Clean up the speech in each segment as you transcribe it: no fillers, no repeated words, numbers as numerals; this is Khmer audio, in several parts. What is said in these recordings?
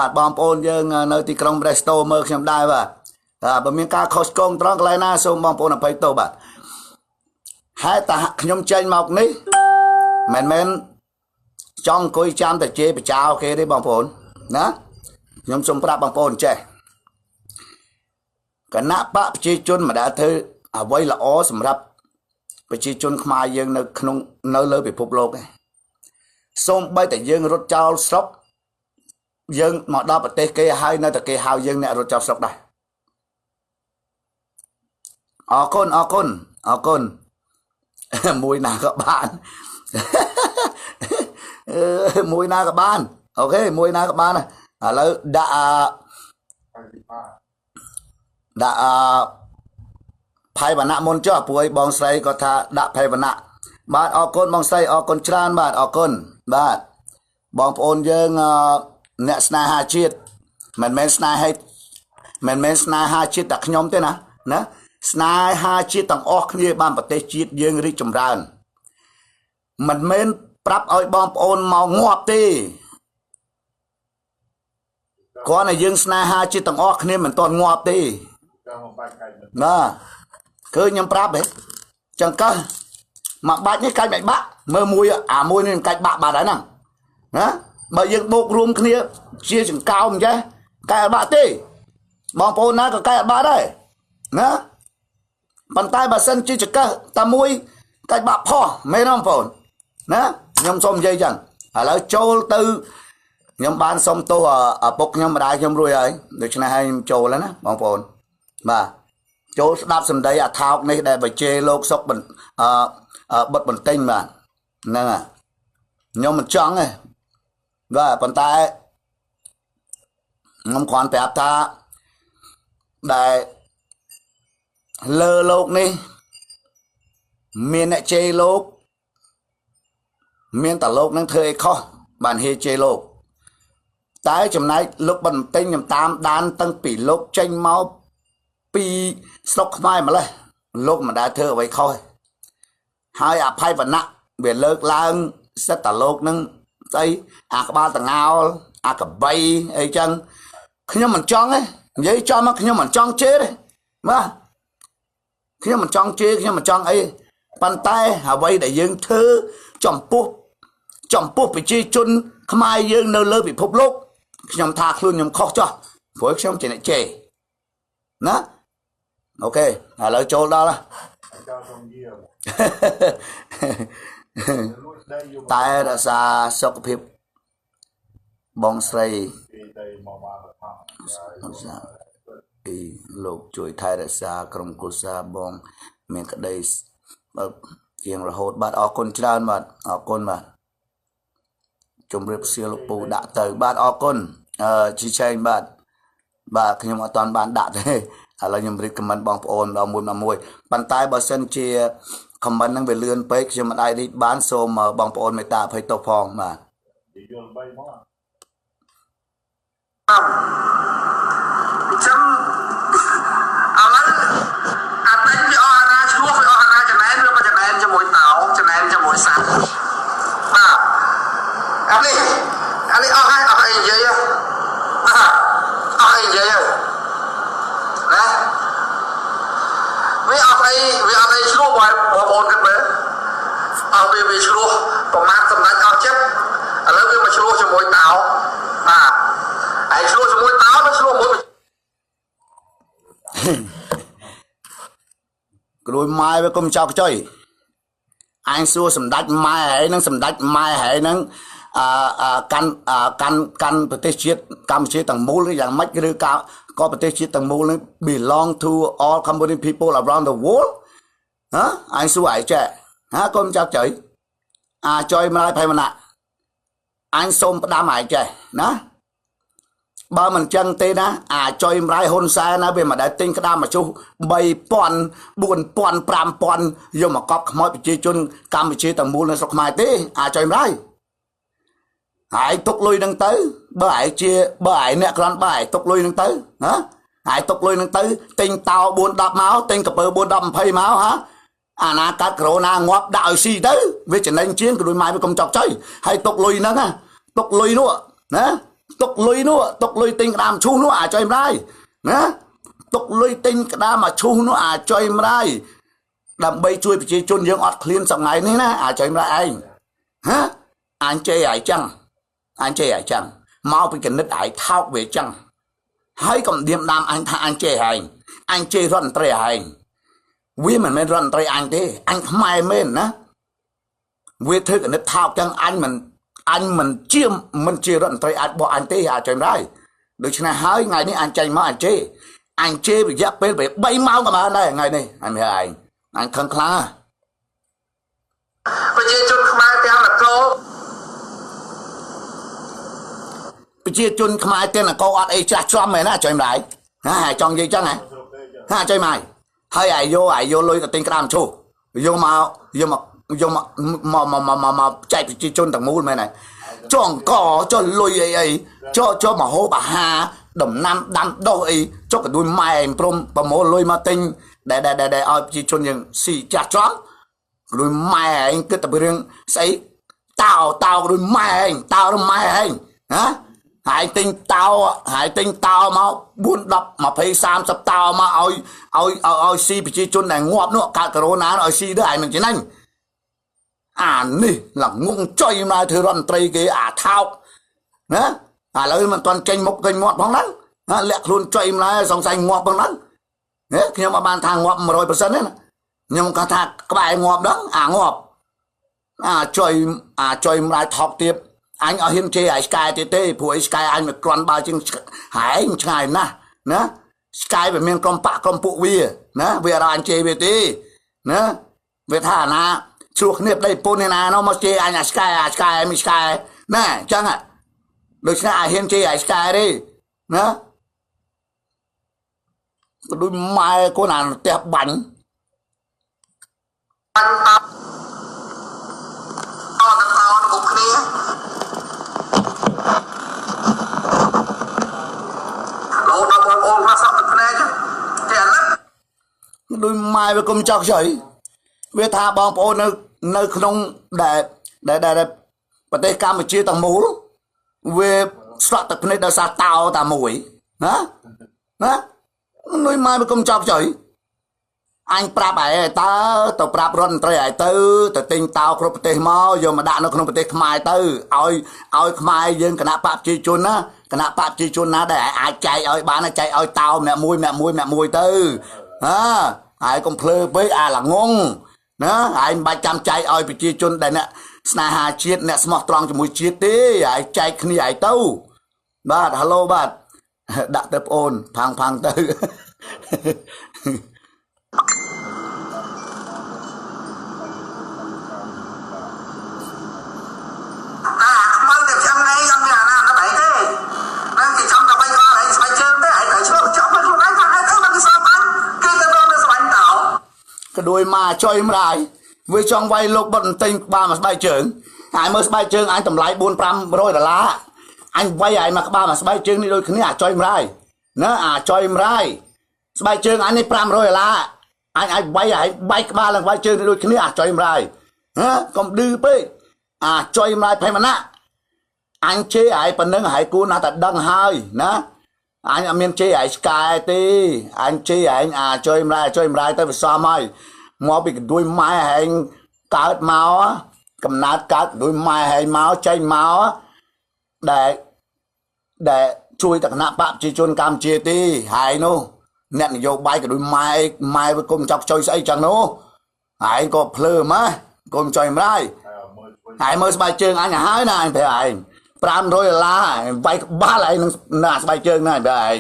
បាទបងប្អូនយើងនៅទីក្រុង Presto មើលខ្ញុំដែរបាទបាទបើមានការខុសឆ្គងត្រង់កន្លែងណាសូមបងប្អូនអភ័យទោសបាទហេតុតែខ្ញុំចេញមកនេះមិនមែនចង់អង្គុយចាំតែជេរបចោគេទេបងប្អូនណាខ្ញុំសូមប្រាប់បងប្អូនចេះគណៈបកប្រជាជនមិនដែលធ្វើអ្វីល្អសម្រាប់ប្រជាជនខ្មែរយើងនៅក្នុងនៅលើពិភពលោកទេសូម្បីតែយើងរត់ចោលស្រុកយើងមកដល់ប្រទេសគេហើយនៅតែគេហៅយើងអ្នករត់ចោលស្រុកដែរអរគុណអរគុណអរគុណមួយណាក៏បានមួយណាក៏បាន OK មួយណាក៏បានឥឡូវដាក់ដាក់អផៃវណ្ណៈមុនចុះព្រោះឲ្យបងស្រីគាត់ថាដាក់ផៃវណ្ណៈបាទអរគុណបងស្រីអរគុណច្រើនបាទអរគុណបាទបងប្អូនយើងអ្នកស្នេហាជាតិមិនមែនស្នេហាមិនមែនស្នេហាជាតិតែខ្ញុំទេណាណាស្នេហាជាតិទាំងអស់គ្នាបានប្រទេសជាតិយើងរីកចម្រើនមិនមែនប្រាប់ឲ្យបងប្អូនមកងាប់ទេគ្រាន់តែយើងស្នេហាជាតិទាំងអស់គ្នាមិនទាន់ងាប់ទេណាឃើញខ្ញុំប្រាប់ហ៎ចង្កឹះមួយបាច់នេះកាច់មិនបាក់មើលមួយអាមួយនេះកាច់បាក់បាត់ហើយហ្នឹងណាបើយើងបូករួមគ្នាជាចង្កោមអញ្ចេះកែអត់បាក់ទេបងប្អូនណាក៏កែអត់បាក់ដែរណាប៉ុន្តែបើសិនជាចង្កឹះតែមួយកាច់បាក់ផោះមែនទេបងប្អូនណាខ្ញុំសូមនិយាយចឹងឥឡូវចូលទៅខ្ញុំបានសុំទោសឪពុកខ្ញុំម្ដាយខ្ញុំរួចហើយដូច្នេះហើយខ្ញុំចូលហើយណាបងប្អូនបាទចូលស្ដាប់សម្ដីអាថោកនេះដែលបជេលោកសុកអឺបុតបន្ទិញបាទហ្នឹងហើយខ្ញុំមិនចង់ទេបាទប៉ុន្តែខ្ញុំគ្រាន់ប្រាប់ថាដែលលើលោកនេះមានអ្នកជេរលោកមានតែលោកនឹងធ្វើអីខុសបានហេជេរលោកតែចំណែកលោកបន្ទិញខ្ញុំតាមដានតាំងពីលោកចេញមកពីស្រុកខ្មែរម្លេះលោកមិនដែលធ្វើអ្វីខុសទេហើយអភ័យវណ្ណៈវាលើកឡើងសិតតែលោកនឹងស្អីអាក្បាលតងោលអាកបីអីចឹងខ្ញុំមិនចង់ទេនិយាយចំមកខ្ញុំមិនចង់ជេរទេបាទខ្ញុំមិនចង់ជេរខ្ញុំមិនចង់អីប៉ុន្តែអ្វីដែលយើងធ្វើចំពោះចំពោះប្រជាជនខ្មែរយើងនៅលើពិភពលោកខ្ញុំថាខ្លួនខ្ញុំខុសចោះព្រោះខ្ញុំជាអ្នកជេរណា OK ឥឡូវចូលដល់ ចូល តែរក្សាសុខភាពបងស្រីពីលោកជួយថែរក្សាក្រុមគ្រួសារបងមានក្តីបើជាងរហូតបាទអរគុណច្រើនបាទអរគុណបាទជំរាបសួរលោកពូដាក់ទៅបាទអរគុណអឺជីឆេងបាទបាទខ្ញុំអត់ទាន់បានដាក់ទេឥឡូវខ្ញុំរៀប comment បងប្អូនដល់មួយមកមួយប៉ុន្តែបើសិនជា comment ហ្នឹងវាលឿនពេកខ្ញុំមិនអាចរីកបានសូមបងប្អូនមេត្តាអភ័យទោសផងបាទ យល់បីមក អញ្ចឹងឥឡូវអាតែងវាអស់អាណាឆ្លោះវាអស់អាណាចំណែនវាក៏ចំណែនជាមួយតោចំណែនជាមួយសត្វបាទអានេះអានេះអស់ហើយអស់អីនិយាយបាទអស់អីនិយាយហើយណាវាអត់អីវាអត់អីឆ្លោះបងប្អូនគិតមើលអស់វាវាឆ្លោះប្រមាថសម្ដេចអស់ចិត្តឥឡូវវាមកឆ្លោះជាមួយតោបាទហើយឆ្លោះជាមួយតោទៅឆ្លោះមួយ ក្រួយម៉ែវាគុំចោកចុយអញសួរសម្ដេចម៉ែហើយនឹងសម្ដេចម៉ែហើយនឹងអឺកាន់កាន់កាន់ប្រទេសជាតិកម្ពុជាទាំងមូលឬយ៉ាងម៉េចឬក៏ក៏ប្រទេសជាតិទាំងមូលនឹង belong to all Cambodian people around the world ហ៎អញសួរឯងចេះហាកុំចាប់ចុយអាចុយម្លាយភ័យមណៈអញសូមផ្ដាំឯងចេះណាបើមិនចឹងទេណាអាចុយម្រាយហ៊ុនសែនណាវាមិនដែលទិញក្តាមមកជុះ3000 4000 5000យកមកកប់ខ្មោចប្រជាជនកម្ពុជាទាំងមូលនៅស្រុកខ្មែរទេអាចុយម្រាយហើយទុកលុយនឹងទៅបើឯងជាបើឯងអ្នកក្រាន់បើឯងទុកលុយនឹងទៅហ៎ហើយទុកលុយនឹងទៅទិញតោ4 10មកទិញកពើ4 10 20មកហ៎អាណាកាត់កូវីដងាប់ដាក់ឲ្យស៊ីទៅវាចំណេញជាងក៏ដូចម៉ែវាកុំចောက်ចុយហើយទុកលុយហ្នឹងណាទុកលុយនោះណា ទុកលុយនោះទុកលុយទិញក្តាមឈូសនោះអាចុយម្ដាយណាទុកលុយទិញក្តាមអាឈូសនោះអាចុយម្ដាយដើម្បីជួយប្រជាជនយើងអត់ឃ្លានសងៃនេះណាអាចុយម្ដាយឯងហាអញជេរឯងចឹងអញជេរឯងចឹងមកពីកណិតឯងថោកវាចឹងហើយកុំឌៀមដាមអញថាអញជេរឯងអញជេររដ្ឋមន្ត្រីឯងវាមិនមែនរដ្ឋមន្ត្រីអញទេអញខ្មែរមែនណាវាធ្វើកណិតថោកចឹងអញមិនជាមិនជារដ្ឋមន្ត្រីអាចបោះអញទេអាចចាំដែរដូច្នេះហើយថ្ងៃនេះអញចេញមកអញជេរអញជេររយៈពេល3ម៉ោងក៏បានដែរថ្ងៃនេះអញមិនឯងអញខឹងខ្លាំងប្រជាជនខ្មែរទាំងនគរប្រជាជនខ្មែរទាំងនគរអត់អីច្រាស់ច្រំមែនណាចាំដែរណាចង់និយាយចឹងហ៎ហាចាំហើយហើយអាយកអាយកលុយទៅទិញក្តាមឈូសយកមកយកមកយកមកមកមកមកចែកប្រជាជនទាំងមូលមែនហើយចុះអង្គចុះលុយអីអីចុះចុះមហូបអាហារដំណាំដាំដុះអីចុះកដួយម៉ែព្រមប្រមូលលុយមកទិញដែលដែលដែលឲ្យប្រជាជនយើងស៊ីចាស់ច្រំកដួយម៉ែឯងគិតតែពីរឿងស្អីតោតោកដួយម៉ែឯងតោរម៉ែឯងណាហើយទិញតោហើយទិញតោមក4 10 20 30តោមកឲ្យឲ្យឲ្យស៊ីប្រជាជនដែលងាប់នោះកើតកូវីដ -19 ឲ្យស៊ីទៅឯងមិនចំណេញអានេះល្ងងចុយមកធ្វើរដ្ឋមន្ត្រីគេអាថោកណាឥឡូវមិនទាន់ចេញមុខចេញមាត់ផងហ្នឹងណាលាក់ខ្លួនចុយមកសង្ស័យងាប់ផងហ្នឹងហេខ្ញុំអត់បានថាងាប់ 100% ទេណាខ្ញុំគាត់ថាក្បែរងាប់ហ្នឹងអាងាប់អាចុយអាចុយម្លាយថោកទៀតអញអត់ហ៊ានជេរឲ្យស្កែទៀតទេព្រោះអីស្កែអញមិនគ្រាន់បើជាងហែងឆ្ងាយណាស់ណាស្កែវាមានក្រុមបាក់ក្រុមពួកវាណាវាអត់អញជេរវាទេណាវាថាណាឆ្លោះគ្នាប្តីប្រពន្ធនេះណានោះមកជេរអញអាស្កែអាស្កែមិនស្កែណាអញ្ចឹងដូច្នេះអាហ៊ានជេរអាស្កែទេណាដូចម៉ែកូនអាផ្ទះបាញ់បាញ់តតតគ្រប់គ្នាលោដល់បងប្អូនខ្លះសក់ទឹកភ្នែកគេអាណិតដូចម៉ែវាគុំចោកចុយវាថាបងប្អូននៅក្នុងដែលដែលប្រទេសកម្ពុជាទាំងមូលវាស្រក់ទឹកភ្នែកដោយសារតោតាមួយណាណានុយម៉ែវាគុំចោកចុយអញប្រាប់ឯងតើទៅប្រាប់រដ្ឋមន្ត្រីឯងទៅទៅទិញតោគ្រប់ប្រទេសមកយកមកដាក់នៅក្នុងប្រទេសខ្មែរទៅឲ្យឲ្យខ្មែរយើងគណៈបកប្រជាជនណាគណៈបកប្រជាជនណាដែលអាចចែកឲ្យបានចែកឲ្យតោម្នាក់មួយម្នាក់មួយម្នាក់មួយទៅហាហើយកុំភ្លើពេកអាល្ងងណាហើយមិនបាច់ចាំចែកឲ្យប្រជាជនដែលអ្នកស្នេហាជាតិអ្នកស្មោះត្រង់ជាមួយជាតិទេហើយចែកគ្នាឲ្យទៅបាទហៅឡូបាទដាក់ទៅប្អូនផាំងផាំងទៅ អាខ្មៅតែចាំថ្ងៃអត់មានអាណាដល់ឯងទេណាគេចាំតែបីក្បាលឯងស្បែកជើងទេឯងតែឆ្លោះចាប់ខ្លួនឯងថាហេតុអីបានគេសល់បាញ់គេទៅដល់នៅស្បាញ់តោក៏ដូចមកចុយម្ដាយវាចង់វាយលោកបុតទិញក្បាលមួយស្បែកជើងហើយមើលស្បែកជើងអញតម្លៃ4 500ដុល្លារអញវាយឯងមកក្បាលមួយស្បែកជើងនេះដូចគ្នាអាចុយម្ដាយណាអាចុយម្ដាយស្បែកជើងអញនេះ500ដុល្លារអញអាចវាយឯងបែកក្បាលនឹងស្បែកជើងនេះដូចគ្នាអាចុយម្ដាយណាកុំឌឺពេកអាចុយម្ដាយភេមណៈអញជេរឯងប៉ុណ្ណឹងហើយគួរណាស់តែដឹងហើយណាអញអត់មានជេរឯងស្កែទេអញជេរឯងអាចុយម្ដាយអាចុយម្ដាយទៅវាសមហើយមកពីកដួយម៉ែឯងកើតមកកំណើតកើតដូចម៉ែឯងមកចេញមកដែលដែលជួយតគណៈបកប្រជាជនកម្ពុជាទេហើយនោះអ្នកនយោបាយក៏ដូចម៉ែម៉ែវាគុំចောက်ចុយស្អីចឹងនោះឯងក៏ភ្លើម៉េះគុំចុយម្ដាយហើយមើលស្បែកជើងអញឲ្យហើយណាអញប្រាប់ឯង500ដុល្លារវាយក្បាលឯងនឹងណាស្បែកជើងណាប្រាប់ឯង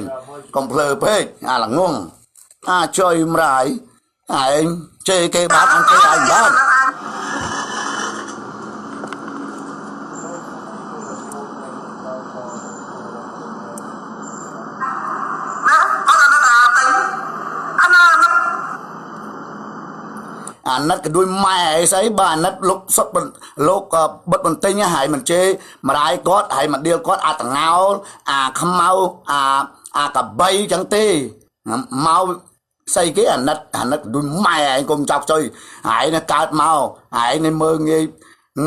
កុំភ្លើពេកអាល្ងងអាចុយម្ដាយឯងជេរគេបានអញជេរឯងបានអាណិតក៏ដូចម៉ែអីស្អីបើអាណិតលោកសុតលោកបិទបន្ទិញហើយមិនជេរម្ដាយគាត់ហើយមិនដៀលគាត់អាតងោលអាខ្មៅអាកបីចឹងទេមកស្អីគេអាណិតអាណិតដូចម៉ែឯងគុំចោកចុយហើយនេះកើតមកហើយនេះមើងងាយ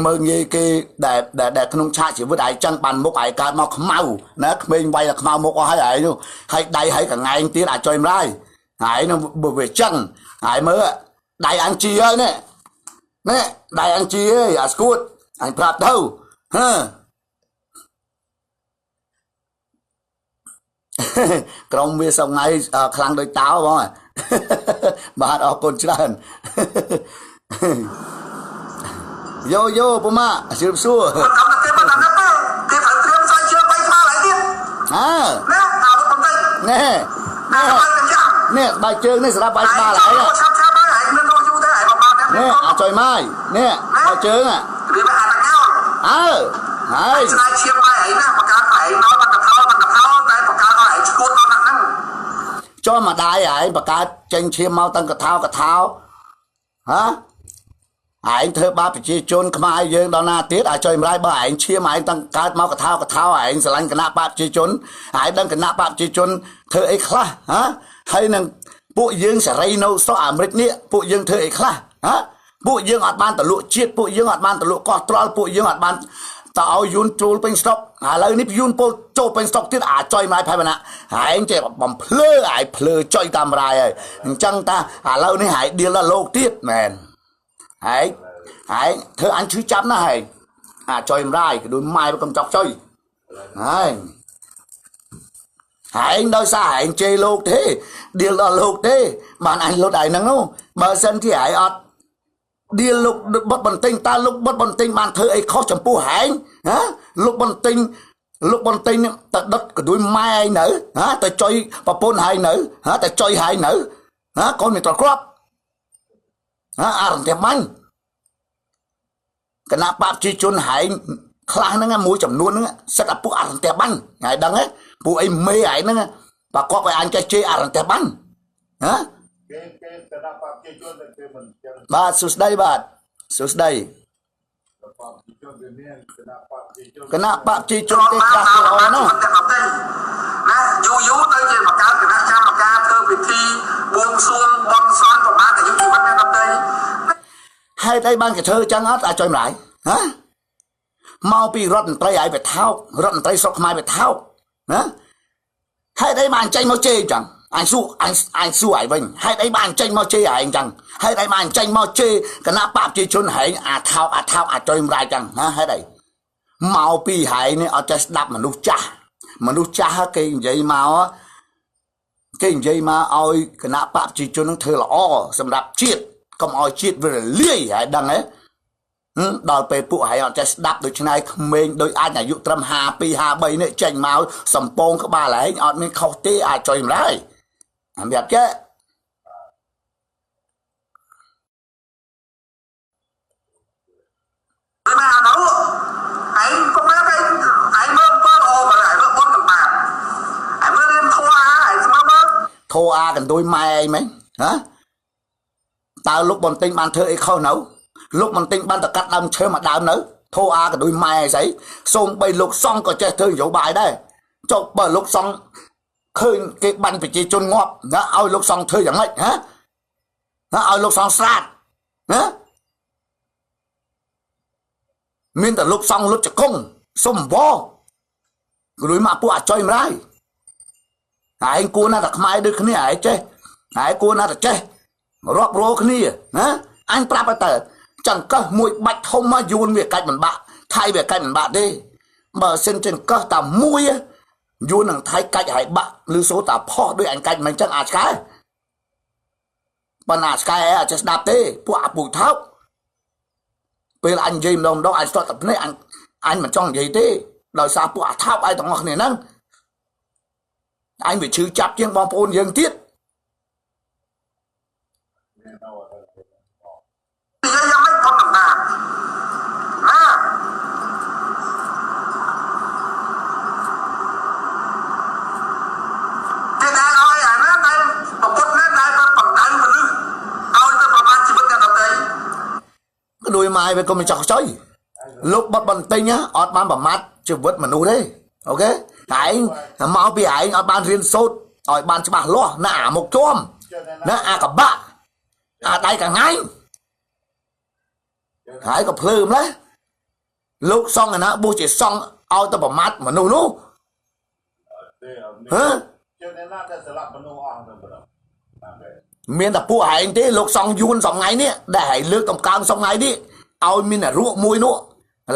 មើលងាយគេដែលដែលក្នុងឆាកជីវិតឯងចឹងបានមុខឯងកើតមកខ្មៅណាក្មេងវាយដល់ខ្មៅមុខអស់ហើយឯងនោះហើយដៃហើយកងែងទៀតអាចចុយម្លាយហើយនោះវាចឹងហើយមើលដៃអញជីហើយនេះនេះដៃអញជីអើយអាស្គួតអញប្រាប់ទៅហឺក្រុមវាសងៃខ្លាំងដូចតោបងបាទអរគុណច្រើនយោយោពុម៉ាជឿបសួរ មិនកំទេមិនដល់ទេគេត្រូវត្រៀមស្បែកជើងបីក្បាលហើយទៀត អើ ណាអាវុធបន្តិច ណែ ណែ នេះស្បែកជើងនេះសម្រាប់បាយក្បាលហើយ ឆាប់ឆាប់ហើយឯងមិនរស់យូរទេឯងបបាទ នេះអាចុយម៉ាយនេះស្បែកជើង វាអាតកោ អើហើយ ស្ដាយឈាមបាយឯងណាបង្កើតឯងដល់បាត់កថោបាត់កថោតែបង្កើតឲ្យឯងឈួតដល់ហ្នឹង ចុះម្ដាយឯងបង្កើតចេញឈាមមកតាំងកថោកថោហ៎ឯងធ្វើបាបប្រជាជនខ្មែរយើងដល់ណាទៀតអាចុយម្លាយបើឯងឈាមឯងតាំងកើតមកកថោកថោឯងស្រឡាញ់គណៈបកប្រជាជនឯងដឹងគណៈបកប្រជាជនធ្វើអីខ្លះហ៎ហើយនឹងពួកយើងសេរីនៅស្រុកអាមេរិកនេះពួកយើងធ្វើអីខ្លះហ៎ពួកយើងអត់បានតលក់ជាតិពួកយើងអត់បានតលក់កោះត្រល់ពួកយើងអត់បានតឲ្យយួនជ្រូលពេញស្រុកឥឡូវនេះយួនពោលចូលពេញស្រុកទៀតអាចុយម្លាយផៃវណ្ណៈឯងចេះបំភ្លឺឯងភ្លឺចុយតាមរាយហើយអញ្ចឹងតាឥឡូវនេះឯងដៀលដល់លោកទៀតមែនឯងឯងធ្វើអញឈឺចាប់ណាស់ឯងអាចុយម្លាយក៏ដូចម៉ែកំចុកចុយហើយឯងដោយសារឯងជេរលោកទេដៀលដល់លោកទេបានអញលុតឯងហ្នឹងនោះបើសិនជាឯងអត់ដៀលលោកបុតបន្ទិញតើលោកបុតបន្ទិញបានធ្វើអីខុសចំពោះឯងហ៎លោកបន្ទិញលោកបន្ទិញទៅដុតកដួយម៉ែឯងនៅហ៎ទៅចុយប្រពន្ធឯងនៅហ៎ទៅចុយឯងនៅហ៎កូនមានត្រគ្រាប់ហ៎អារន្ទះបាញ់គណៈបព្វជិជនហែងខ្លះហ្នឹងមួយចំនួនហ្នឹងសិតតែពួកអារន្ទះបាញ់ថ្ងៃដឹងហ៎ពួកអីមេឯងហ្នឹងប្រកបឲ្យអញចេះជេរអារន្ទះបាញ់ហ៎ គេគេគណៈបព្វជិជនគេមិនចឹង បាទសួស្តីបាទសួស្តី បព្វជិជនគេមានគណៈបព្វជិជន គណៈបព្វជិជនទេខ្លះគេល្អណាស់ ណាយូរយូរទៅជាបង្កើតគណៈកម្មការធ្វើពិធីបួងសួងបន់ស្រន់ប្រមាណអាយុជីវិតអ្នកដទៃ ហេតុអីបានគេធ្វើចឹងអត់អាចចុយម្លាយហ៎មកពីរដ្ឋមន្ត្រីឯងវាថោករដ្ឋមន្ត្រីស្រុកខ្មែរវាថោកណាហេតុអីបានចេញមកជេរចឹងអញសួរអញអញសួរឯងវិញហេតុអីបានចេញមកជេរឯងចឹងហេតុអីបានចេញមកជេរគណៈបព្វជិជនហែងអាថោកអាថោកអាចុយម្លាយចឹងណាហេតុអីមកពីហែងនេះអត់ចេះស្ដាប់មនុស្សចាស់មនុស្សចាស់គេនិយាយមកគេនិយាយមកឲ្យគណៈបព្វជិជននឹងធ្វើល្អសម្រាប់ជាតិកុំឲ្យជាតិវារលាយហើយដឹងទេដល់ពេលពួកឯងអត់ចេះស្ដាប់ដូច្នេះក្មេងដូចអាចអាយុត្រឹម52 53នេះចេញមកសំពងក្បាលឯងអត់មានខុសទេអាចចុយម្លាយសម្រាប់ចេះ មកអានោះឯងកុំមកឯងឯងមើលបើអូបើឯងមើលបុណ្យបាបឯងមើលរៀនធម៌អាឯងមើលមើល ធោអាកណ្ដួយម៉ែឯងមែនហ៎តើលោកបន្ទិញបានធ្វើអីខុសនៅលោកបន្ទិញបានតកាត់ដើមឈើមួយដើមនៅធោអាកណ្ដួយម៉ែស្អីសូមបីលោកសង្ឃក៏ចេះធ្វើនយោបាយដែរចុះបើលោកសង្ឃឃើញគេបាញ់ប្រជាជនងាប់ណាឲ្យលោកសង្ឃធ្វើយ៉ាងម៉េចហ៎ណាឲ្យលោកសង្ឃស្រាតណាមានតែលោកសង្ឃលុតចកុងសុំវក្រួយមកពួកអាចុយម្លាយឯងគួរណាស់តែខ្មែរដូចគ្នាឯងចេះឯងគួរណាស់តែចេះរាប់រកគ្នាណាអញប្រាប់ឲ្យតើចង្កឹះមួយបាច់ធំមកយួនវាកាច់មិនបាក់ថៃវាកាច់មិនបាក់ទេបើសិនចង្កឹះតែមួយយួននឹងថៃកាច់ឲ្យបាក់ឬសូតាផោះដូចអញកាច់មិនចឹងអាចឆ្កែប៉ុន្តែឆ្កែអត់ចេះស្ដាប់ទេពួកអាពូថោកពេលអញនិយាយម្ដងម្ដងអញស្ទាត់តែភ្នែកអញអញមិនចង់និយាយទេដោយសារពួកអាថោកឯងទាំងអស់គ្នាហ្នឹងអញវាឈឺចាប់ជាងបងប្អូនយើងទៀត និយាយយ៉ាងម៉េចប៉ុណ្ណឹងណាណាគេដែលឲ្យអាណាដែលប្រពុតណាដែលបណ្ដៅមនុស្សឲ្យទៅប្រមាថជីវិតអ្នកដទៃ ក៏ដូចម៉ែវាក៏មិនចោះចុយលោកបត់បន្ទិញអត់បានប្រមាថជីវិតមនុស្សទេអូខេឯងមកពីឯងអត់បានរៀនសូត្រឲ្យបានច្បាស់លាស់ណាអាមុខជាំណាអាកបាក់អាដៃកងាញ់ហើយក៏ភ្លើម្លេះ លោកសង្ឃឯណាបួសជាសង្ឃឲ្យទៅប្រមាថមនុស្សនោះ ទេអត់មាន ហ៎ ជឿអ្នកណាដែលស្លាប់មនុស្សអស់ទៅបងបាទទេ មានតែពួកឯងទេលោកសង្ឃយួនសង្ថ្ងៃនេះដែលឯងលើកតម្កើងសង្ថ្ងៃនេះឲ្យមានតែរក់មួយនោះ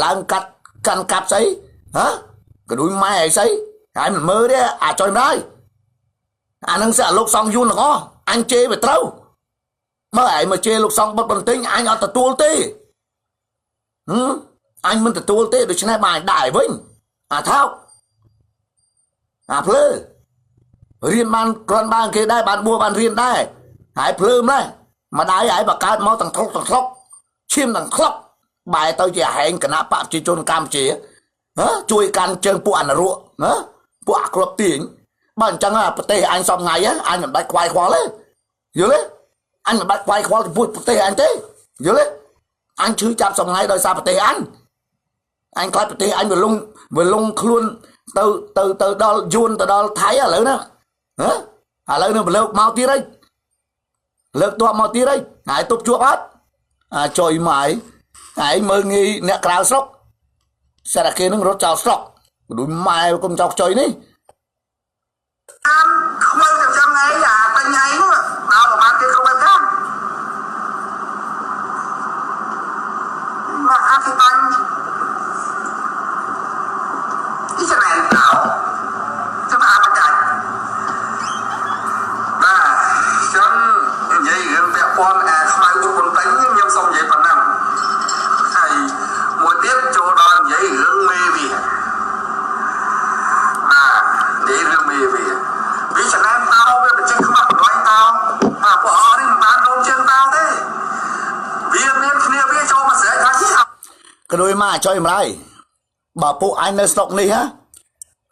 ឡើងកាត់កាន់កាប់ស្អីហ៎ក៏ដូចម៉ែឯងស្អីហើយមិនមើលទេអាចុយមិនដែរអានឹងស្អាលោកសង្ឃយួនទាំងអស់អញជេរវាត្រូវមើលឯងមកជេរលោកសង្ឃបុតបន្ទិញអញអត់ទទួលទេហឹមអញមិនទទួលទេដូច្នេះបានដាក់ឲ្យវិញអាថោកអាភ្លើរៀនបានគ្រាន់បានគេដែរបានបួសបានរៀនដែរហើយភ្លើមដែរម្ដាយហើយបកើតមកទាំងធ្លុកទាំងធ្លុកឈាមទាំងធ្លុកបែរទៅជាហែងគណៈបកប្រជាជនកម្ពុជាហ៎ជួយកាន់ជើងពួកអនុរកហ៎ពួកអាក្របទាញបើអញ្ចឹងប្រទេសអញសពថ្ងៃអញមិនបាច់ខ្វាយខ្វល់ទេយល់ទេអញមិនបាច់ខ្វាយខ្វល់ចំពោះប្រទេសអញទេយល់ទេអញឈឺចាប់សពថ្ងៃដោយសារប្រទេសអញអញខ្លាចប្រទេសអញវាលងវាលងខ្លួនទៅទៅទៅដល់យួនទៅដល់ថៃឥឡូវណាហ៎ឥឡូវនឹងលើកមកទៀតហើយលើកទ័ពមកទៀតហើយហើយទប់ជួបអត់អាចុយម៉ាយហើយមើលងាយអ្នកក្រៅស្រុកសារគេនឹងរត់ចោលស្រុកដូចម៉ែកុំចោកចុយនេះ តាមខ្មៅចាំចាំឯងអាបញ្ញាឯងនោះដល់ប្រហែលគេគ្រប់បែបតាមមកអធិបញ្ញនេះចំណែនតោចាំអបកាច់បាទខ្ញុំនិយាយរឿងពាក់ព័ន្ធអាខ្មៅបុតបន្ទិញខ្ញុំសូមនិយាយប៉ុណ្ណឹងហើយមួយទៀតចូលដល់និយាយរឿងមេវាបាទនិយាយរឿងមេវាវាចំណែនតោវាបញ្ចេញខ្មាស់បន្លាយតោបាទពួកអស់នេះមិនបានរួមជើងតោទេវាមានគ្នាវាចូលមកស្រែកថានេះ ក៏ដូចមកអាចុយម្លាយបើពួកអញនៅស្រុកនេះហ៎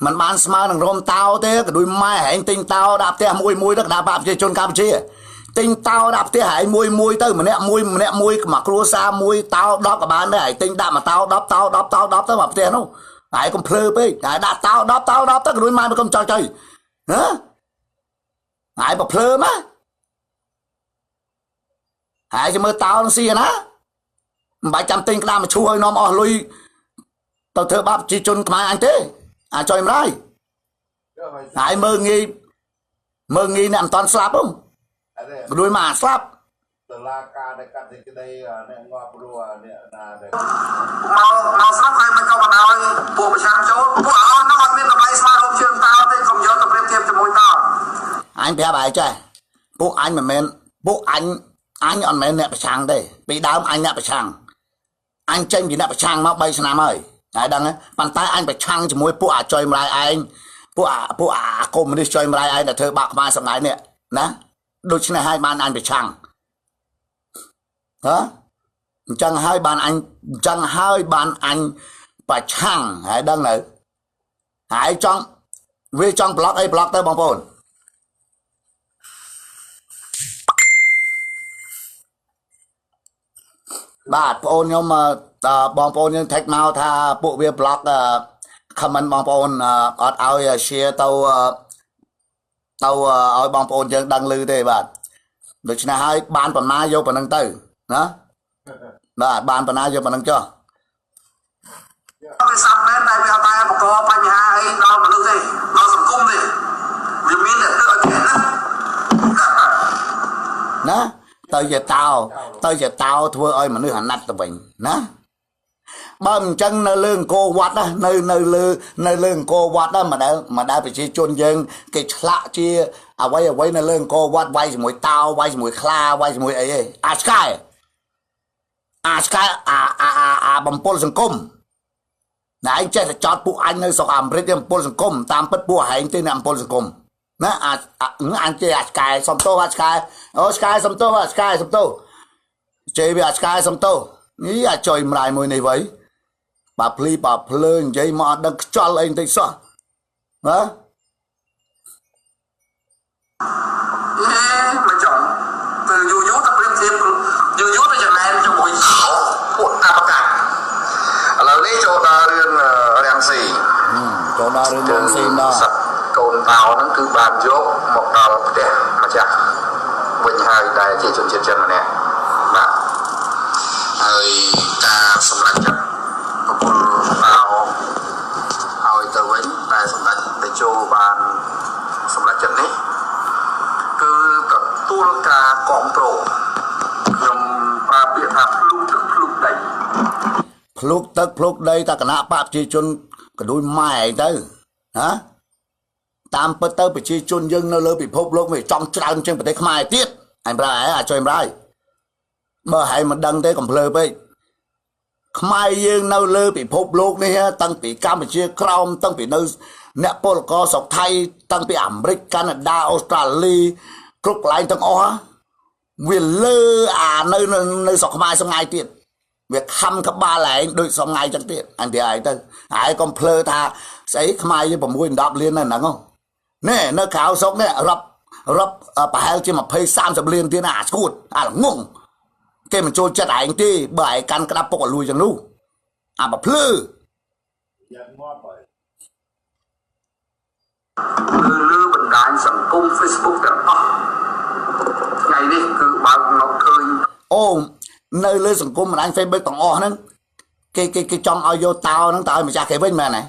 มันបានស្មើនឹងរោមតោទេក៏ដូចម៉ែហែងទិញតោដាក់ផ្ទះមួយមួយទៅគណៈបកប្រជាជនកម្ពុជាទិញតោដាក់ផ្ទះហែងមួយមួយទៅម្នាក់មួយម្នាក់មួយមកគ្រួសារមួយតោ10ក៏បានដែរហែងទិញដាក់មកតោ10តោ10តោ10ទៅមកផ្ទះនោះហែងកុំភ្លើពេកហែងដាក់តោ10តោ10ទៅក៏ដូចម៉ែមកុំចោលចុយហ៎ហែងបើភ្លើមកហែងจะមើលតោនឹងស៊ីណាមិនបាច់ចាំទិញក្តារមកឈូសឲ្យនាំអស់លុយទៅធ្វើបាបប្រជាជនខ្មែរអញទេអាចុយម្លាយ ចុះហើយ ហើយមើលងាយមើលងាយអ្នកមិនតាន់ស្លាប់ហ៎ អរេ ដូចមកអាស្លាប់ តឡាការដែលកាត់សេចក្តីអ្នកងាប់ព្រោះអ្នកណាដែល មកមកស្រុកហើយមិនក៏បណ្ដោយពួកប្រឆាំងចូលពួកអស់នោះអត់មានតម្លៃស្មើរួមជើងតោទេកុំយកទៅប្រៀបធៀបជាមួយតោ អញប្រាប់ឯងចេះពួកអញមិនមែនពួកអញអញអត់មែនអ្នកប្រឆាំងទេពីដើមអញអ្នកប្រឆាំងអញចេញពីអ្នកប្រឆាំងមក3ឆ្នាំហើយហើយដឹងទេប៉ុន្តែអញប្រឆាំងជាមួយពួកអាចុយម្លាយឯងពួកអាពួកអាកុម្មុយនីសចុយម្លាយឯងដែលធ្វើបាបខ្មែរសម្លាយនេះណាដូច្នេះហើយបានអញប្រឆាំងហ៎អញ្ចឹងហើយបានអញអញ្ចឹងហើយបានអញប្រឆាំងហើយដឹងនៅហើយចង់វាចង់ប្លុកអីប្លុកទៅបងប្អូនបាទបងប្អូនខ្ញុំអឺបងប្អូនយើង tag មកថាពួកវាប្លុក comment បងប្អូនអត់ឲ្យ share ទៅទៅឲ្យបងប្អូនយើងដឹងឮទេបាទដូច្នេះហើយបានប៉ុណ្ណាយកប៉ុណ្ណឹងទៅណាបាទបានប៉ុណ្ណាយកប៉ុណ្ណឹងចុះ វាសាប់មែនតែវាអត់តែបង្កបញ្ហាអីដល់មនុស្សទេដល់សង្គមទេវាមានតែធ្វើឲ្យគេណា ណាទៅជាតោទៅជាតោធ្វើឲ្យមនុស្សអាណិតទៅវិញណាបើមិនអញ្ចឹងនៅលើអង្គរវត្តណានៅនៅលើនៅលើអង្គរវត្តណាមិនដែលមិនដែលប្រជាជនយើងគេឆ្លាក់ជាអ្វីអ្វីនៅលើអង្គរវត្តវាយជាមួយតោវាយជាមួយខ្លាវាយជាមួយអីទេអាឆ្កែអាឆ្កែអាអាអាអាបំពុលសង្គមណែឯងចេះតែចោតពួកអញនៅស្រុកអាមេរិកបំពុលសង្គមតាមពិតពួកឯងទេអ្នកបំពុលសង្គមណាអាអញចេះអាឆ្កែសុំទោសអាឆ្កែអូឆ្កែសុំទោសអាឆ្កែសុំទោសជេរវាអាឆ្កែសុំទោសនេះអាចុយម្លាយមួយនេះវ៉ៃបាភ្លីបាភ្លើនិយាយមកអត់ដឹងខ្យល់អីបន្តិចសោះហ៎ អេមិនចង់ទៅយូរយូរទៅប្រៀបធៀបយូរយូរទៅចំណែនជាមួយពួកអបកាច់ឥឡូវនេះចូលដល់រឿងរាំងស៊ី ចូលដល់រឿងរាំងស៊ីម្ដង សត្វកូនតោហ្នឹងគឺបានយកមកដល់ផ្ទះម្ចាស់វិញហើយដែលជាជនជាតិចិនម្នាក់បាទហើយការសម្រេចចិត្តប្រពន្ធ ជបានសម្រេចចិត្តនេះគឺទទួលការគ្រប់គ្រងខ្ញុំប្រើពាក្យថាភ្លុកទឹកភ្លុកដី ភ្លុកទឹកភ្លុកដីតាគណៈបកប្រជាជនកដួយម៉ែឯងទៅណាតាមពិតទៅប្រជាជនយើងនៅលើពិភពលោកវាចង់ច្រើនជាងប្រទេសខ្មែរទៀតអញប្រើឯងអាចុយម្រាយបើហែងមិនដឹងទេកំភ្លើពេកខ្មែរយើងនៅលើពិភពលោកនេះតាំងពីកម្ពុជាក្រោមតាំងពីនៅអ្នកពលករស្រុកថៃតាំងពីអាមេរិកកាណាដាអូស្ត្រាលីគ្រប់កន្លែងទាំងអស់វាលើអានៅនៅស្រុកខ្មែរសងៃទៀតវាខំក្បាលឯងដូចសងៃចឹងទៀតអញនិយាយឯងទៅហើយកុំភ្លើថាស្អីខ្មែរយើង6 10លាននៅហ្នឹងនេះនៅក្រៅស្រុកនេះរាប់រាប់ប្រហែលជា20 30លានទៀតណាអាឈួតអាល្ងងគេមិនចូលចិត្តឯងទេបើឯងកាន់ក្តាប់ពុកអលួយចឹងនោះអាបភ្លឺ យ៉ាងងាប់ហើយ គឺលើបណ្ដាញសង្គម Facebook ទាំងអស់ថ្ងៃនេះគឺបើកមកឃើញអូនៅលើសង្គមបណ្ដាញ Facebook ទាំងអស់ហ្នឹងគេគេគេចង់ឲ្យយកតោហ្នឹងទៅឲ្យម្ចាស់គេវិញមែនទេ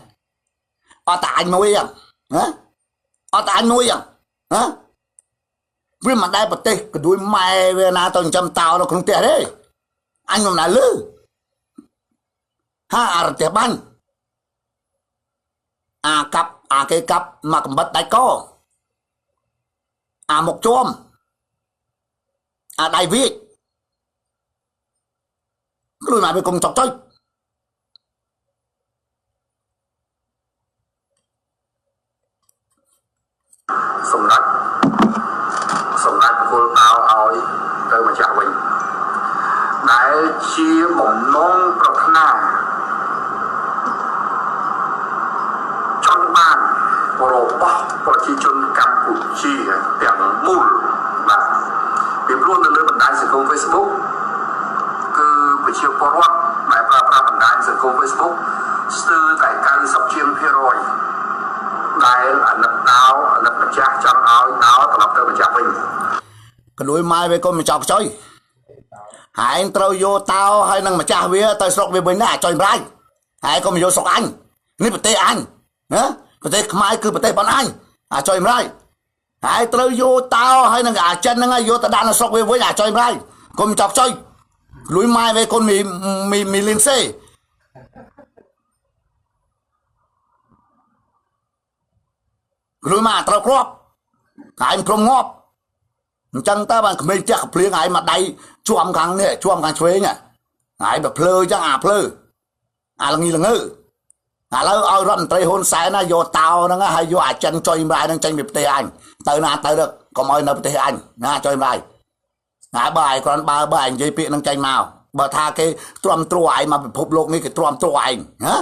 អត់តែអញមួយហ្នឹងណាអត់តែអញមួយហ្នឹងណាវាមិនដែលប្រទេសកដួយម៉ែវាណាទៅចិញ្ចឹមតោនៅក្នុងផ្ទះទេអញមិនដែលលឺហាអារទេះបាញ់អាកាប់អាគេកាប់មកកំបិតដាច់កអាមុខជាំអាដៃវាចខ្លួនមកវាកុំចុកចុច សម្រាប់សម្រាប់ប្រគល់តោឲ្យទៅម្ចាស់វិញដែលជាបំណងប្រាថ្នាចង់បានរបស់ប្រជាជនកម្ពុជាទាំងមូលបាទពីព្រោះនៅលើបណ្ដាញសង្គម Facebook គឺប្រជាពលរដ្ឋដែលប្រើប្រាស់បណ្ដាញសង្គម Facebook ស្ទើរតែ90ជាងភាគរយដែលអាណិតតោអាណិតម្ចាស់ចង់ឲ្យតោត្រឡប់ទៅម្ចាស់វិញ កលួយម៉ែវាកុំមកចោកចុយហែងត្រូវយកតោហើយនឹងម្ចាស់វាទៅស្រុកវាវិញណាអាចុយម្រាយហែងកុំយកស្រុកអញនេះប្រទេសអញណាប្រទេសខ្មែរគឺប្រទេសប៉ុនអញអាចុយម្រាយហើយត្រូវយកតោហើយនឹងអាចិនហ្នឹងយកទៅដាក់នៅស្រុកវាវិញអាចុយម្រាយកុំចោកចុយលួយម៉ែវាកូនមីមីមីលីនសេលួយម៉ែត្រូវគ្រាប់ហើយព្រមងាប់អញ្ចឹងតើបានក្មេងផ្ទះកភ្លៀងហើយមកដៃជាំខាងនេះជាំខាងឆ្វេងហើយបើភ្លើអញ្ចឹងអាភ្លើអាល្ងីល្ងើឥឡូវឲ្យរដ្ឋមន្ត្រីហ៊ុនសែនណាយកតោហ្នឹងហើយយកអាចិនចុយម្រាយហ្នឹងចេញពីប្រទេសអញទៅណាទៅទៅកុំឲ្យនៅប្រទេសអញណាចុយម្រាយហើយបើឯងគ្រាន់បើបើឯងនិយាយពាក្យហ្នឹងចេញមកបើថាគេទ្រាំទ្រឯងមកពិភពលោកនេះគេទ្រាំទ្រឯងណា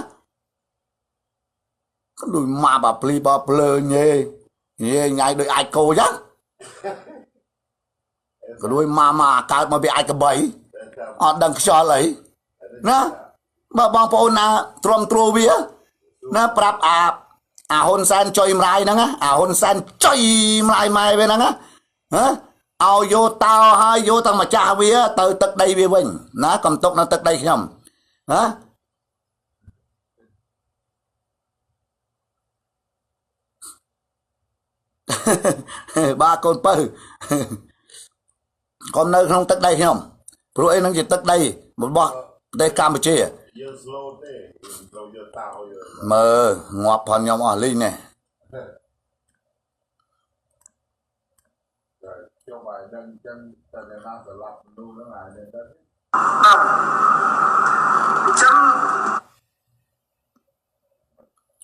ក៏ដូចមកបើភ្លីបើភ្លើញេញ៉េញ៉ៃដូចអាចគោអញ្ចឹងក៏ដូចមកមកកើតមកវាអាចកបីអត់ដឹងខ្យល់អីណាបើបងប្អូនណាទ្រាំទ្រវាណាប្រាប់អាអាហ៊ុនសែនចុយម្រាយហ្នឹងអាហ៊ុនសែនចុយម្រាយម៉ែវាហ្នឹងណាឲ្យយកតោហើយយកទាំងម្ចាស់វាទៅទឹកដីវាវិញណាកុំទុកនៅទឹកដីខ្ញុំណាបាទកូនពៅកុំនៅក្នុងទឹកដីខ្ញុំព្រោះអីហ្នឹងជាទឹកដីរបស់ប្រទេសកម្ពុជា យើង slow ទេត្រូវយកតោយកមើលងាប់ផងខ្ញុំអស់លីងនេះ ខ្ញុំឲ្យដឹងចឹងតែណាស្លាប់មនុស្សហ្នឹងឲ្យដឹងទៅ បាទអញ្ចឹង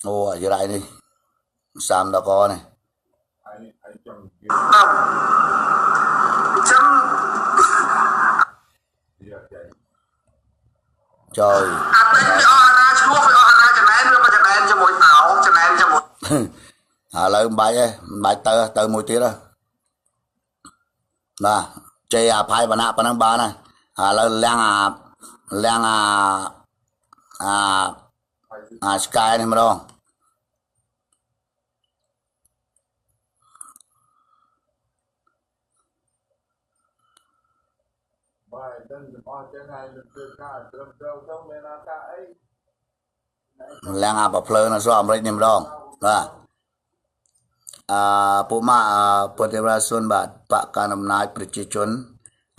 អូអាយរ៉ៃនេះសាមដកនេះ ហើយចង់ បាទអញ្ចឹង ចយ អាតែវាអស់អាណាឈ្លោះវាអស់អាណាចំណែនវាក៏ចំណែនជាមួយតោចំណែនជាមួយ ឥឡូវមិនបាច់ទេមិនបាច់ទៅទៅមួយទៀតហ៎បាទជ័យអភ័យវណ្ណៈប៉ុណ្ណឹងបានហើយឥឡូវលៀងអាលៀងអាអាអាស្កាយនេះម្ដង បាទដឹងទាំងអស់ចឹងហើយនឹងធ្វើការត្រឹមត្រូវទៅមានអាការអី លៀងអាប្រភ្លើនៅស្រុកអាមេរិកនេះម្ដងបាទ អឺពួកម៉ាពុទ្ធរាសុនបាទបកកណ្ដាលអំណាចប្រជាជន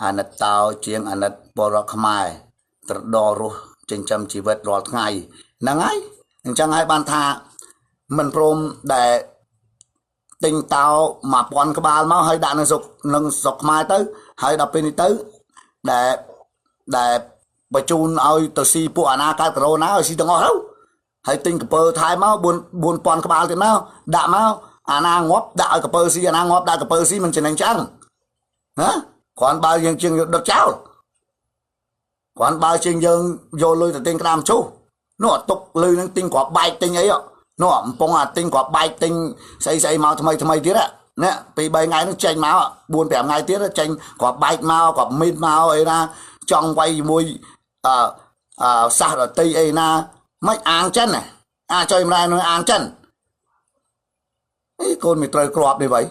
អាណិតតោជាងអាណិតពលរដ្ឋខ្មែរត្រដររស់ចិញ្ចឹមជីវិតរាល់ថ្ងៃហ្នឹងហើយអញ្ចឹងហើយបានថាមិនព្រមដែលទិញតោ1000ក្បាលមកហើយដាក់នៅស្រុកនឹងស្រុកខ្មែរទៅហើយដល់ពេលនេះទៅដែលដែលបញ្ជូនឲ្យទៅស៊ីពួកអាណាកើតកូរ៉ូណាឲ្យស៊ីទាំងអស់ទៅហើយទិញកពើថែមក4000ក្បាលទៀតមកដាក់មកអាណាងាប់ដាក់ឲ្យកពើស៊ីអាណាងាប់ដាក់កពើស៊ីមិនចំណេញឆ្អឹងណាគ្រាន់បើយើងជាងយកដុតចោលគ្រាន់បើជាងយើងយកលុយទៅទិញក្តាមជុះនោះអត់ទុកលុយនឹងទិញគ្រាប់បែកទិញអីនោះកំពុងអាទិញគ្រាប់បែកទិញស្អីស្អីមកថ្មីថ្មីទៀតណាពី3ថ្ងៃនោះចេញមក4 5ថ្ងៃទៀតចេញគ្រាប់បែកមកគ្រាប់មីនមកអីណាចង់វាយជាមួយអឺអឺសាសដតីអីណាមិនអាងចិនណាអាចុយម្ល៉េះនោះអាងចិនអីកូនមិនត្រូវគ្រាប់នេះវ៉ៃ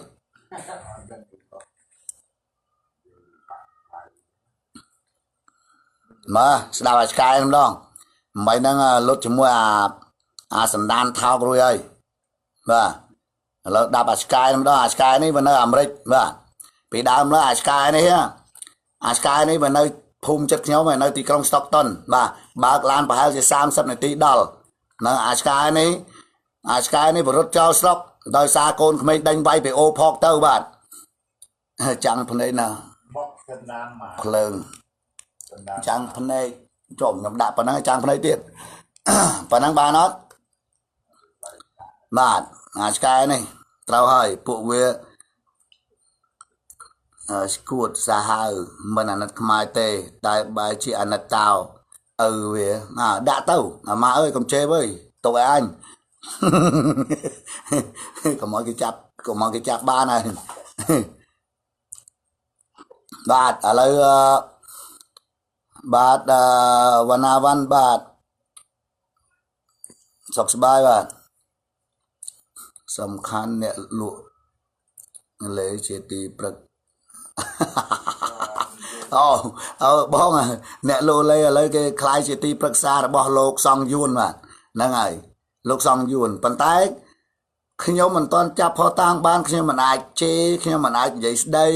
មកស្ដាប់អាឆ្កែម្ដងមិនហ្នឹងលុតជាមួយអាសណ្ដានថោករួចហើយបាទឥឡូវដាប់អាឆ្កែម្ដងអាឆ្កែនេះវានៅអាមេរិកបាទពីដើមឡើយអាឆ្កែនេះវានៅភូមិចិត្តខ្ញុំនៅទីក្រុង Stockton បាទបើកឡានប្រហែលជា30នាទីដល់នៅអាឆ្កែនេះបរុតចោលស្រុកដោយសារកូនក្មេងដេញវាយពីអូផកទៅបាទចាំងភ្នែកណាបកកណ្ដាលមកភ្លើងចាំងភ្នែកចុំខ្ញុំដាក់ប៉ុណ្ណឹងចាំងភ្នែកទៀតប៉ុណ្ណឹងបានអត់បាទអាឆ្កែនេះត្រូវហើយពួកវាស្គួតសាហាវមិនអាណិតខ្មែរទេតែបែរជាអាណិតតោឪវាអាដាក់ទៅអាម៉ាអើយកុំជេរវើយទុកឲ្យអញកុំឲ្យគេចាប់កុំឲ្យគេចាប់បានហើយបាទឥឡូវបាទវណ្ណាវ៉ាន់បាទសុខសប្បាយបាទសំខាន់អ្នកលក់លេជាទីព្រឹកអូអើបងអ្នកលក់លេឥឡូវគេខ្លាយជាទីប្រឹក្សារបស់លោកសង្ឃយួនបាទហ្នឹងហើយលោកសង្ឃយួនប៉ុន្តែខ្ញុំមិនទាន់ចាប់ផុសតាងបានខ្ញុំមិនអាចជេរខ្ញុំមិនអាចនិយាយស្ដី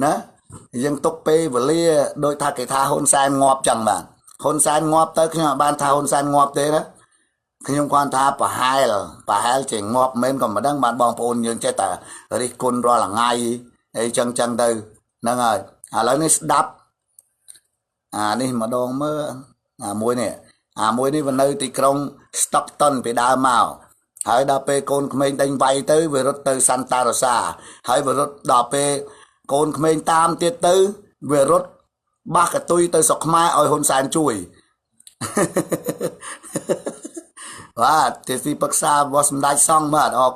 ណាយើងទុកពេលវេលាដោយថាគេថាហ៊ុនសែនងាប់ចឹងបាទហ៊ុនសែនងាប់ទៅខ្ញុំមិនបានថាហ៊ុនសែនងាប់ទេណាខ្ញុំគាត់ថាប្រហែលជាងាប់មែនក៏មិនដឹងបានបងប្អូនយើងចេះតែរិះគន់រាល់ថ្ងៃអីចឹងចឹងទៅហ្នឹងហើយឥឡូវនេះស្ដាប់អានេះម្ដងមើលអាមួយនេះវានៅទីក្រុង Stockton ពីដើមមកហើយដល់ពេលកូនក្មេងដេញវាយទៅវារត់ទៅសាន់តារ៉ូសាហើយវារត់ដល់ពេលកូនក្មេងតាមទៀតទៅវារត់បាសកតុយទៅស្រុកខ្មែរឲ្យហ៊ុនសែនជួយបាទទីប្រឹក្សារបស់សម្ដេចសង្ឃបាទអប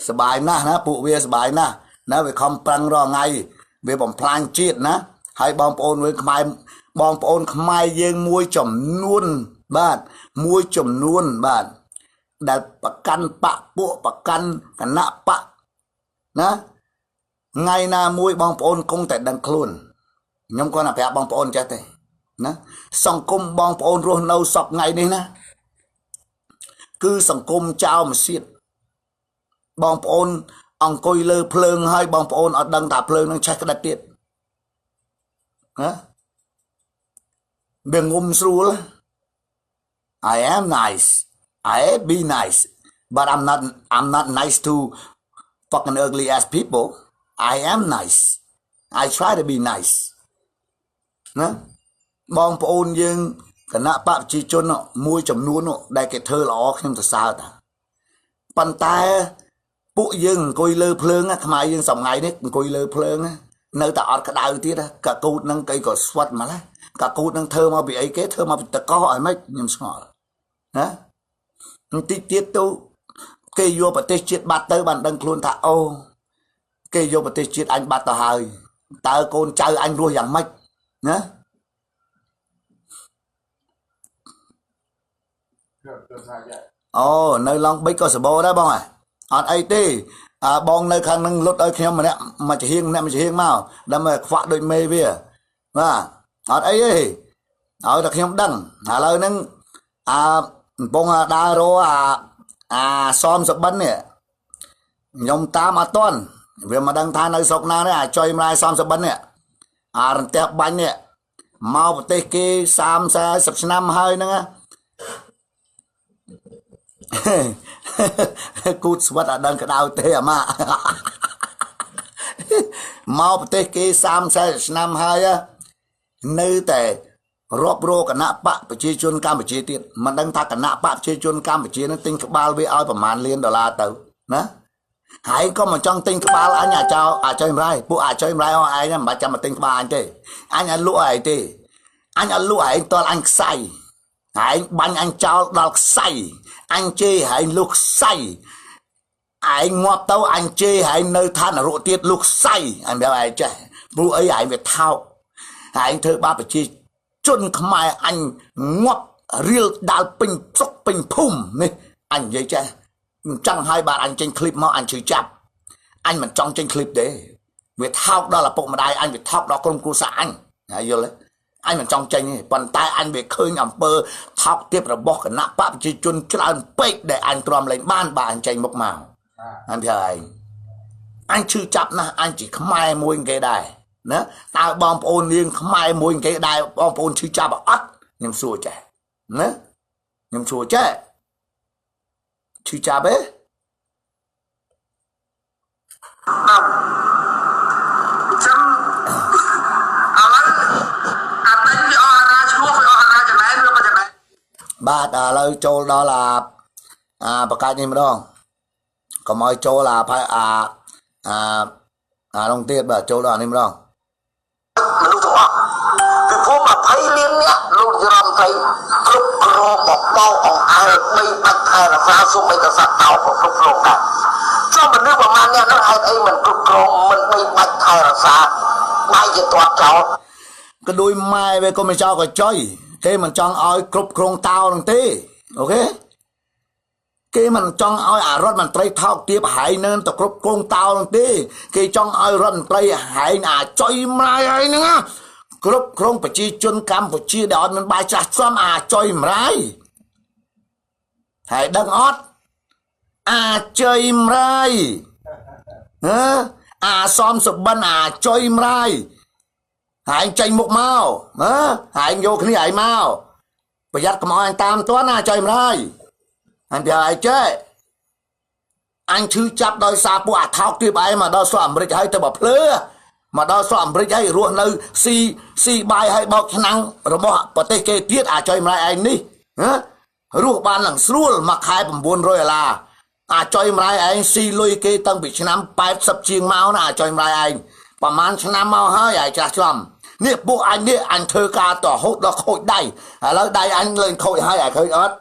សប្បាយណាស់ណាពួកវាសប្បាយណាស់ណាវាខំប្រឹងរាល់ថ្ងៃវាបំផ្លាញជាតិណាហើយបងប្អូនយើងខ្មែរបងប្អូនខ្មែរយើងមួយចំនួនបាទមួយចំនួនបាទដែលប្រកាន់បកពួកប្រកាន់គណៈបកណាថ្ងៃណាមួយបងប្អូនគង់តែដឹងខ្លួនខ្ញុំគាត់តែប្រាប់បងប្អូនចេះទេណាសង្គមបងប្អូនរស់នៅសពថ្ងៃនេះណាគឺសង្គមចោលមសៀតបងប្អូនអង្គុយលើភ្លើងហើយបងប្អូនអត់ដឹងថាភ្លើងនឹងឆេះក្តិតទៀតណាវាងុំស្រួល I am nice I be nice but I'm not nice to fucking ugly ass people I am nice I try to be nice ណាបងប្អូនយើងគណៈបកប្រជាជនមួយចំនួនដែលគេធ្វើល្អខ្ញុំសរសើរតាប៉ុន្តែពួកយើងអង្គុយលើភ្លើងខ្មែរយើងសម័យនេះអង្គុយលើភ្លើងនៅតែអត់ក្តៅទៀតកាកូតនឹងគេក៏ស្វិតម្ល៉េះកាកូតនឹងធ្វើមកពីអីគេធ្វើមកពីតកោឲ្យម៉េចខ្ញុំឆ្ងល់ណាបន្តិចទៀតទៅគេយកប្រទេសជាតិបាត់ទៅបានដឹងខ្លួនថាអូគេយកប្រទេសជាតិអញបាត់ទៅហើយតើកូនចៅអញរស់យ៉ាងម៉េចណាអូនៅឡងបិចក៏សបោដែរបងអត់អីទេបងនៅខាងនឹងលុតឲ្យខ្ញុំម្នាក់មួយចំហៀងម្នាក់មួយចំហៀងមកដើម្បីខ្វាក់ដូចមេវាបាទអត់អីទេឲ្យតែខ្ញុំដឹងឥឡូវហ្នឹងអាកំពុងដើររកអាសមសបិននេះ ខ្ញុំតាមអត់ទាន់វាមិនដឹងថានៅស្រុកណាទេអាចុយម្លាយសំសបិននេះអារន្ទះបាញ់នេះមកប្រទេសគេ30 40ឆ្នាំហើយហ្នឹងគូតស្វិតអត់ដឹងក្តៅទេអាម៉ាក់មកប្រទេសគេ30 40ឆ្នាំហើយនៅតែរាប់រកគណៈបកប្រជាជនកម្ពុជាទៀតមិនដឹងថាគណៈបកប្រជាជនកម្ពុជានឹងទិញក្បាលវាឲ្យប្រមាណលានដុល្លារទៅណាហើយក៏មិនចង់ទិញក្បាលអញអាចោអាចុយម្រាយពួកអាចុយម្រាយអស់ឯងមិនបាច់ចាំមកទិញក្បាលអញទេអញអត់លក់ឲ្យឯងទេអញអត់លក់ឯងតលអញខ្សៃឯងបាញ់អញចោលដល់ខ្សៃអញជេរឯងលុះខ្សៃឯងងាប់ទៅអញជេរឯងនៅឋាននរកទៀតលុះខ្សៃអញប្រាប់ឯងចេះព្រោះអីឯងវាថោកឯងធ្វើបាបប្រជាជនខ្មែរអញងាប់រៀលដាល់ពេញស្រុកពេញភូមិនេះអញនិយាយចេះចង់ឲ្យបាទអញចេញឃ្លីបមកអញឈឺចាប់អញមិនចង់ចេញឃ្លីបទេវាថោកដល់ឪពុកម្ដាយអញវាថោកដល់ក្រុមគ្រួសារអញហើយយល់ទេអញមិនចង់ចេញទេប៉ុន្តែអញវាឃើញអំពើថោកទាបរបស់គណៈបកប្រជាជនច្រើនពេកដែលអញទ្រាំលែងបានបាទអញចេញមុខមកអញថាឯងអញឈឺចាប់ណាស់អញជាខ្មែរមួយគេដែរណាតើបងប្អូននាងខ្មែរមួយគេដែរបងប្អូនឈឺចាប់អត់ខ្ញុំសួរចេះណាខ្ញុំសួរចេះឈឺចាប់ទេ បាទអញ្ចឹងឥឡូវអាតែវាអស់អាណាឈ្មោះវាអស់អាណាចំណែនវាក៏ចំណែន បាទឥឡូវចូលដល់អាបកាច់នេះម្ដងកុំឲ្យចូលអាអាអាអានោះទៀតបាទចូលដល់អានេះម្ដង មនុស្សទាំងអស់ពីព្រោះ20លានអ្នកលោកនាយរដ្ឋមន្ត្រីគ្រប់គ្រងបបោអង្អែលបីបាច់ថែរក្សាសូម្បីតែសត្វតោក៏គ្រប់គ្រងដែរចុះមនុស្សប្រមាណអ្នកនោះហេតុអីមិនគ្រប់គ្រងមិនបីបាច់ថែរក្សាបាយជាទាត់ចោល ក៏ដូចម៉ែវាក៏មិនចោលក៏ចុយគេមិនចង់ឲ្យគ្រប់គ្រងតោនឹងទេអូខេគេមិនចង់ឲ្យអារដ្ឋមន្ត្រីថោកទាបហែងនឹងទៅគ្រប់គ្រងតោនឹងទេគេចង់ឲ្យរដ្ឋមន្ត្រីហែងអាចុយម្លាយហើយហ្នឹងណាគ្រប់គ្រងប្រជាជនកម្ពុជាដែលអត់មានបាយចាស់ចំអាចុយម្រាយហើយដឹងអត់អាចុយម្រាយហ៎អាសំសុបិនអាចុយម្រាយហើយចេញមុខមកហ៎ហើយយកគ្នាឲ្យមកប្រយ័ត្នកុំឲ្យអញតាមទាន់ណាចុយម្រាយអញប្រាប់ឲ្យចេះអញឈឺចាប់ដោយសារពួកអាថោកទាបឯងមកដល់ស្រុកអាមេរិកហើយទៅបើភ្លើមកដល់ស្រុកអាមេរិកហើយរស់នៅស៊ីស៊ីបាយហើយបោកឆ្នាំងរបស់ប្រទេសគេទៀតអាចុយម្រាយឯងនេះហ៎រស់បានឡើងស្រួលមួយខែ900ដុល្លារអាចុយម្រាយឯងស៊ីលុយគេតាំងពីឆ្នាំ80ជាងមកណាអាចុយម្រាយឯងប្រហែលឆ្នាំមកហើយឯងចាស់ចំនេះពួកអញនេះអញធ្វើការតរហូតដល់ខូចដៃឥឡូវដៃអញលែងខូចហើយឯងឃើញអត់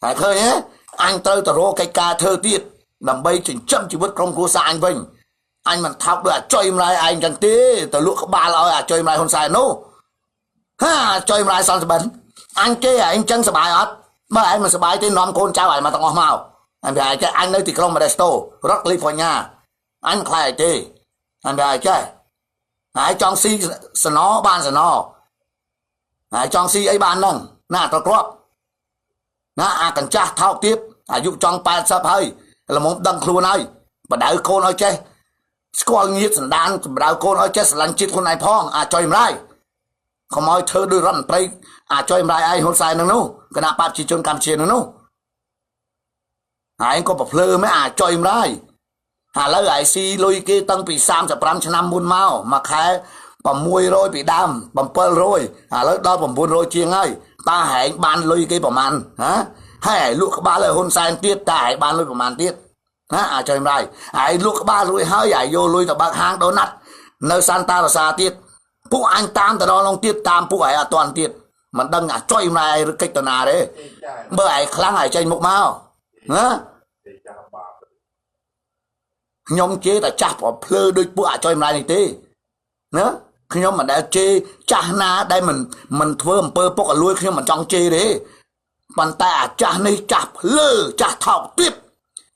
ហើយឃើញទេអញត្រូវទៅរកកិច្ចការធ្វើទៀតដើម្បីចិញ្ចឹមជីវិតក្រុមគ្រួសារអញវិញអញមិនថោកដូចអាចុយម្លាយឯងចឹងទេទៅលក់ក្បាលឲ្យអាចុយម្លាយហ៊ុនសែននោះហាអាចុយម្លាយសំសបិនអញគេឯងចឹងសบายអត់បើឯងមិនសบายទេនាំកូនចៅឯងមកទាំងអស់មកអញប្រាប់ឯងចេះអញនៅទីក្រុងម៉ាដេស្តូរដ្ឋកាលីហ្វ័រញ៉ាអញខ្លាចទេអញប្រាប់ឯងចេះហើយចង់ស៊ីសណបានសណហើយចង់ស៊ីអីបានហ្នឹងណាត្រគ្រាប់ណាអាកញ្ចាស់ថោកទៀតអាយុចង់80ហើយល្មមដឹងខ្លួនហើយបដៅកូនឲ្យចេះស្គាល់ញាតសន្តានបដៅកូនឲ្យចេះស្រឡាញ់ជាតិខ្លួនឯងផងអាចុយម្លាយកុំឲ្យធ្វើដោយរដ្ឋមន្ត្រីអាចុយម្លាយឯងហ៊ុនសែននឹងនោះគណៈបព្វជិជនកម្ពុជានឹងនោះហើយក៏ប្រភ្លើមែនអាចុយម្លាយឥឡូវឯស៊ីលុយគេតាំងពី35ឆ្នាំមុនមកមួយខែ600ពីដើម700ឥឡូវដល់900ជាងហើយតើហែងបានលុយគេប្រមាណហ៎ហើយឯលក់ក្បាលឲ្យហ៊ុនសែនទៀតតើឯងបានលុយប្រមាណទៀតណាអាចុយម្លាយឯលក់ក្បាលរួចហើយឯយកលុយទៅបើកហាងដូណាត់នៅសាន់តារសាទៀតពួកអញតាមទៅដល់នោះទៀតតាមពួកឯងអត់ទាន់ទៀតមិនដឹងអាចុយម្លាយឬកិច្ចតណាទេបើឯងខ្លាំងឯងចេញមុខមកណាខ្ញុំជេរតែចាស់ប្រភ្លើដូចពួកអាចុយម្លាយនេះទេណាខ្ញុំមិនដែលជេរចាស់ណាដែលមិនធ្វើអំពើពុកអលួយខ្ញុំមិនចង់ជេរទេប៉ុន្តែអាចាស់នេះចាស់ភ្លើចាស់ថោកទាប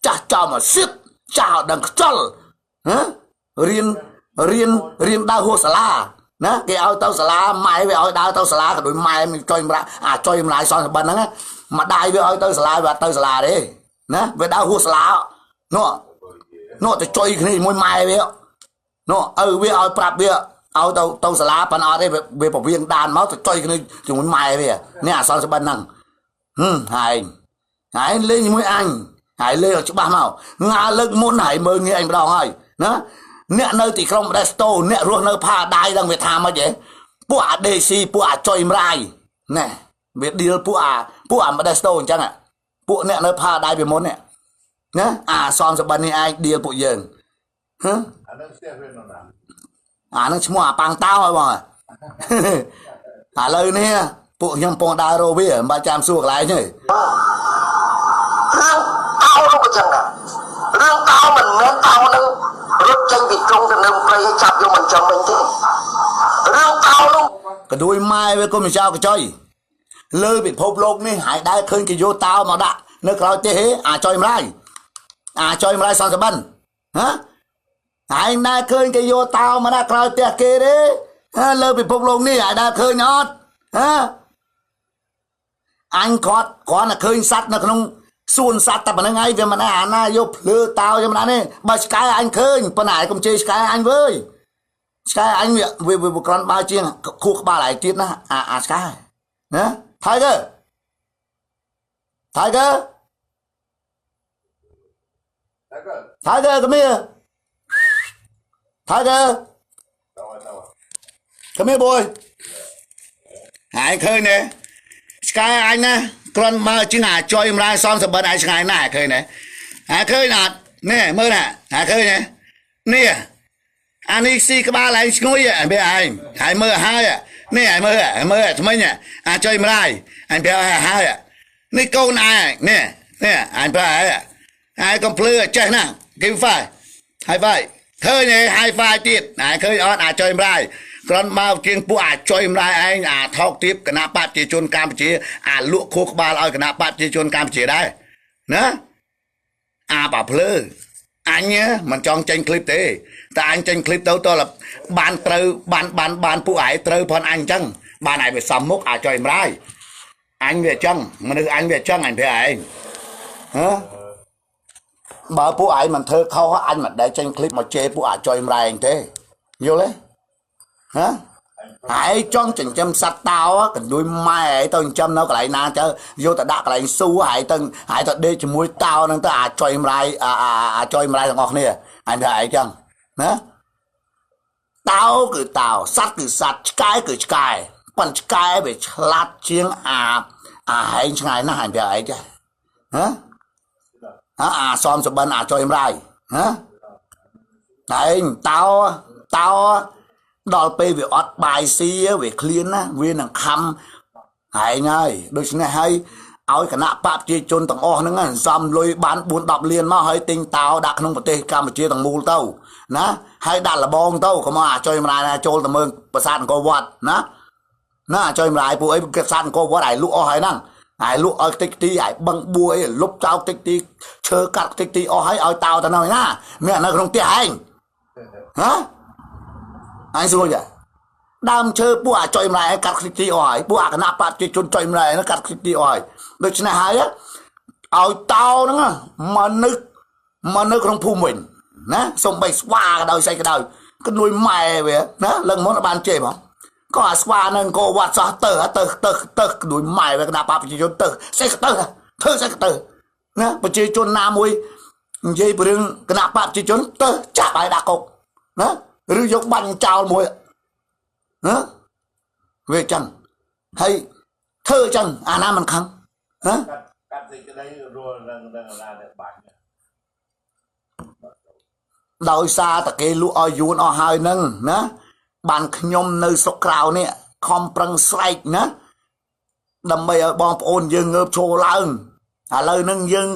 ចាស់ចោលមកសៀតចាស់អត់ដឹងខ្ចល់ណារៀនរៀនរៀនដើរហួសសាលាណាគេឲ្យទៅសាលាម៉ែវាឲ្យដើរទៅសាលាក៏ដូចម៉ែមានចុយម្រាអាចុយម្លាយសងសបិនហ្នឹងម្ដាយវាឲ្យទៅសាលាវាអត់ទៅសាលាទេណាវាដើរហួសសាលានោះ នោះទៅចុយគ្នាជាមួយម៉ែវានោះឪវាឲ្យប្រាប់វាឲ្យទៅសាលាប៉ុន្តែអត់ទេវាពវៀងដានមកទៅចុយគ្នាជាមួយម៉ែវានេះអាសនស្បិនហ្នឹងហែងហើយលេងជាមួយអញហើយលេងឲ្យច្បាស់មកងាលើកមុនហើយមើលងាយអញម្ដងហើយណាអ្នកនៅទីក្រុងម៉ូដេស្តូអ្នករស់នៅផាដៃដឹងវាថាម៉េចហ៎ពួកអា DC ពួកអាចុយម្រាយណែវាឌីលពួកអាម៉ូដេស្តូអញ្ចឹងពួកអ្នកនៅផាដៃពីមុននេះណាអាសំសបិននេះឯងឌីលពួកយើងហ៎ អានឹងស្ទះវានៅណាអានឹងឈ្មោះអាប៉ាំងតោហើយបងឥឡូវនេះពួកខ្ញុំកំពុងដើររកវាមិនបាច់ចាំសួរកន្លែងទេ រឿងតោនោះក៏ចឹងដែររឿងតោមិនមែនតោនឹងរត់ចេញពីទ្រង់ទៅនៅព្រៃឲ្យចាប់យកមិនចាំវិញទេរឿងតោនោះ កដួយម៉ែវាក៏មិនចោលកចុយលើពិភពលោកនេះហើយដែរឃើញគេយកតោមកដាក់នៅក្រោយទេអាចុយម្លាយអាចុយម្លាយសនសបិនហ៎ហើយដែរឃើញគេយកតោមកដាក់ក្រោយផ្ទះគេទេលើពិភពលោកនេះហើយដែរឃើញអត់ហ៎អញគាត់គ្រាន់តែឃើញសត្វនៅក្នុងសួនសត្វតែប៉ុណ្្នឹងឯងវាមិនអាណាយកភ្លើតោយ៉ាងណានេះបើឆ្កែអញឃើញប៉ុន្តែឯងកុំជេរឆ្កែអញវើយឆ្កែអញវាវាក្រាន់បើជាងខួរក្បាលឯងទៀតណាអាឆ្កែណា Tiger Tiger Tiger come here Tiger come here boy ហើយឃើញទេឆ្កែអញណាគ្រាន់បើជាងអាចុយម្លាយសំសបិនឯងឆ្ងាយណាស់ឃើញទេអាឃើញអត់នេះមើលណាអាឃើញទេនេះអានេះស៊ីក្បាលឯងឈ្ងុយវាឯងហើយមើលហើយនេះឯងមើលមើលថ្មិញអាចុយម្លាយអញប្រាប់ឲ្យហើយនេះកូនឯងនេះនេះអញប្រាប់ហើយហើយកុំភ្លឺចេះណា give five high five ឃើញទេ high five ទៀតឯងឃើញអត់អាចុយម្លាយគ្រាន់មកជាងពួកអាចុយម្លាយឯងអាថោកទាបគណៈបព្វជិជនកម្ពុជាអាលក់ខួរក្បាលឲ្យគណៈបព្វជិជនកម្ពុជាដែរណាអាបាភ្លើអញមិនចង់ចេញคลิปទេតែអញចេញคลิปទៅតើបានត្រូវបានបានបានពួកឯងត្រូវផងអញអញ្ចឹងបានឯងវាសំមុខអាចុយម្លាយអញវាអញ្ចឹងមនុស្សអញវាអញ្ចឹងអញប្រាប់ឯងហ៎បើពួកឯងមិនធ្វើខុសអញមិនដែលចេញคลิปមកជេរពួកអាចុយម្លាយឯងទេយល់ទេហ៎ហើយចង់ចិញ្ចឹមសត្វតោកណ្ដួយម៉ែឯងទៅចិញ្ចឹមនៅកន្លែងណាទៅយកទៅដាក់កន្លែងស៊ូហើយទៅហើយទៅដេកជាមួយតោហ្នឹងទៅអាចុយម្លាយអាចុយម្លាយទាំងអស់គ្នាអញថាអីចឹងណាតោគឺតោសត្វគឺសត្វឆ្កែគឺឆ្កែប៉ុន្តែឆ្កែវាឆ្លាតជាងអាហែងឆ្ងាយណាស់អញថាអីចាហ៎អាសំសបិនអាចុយម្លាយហ៎តែឯងតោតោដល់ពេលវាអត់បាយស៊ីវាឃ្លានណាវានឹងខំហែងហើយដូច្នេះហើយឲ្យគណៈបព្វជិជនទាំងអស់ហ្នឹងសំលុយបាន4 10លានមកហើយទិញតោដាក់ក្នុងប្រទេសកម្ពុជាទាំងមូលទៅណាហើយដាក់លបងទៅកុំឲ្យអាចុយម្លាយណាចូលទៅមើលប្រាសាទអង្គរវត្តណាណាអាចុយម្លាយពួកអីប្រាសាទអង្គរវត្តឲ្យលក់អស់ហើយហ្នឹងហើយលក់ឲ្យតិចទីឲ្យបឹងបួអីលុបចោលតិចទីឈើកាត់តិចទីអស់ហើយឲ្យតោទៅនៅណាមាននៅក្នុងផ្ទះឯងហ៎អញសួរចាដើមឈើពួកអាចុយម្លាយកាត់ខ្ទេចទីអស់ហើយពួកអាគណៈបព្វជិជនចុយម្លាយហ្នឹងកាត់ខ្ទេចទីអស់ហើយដូច្នេះហើយឲ្យតោហ្នឹងមកនឹកមកនៅក្នុងភូមិវិញណាសំបីស្វាក៏ដោយស្អីក៏ដោយកនួយម៉ែវាណាលឹងមុនបានជេរហ្មងក៏អាស្វានឹងក៏វត្តសោះទៅទៅទៅទៅកនួយម៉ែវាគណៈបព្វជិជនទៅស្អីក៏ទៅធ្វើស្អីក៏ទៅណាប្រជាជនណាមួយនិយាយពីរឿងគណៈបព្វជិជនទៅចាប់ឲ្យដាក់គុកណាឬយកបាញ់ចោលមួយណាវាចឹងហើយធ្វើចឹងអាណាមិនខឹងហ៎ កាត់សេចក្តីរួលនឹងនឹងអាណាដែលបាញ់ ដោយសារតែគេលក់ឲ្យយួនអស់ហើយនឹងណាបានខ្ញុំនៅស្រុកក្រៅនេះខំប្រឹងស្រែកណាដើម្បីឲ្យបងប្អូនយើងងើបឈរឡើងឥឡូវនឹងយើង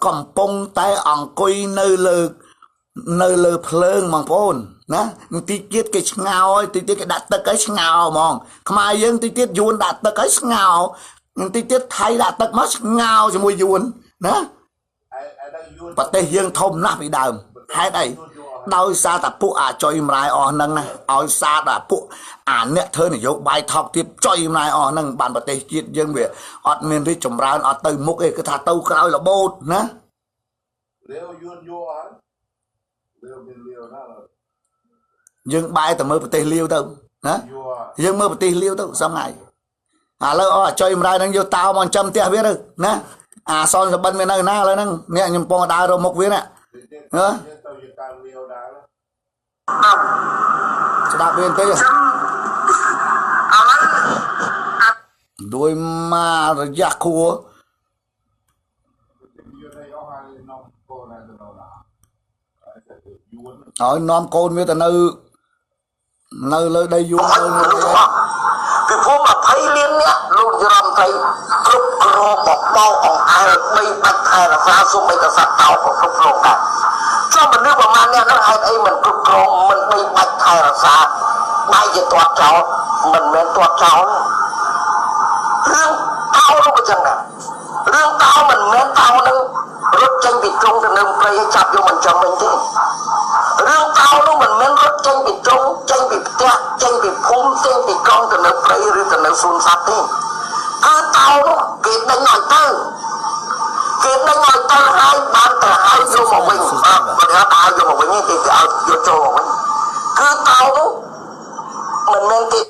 កំពុងតែអង្គុយនៅលើភ្លើងបងប្អូនណាទីទៀតគេឆ្ងោយទីទៀតគេដាក់ទឹកឲ្យឆ្ងោហ្មងខ្មែរយើងទីទៀតយួនដាក់ទឹកឲ្យឆ្ងោទីទៀតថៃដាក់ទឹកមកឆ្ងោជាមួយយួនណាប្រទេសយើងធំណាស់ពីដើមហេតុអីដោយសារតែពួកអាចុយម្លាយអស់ហ្នឹងណាឲ្យសារតែពួកអាអ្នកធ្វើនយោបាយថោកទាបចុយម្លាយអស់ហ្នឹងបានប្រទេសជាតិយើងវាអត់មានរីកចម្រើនអត់ទៅមុខទេគឺថាទៅក្រោយរបូតណា រាវយួនយកហើយ លាវមានលាវណា យើងបែរទៅមើលប្រទេសលាវទៅណា យើងមើលប្រទេសលាវទៅ សំថ្ងៃឥឡូវអស់អាចុយម្រាយហ្នឹង យកតោមកចិញ្ចឹមផ្ទះវាទៅណា អាសនសបិនវានៅណាឥឡូវហ្នឹង អ្នកខ្ញុំពងដើររកមុខវាណាហ៎ ទៅជាការលាវដែរ ស្ដាប់វាបន្តិច ចឹងឥឡូវ ដោយមករយៈខួរ ឲ្យនាំកូនវាទៅនៅនៅលើដីយួនទៅ ពីព្រោះ20លានអ្នក លោកនាយរដ្ឋមន្ត្រីគ្រប់គ្រងបបោអង្អែលបីបាច់ថែរក្សា សូម្បីតែសត្វតោក៏គ្រប់គ្រងដែរ ចុះមនុស្សប្រមាណអ្នកនោះ ហេតុអីមិនគ្រប់គ្រង មិនបីបាច់ថែរក្សា បែរជាទាត់ចោល? មិនមែនទាត់ចោល រឿងតោនោះក៏ចឹងដែរ រឿងតោមិនមែនតោនឹងរត់ចេញពីទ្រុងទៅនៅព្រៃឲ្យចាប់យកមិនចំវិញទេ រឿងតោនោះមិនមែនរត់ចេញពីទ្រុង ចេញពីផ្ទះ ចេញពីភូមិ ចេញពីក្រុង ទៅនៅព្រៃ ឬទៅនៅសួនសត្វទេ គឺតោនោះគេដេញឲ្យទៅ គេដេញឲ្យទៅហើយ បានទៅឲ្យយកមកវិញ បាទ មិនថាឲ្យយកមកវិញទេ គេឲ្យយកចូលមកវិញ គឺតោនោះមិនមែនគេ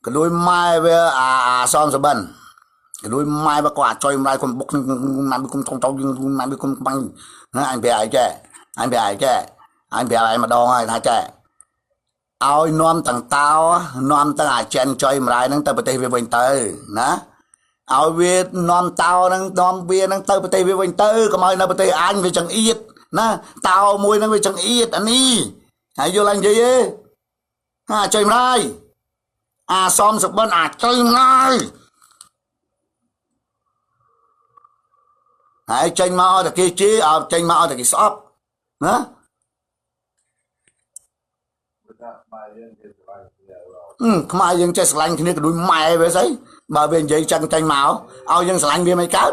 ក៏ដូចម៉ែវាអាអាសំសបិន ក៏ដូចម៉ែវាក៏អាចុយម្លាយគុំបុកណាំគុំថងតោណាំគុំបាញ់ណា អញប្រាប់ឯងចេះ អញប្រាប់ឯងចេះ អញប្រាប់ឯងម្ដងហើយថាចេះ ឲ្យនាំទាំងតោ នាំទាំងអាចិនចុយម្លាយហ្នឹងទៅប្រទេសវាវិញទៅណា ឲ្យវានាំតោហ្នឹង នាំវាហ្នឹងទៅប្រទេសវាវិញទៅ កុំឲ្យនៅប្រទេសអញ វាចង្អៀតណា តោមួយហ្នឹងវាចង្អៀតអានេះហើយ យល់អញនិយាយទេ អាចុយម្លាយ អាសំសបិន អាចុយម្លាយហើយ ចេញមកឲ្យតែគេជេរ ឲ្យចេញមកឲ្យតែគេស្អប់ណា ខ្មែរយើងចេះស្រឡាញ់គ្នាក៏ដូចម៉ែវាស្អី បើវានិយាយចឹងចេញមកឲ្យយើងស្រឡាញ់វាមិនកើត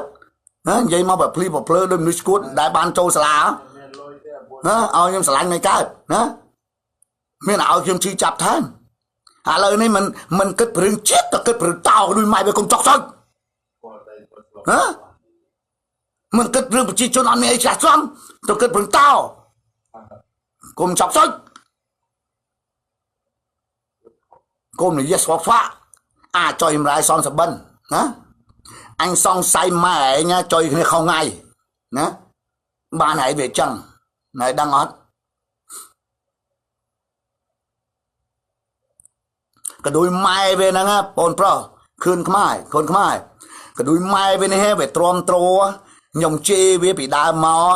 ណា និយាយមកបែបភ្លីបភ្លើដូចមនុស្សឈួតដែលបានចូលសាលាណា ឲ្យខ្ញុំស្រឡាញ់មិនកើតណា មានឲ្យខ្ញុំឈឺចាប់ថែម ឥឡូវនេះមិនគិតព្រឹងជាតិ ទៅគិតព្រឹងតោដូចម៉ែវា កុំចុកចុចហ៎ មិនគិតរឿងប្រជាជនអត់មានអីចាស់ចំ ទៅគិតព្រឹងតោ កុំចុកចុច កុំនិយាយស្វកស្វាក់ អាចុយម្លាយសំសបិនណា អញសង្ស័យម៉ែឯងចុយគ្នាខុសថ្ងៃណា បានហើយវាចឹងណែ ដឹងអត់ ក៏ដូចម៉ែវាហ្នឹង បងប្រុសខឿនខ្មែរ កូនខ្មែរ ក៏ដូចម៉ែវានេះ វាទ្រាំទ្រខ្ញុំជេរវាពីដើមមក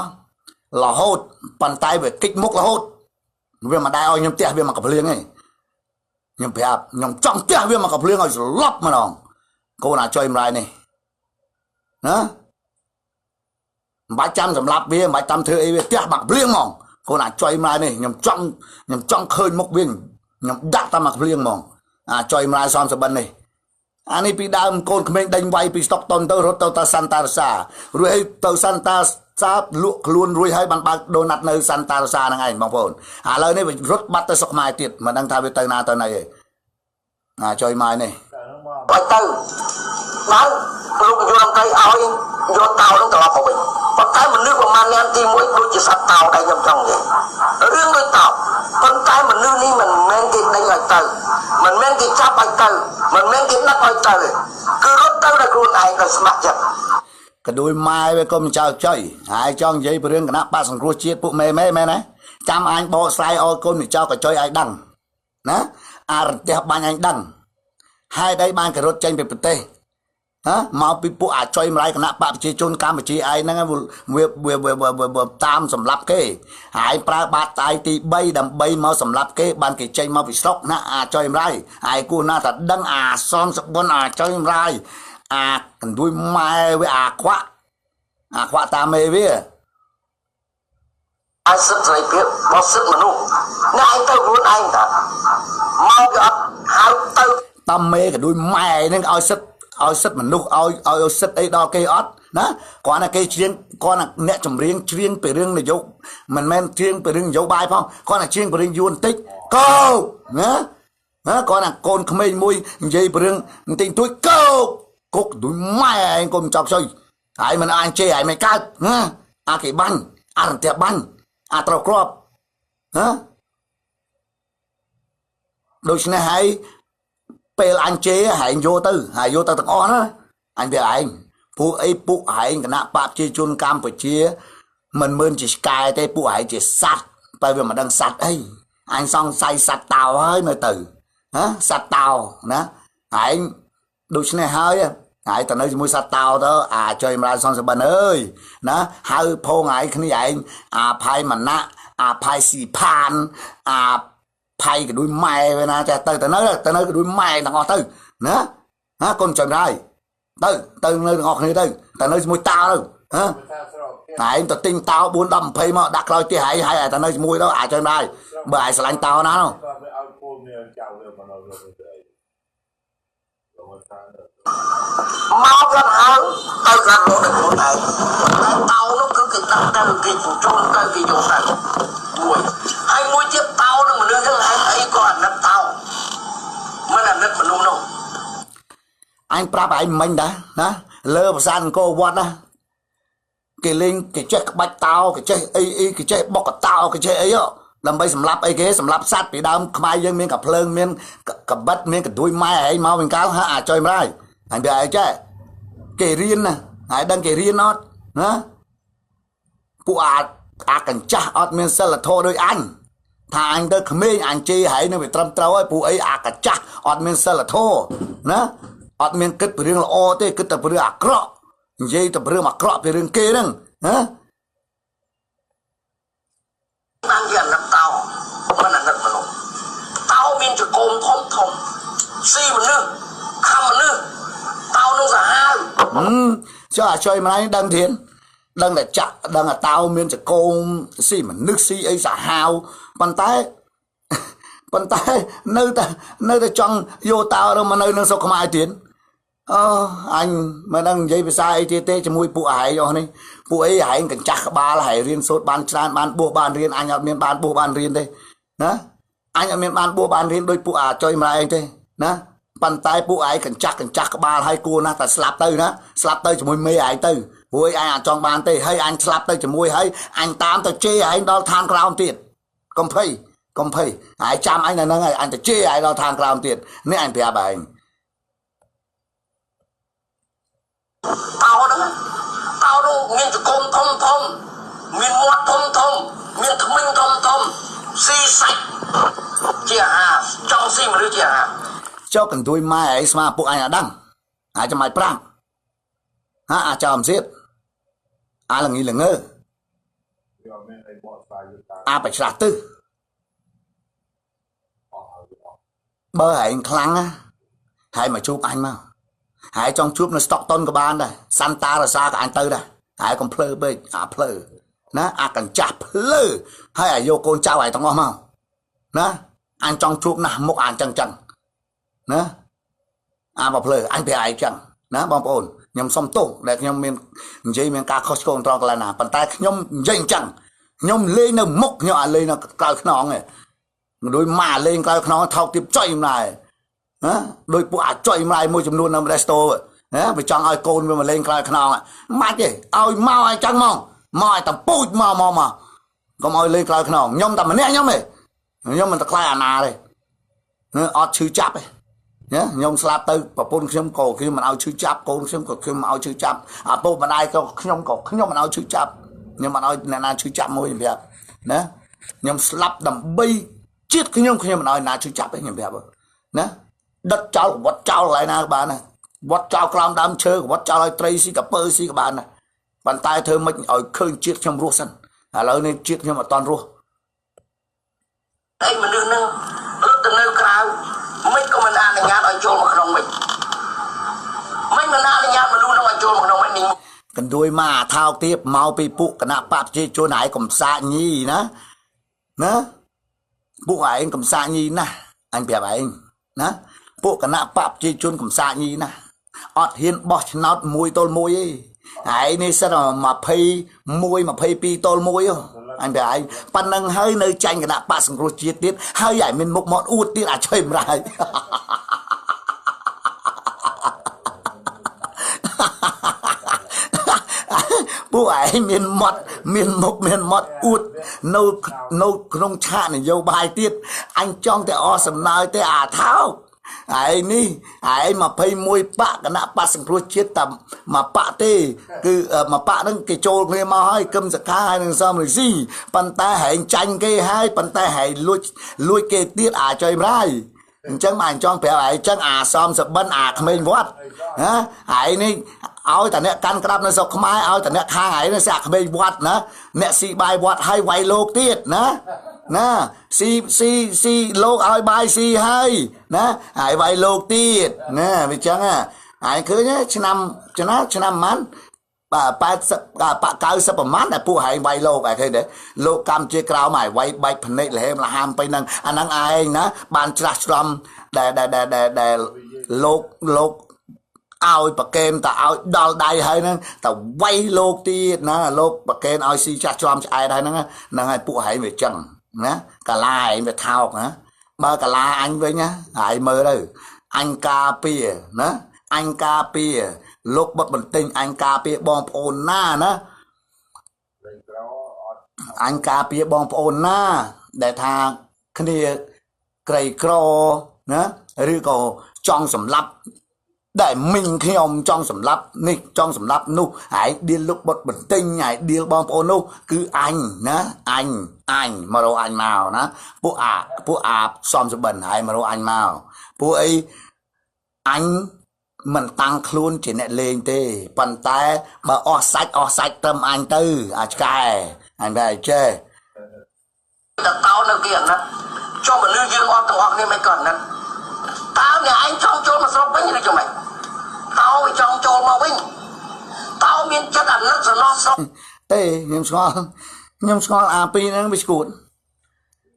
រហូត ប៉ុន្តែវាគិចមុខរហូត វាមិនដែលឲ្យខ្ញុំផ្ទះវាមកកភ្លៀងទេ ខ្ញុំប្រាប់ ខ្ញុំចង់ផ្ទះវាមកកភ្លៀងឲ្យស្លប់ម្ដង កូនអាចុយម្លាយនេះណា មិនបាច់ចាំសម្លាប់វា មិនបាច់ចាំធ្វើអីវា ផ្ទះបាក់ភ្លៀងហ្មង កូនអាចុយម្លាយនេះ ខ្ញុំចង់ឃើញមុខវា ខ្ញុំដាក់តាមមកភ្លៀងហ្មង អាចុយម្លាយសំសបិននេះ អានេះពីដើមកូនក្មេងដេញវាយពីស្តុកតុនទៅ រត់ទៅតាសាន់តារសា រួចហើយទៅសាន់តាសាលក់ខ្លួន រួចហើយបានបើកដូណាត់នៅសាន់តារសាហ្នឹងឯងបងប្អូន ឥឡូវនេះវារត់បាត់ទៅស្រុកខ្មែរទៀត មិនដឹងថាវាទៅណាទៅណីទេ អាចុយម៉ាយនេះ ឲ្យទៅបានលោកនាយករដ្ឋមន្ត្រីឲ្យយកតោនឹងត្រឡប់មកវិញ ប៉ុន្តែមនុស្សប្រមាណអ្នកទី1ដូចជាសត្វតោដែលខ្ញុំចង់និយាយរឿងដូចតោ ប៉ុន្តែមនុស្សនេះមិនមែនគេដេញឲ្យទៅ មិនមែនគេចាប់ឲ្យទៅ មិនមែនគេដឹកឲ្យទៅ គឺរត់ទៅដោយខ្លួនឯងដោយស្ម័គ្រចិត្ត ក៏ដូចម៉ែវាកុំចៅចុយហើយ ចង់និយាយពីរឿងគណៈបកសង្គ្រោះជាតិពួកមេមេមែនណា ចាំអញបកស្រាយឲ្យកូនចៅកចុយឲ្យដឹងណា អារន្ទះបាញ់អញដឹងហេតុអីបានគេរត់ចេញពីប្រទេសហ៎ មកពីពួកអាចុយម្លាយគណៈបកប្រជាជនកម្ពុជាឯងហ្នឹង វាវាតាមសម្លាប់គេ ហើយប្រើបាតដៃទី3ដើម្បីមកសម្លាប់គេ បានគេចេញមកពីស្រុកណា អាចុយម្លាយ ហើយគួរណាតែដឹង អាសំសបុន អាចុយម្លាយ អាកណ្ដួយម៉ែវា អាខ្វាក់ អាខ្វាក់តាមមេវា ឲ្យសិទ្ធិសេរីភាពរបស់សិទ្ធិមនុស្ស អ្នកឯងទៅខ្លួនឯងតាមក គេអត់ហៅទៅ តាមមេកណ្ដួយម៉ែហ្នឹង ឲ្យសិទ្ធ ឲ្យសិទ្ធមនុស្ស ឲ្យឲ្យសិទ្ធអីដល់គេអត់ណា គ្រាន់តែគេច្រៀង គ្រាន់តែអ្នកចម្រៀងច្រៀងពីរឿងនយោបាយ មិនមែនច្រៀងពីរឿងនយោបាយផង គ្រាន់តែច្រៀងពីរឿងយួនបន្តិចកោណាណា គ្រាន់តែកូនក្មេងមួយនិយាយពីរឿងបន្តិចបន្តួចកោគុកដូចម៉ែឯង កុំចប់ចុយហើយ មិនអាចជេរហើយមិនកើតណា អាគេបាញ់ អារន្ទះបាញ់ អាត្រូវគ្រាប់ ហ៎ដូច្នេះហើយពេលអញជេរហែងយកទៅហើយយកទៅទាំងអស់ណាអញវាឯងពួកអីពួកហែងគណៈបកប្រជាជនកម្ពុជាមិនមើលជាឆ្កែទេពួកហែងជាសัตว์តែវាមិនដឹងសัตว์អីអញសង្ស័យសัตว์តោហើយមើលទៅហ៎សัตว์តោណាហែងដូច្នេះហើយហើយទៅនៅជាមួយសត្វតោទៅអាចុយម្រាយសំសបិនអើយណាហៅផងឯងគ្នាឯងអាផៃមណៈអាផៃស៊ីផានអាផៃកដួយម៉ែវាណាចេះទៅទៅនៅទៅនៅកដួយម៉ែទាំងអស់ទៅណាហ៎កូនចុយម្រាយទៅទៅនៅទាំងអស់គ្នាទៅទៅនៅជាមួយតោទៅហ៎តែឯងទៅទិញតោ4 10 20មកដាក់ក្រោយផ្ទះហើយហើយទៅនៅជាមួយទៅអាចុយម្រាយបើឯងស្រឡាញ់តោណានោះ ឲ្យពូមានចៅវាមកនៅទៅអី មកគាត់ហៅទៅគាត់មកដល់ខ្លួនឯងតែតោនោះគឺគេដាក់ទៅគេបញ្ជូនទៅគេយកទៅមួយហើយមួយទៀតតោនឹងមនុស្សហ្នឹងហេតុអីក៏អាណិតតោមិនអាណិតមនុស្សនោះ អញប្រាប់ឯងមិញដែរណាលើប្រាសាទអង្គរវត្តណាគេលេងគេចេះក្បាច់តោគេចេះអីអីគេចេះបុកកតោគេចេះអីដើម្បីសម្លាប់អីគេសម្លាប់សត្វពីដើមខ្មែរយើងមានកភ្លើងមានកបិតមានកដួយម៉ែឯងមកវិញកាលហាអាចុយម្រាយអញប្រាប់ឯងចេះគេរៀនណាហើយដឹងគេរៀនអត់ណាពួកអាកញ្ចាស់អត់មានសិលធម៌ដូចអញថាអញទៅក្មេងអញជេរហើយនឹងវាត្រឹមត្រូវហើយពួកអីអាកញ្ចាស់អត់មានសិលធម៌ណាអត់មានគិតពីរឿងល្អទេគិតតែពីរឿងអាក្រក់និយាយតែពីរឿងអាក្រក់ពីរឿងគេហ្នឹងណា បានគេអាណិតតោមិនអាណិតមនុស្សតោមានចកុំធំធំស៊ីមនុស្សខំមនុស្សតោនឹងសាហាវ ចុះអាចុយម្លាយដឹងធានដឹងតែចាក់ដឹងតែតោមានចកុំស៊ីមនុស្សស៊ីអីសាហាវប៉ុន្តែនៅតែចង់យកតោទៅមកនៅនឹងស្រុកខ្មែរទៀតអូអញមិនដឹងនិយាយភាសាអីទៀតទេជាមួយពួកឯងអស់នេះពួកអីឯងកញ្ចាស់ក្បាលហើយរៀនសូត្របានច្រើនបានបួសបានរៀនអញអត់មានបានបួសបានរៀនទេណាអញអត់មានបានបួសបានរៀនដូចពួកអាចុយម្លាយឯងទេណាប៉ុន្តែពួកឯងកញ្ចាស់ក្បាលហើយគួរណាស់តែស្លាប់ទៅណាស្លាប់ទៅជាមួយមេឯងទៅព្រោះឯងអាចចង់បានទេហើយអញស្លាប់ទៅជាមួយហើយអញតាមទៅជេរឯងដល់ឋានក្រោមទៀតកុំភ័យឯងចាំអញនៅហ្នឹងហើយអញទៅជេរឯងដល់ឋានក្រោមទៀតនេះអញប្រាប់ឯង តោហ្នឹងតោនោះមានចកុំធំធំមានមាត់ធំធំមានធ្មេញធំធំស៊ីសាច់ជាអាហារចង់ស៊ីមនុស្សជាអាហារ ចុះកន្ទួយម៉ែឯងស្មាពួកអញអត់ដឹងអាចចាំឲ្យប្រាប់ហាអាចចំទៀតអាល្ងីល្ងើអាបច្រាស់ទឹះបើឯងខ្លាំងណាហើយមកជួបអញមកហើយចង់ជួបនៅស្តុកតុនក៏បានដែរសាន់តារសាក៏អញទៅដែរហើយកុំភ្លើពេកអាភ្លើណាអាកញ្ចាស់ភ្លើហើយអាយកកូនចៅឯងទាំងអស់មកណាអញចង់ជួបណាស់មុខអញចឹងចឹងណាអាបភ្លើអញប្រាប់ឯងចឹងណាបងប្អូនខ្ញុំសុំទោសដែលខ្ញុំមាននិយាយមានការខុសឆ្គងត្រង់កន្លែងណាប៉ុន្តែខ្ញុំនិយាយអញ្ចឹងខ្ញុំលេងនៅមុខខ្ញុំអាលេងនៅក្រោយខ្នងឯងដូចម៉ាលេងក្រោយខ្នងថោកទៀតចុយម្លាយណាដោយពួកអាចុយម្លាយមួយចំនួននៅរេស្តូណាវាចង់ឲ្យកូនវាមកលេងក្រោយខ្នងម៉ាច់ទេឲ្យមកឲ្យចឹងមកមកឲ្យតំពូចមកមកមកកុំឲ្យលេងក្រោយខ្នងខ្ញុំតែម្នាក់ខ្ញុំទេខ្ញុំមិនទៅខ្លាចអាណាទេអត់ឈឺចាប់ទេណាខ្ញុំស្លាប់ទៅប្រពន្ធខ្ញុំក៏ខ្ញុំមិនឲ្យឈឺចាប់កូនខ្ញុំក៏ខ្ញុំមិនឲ្យឈឺចាប់ឪពុកម្ដាយក៏ខ្ញុំមិនឲ្យឈឺចាប់ខ្ញុំមិនឲ្យអ្នកណាឈឺចាប់មួយខ្ញុំប្រាប់ណាខ្ញុំស្លាប់ដើម្បីជាតិខ្ញុំខ្ញុំមិនឲ្យណាឈឺចាប់ទេខ្ញុំប្រាប់ណាដុតចោលវត្តចោលកន្លែងណាក៏បានដែរវត្តចោលក្រោមដើមឈើវត្តចោលឲ្យត្រីស៊ីកាពើស៊ីក៏បានដែរប៉ុន្តែធ្វើម៉េចឲ្យឃើញជាតិខ្ញុំរស់សិនឥឡូវនេះជាតិខ្ញុំអត់តាន់រស់ អីមនុស្សនឹងរត់ទៅនៅក្រៅមិនក៏មិនអនុញ្ញាតឲ្យចូលមកក្នុងវិញមិនមិនអនុញ្ញាតមនុស្សនឹងឲ្យចូលមកក្នុងវិញនេះ កន្ទួយមកអាថោកទៀតមកពីពួកគណៈបកប្រជាជនឯងកំសាកញីណាណាពួកឯងកំសាកញីណាស់អញប្រាប់ឯងណាពួកគណៈបកប្រជាជនកំសាកញីណាស់អត់ហ៊ានបោះឆ្នោត1ទល់1ទេឯងនេះសិត21 22ទល់1អញប្រាប់ឯងប៉ណ្ណឹងហើយនៅចាញ់គណៈបកសង្គ្រោះជាតិទៀតហើយឯងមានមុខមាត់អួតទៀតអាចឆេមរាយ ពួកឯងមានមាត់មានមុខមានមាត់អួតនៅនៅក្នុងឆាកនយោបាយទៀតអញចង់តែអស់សំណើចទេអាថោកឯងនេះឯង21បកគណៈបក្សសង្គ្រោះជាតិតែមួយបកទេគឺមួយបកហ្នឹងគេចូលគ្នាមកហើយកឹមសខាហើយនឹងសំរងស៊ីប៉ុន្តែហែងចាញ់គេហើយប៉ុន្តែហែងលួចលួចគេទៀតអាចុយម្រាយអញ្ចឹងមកអញចង់ប្រាប់ឯងចឹងអាសំសបិនអាក្មេងវត្តណាឯងនេះឲ្យតែអ្នកកាន់ក្តាប់នៅស្រុកខ្មែរឲ្យតែអ្នកខាងឯងនេះស្អាក្មេងវត្តណាអ្នកស៊ីបាយវត្តហើយវាយលោកទៀតណាណាស៊ីស៊ីស៊ីលោកឲ្យបាយស៊ីហើយណាហើយវាយលោកទៀតណាវាចឹងឯងឃើញឆ្នាំឆ្នាំឆ្នាំប៉ុន្មានបាទ80 90ប្រមាណដែលពួកឯងវាយលោកឯងឃើញទេលោកកម្ពុជាក្រោមឯងវាយបែកភ្នែកលហេមលហាមទៅនឹងអាហ្នឹងឯងណាបានច្រាស់ច្រំដែលដែលដែលដែលលោកលោកឲ្យប្រកេនតឲ្យដល់ដៃហើយហ្នឹងតវាយលោកទៀតណាលោកប្រកេនឲ្យស៊ីចាស់ច្រំឆ្អែតហើយហ្នឹងហ្នឹងហើយពួកឯងវាចឹងណាកាឡាឯងវាថោកណាបើកាឡាអញវិញណាឯងមើលទៅអញការពារណាអញការពារលោកបុតបន្ទិញអញការពារបងប្អូនណាណាអញការពារបងប្អូនណាដែលថាគ្នាក្រីក្រណាឬក៏ចង់សម្លាប់ដែលមីងខ្ញុំចង់សម្លាប់នេះចង់សម្លាប់នោះឯងដៀលលោកបុតបន្ទិញឯងដៀលបងប្អូននោះគឺអញណាអញអញមករកអញមកណាពួកអាពួកអាសំសបិនហើយមករកអញមកពួកអីអញមិនតាំងខ្លួនជាអ្នកលេងទេប៉ុន្តែបើអស់សាច់អស់សាច់ត្រឹមអញទៅអាឆ្កែអញបែរចេះ តតោនៅគេអាណិតចុះមនុស្សយើងអត់ទាំងអស់គ្នាមិនក៏អាណិតតើអ្នកឯងចង់ចូលមកស្រុកវិញឬយ៉ាងម៉េចតោវាចង់ចូលមកវិញតោមានចិត្តអាណិតស្រណោះស្រុក ទេខ្ញុំស្គាល់ខ្ញុំស្គាល់អាពីរហ្នឹងវាស្គួត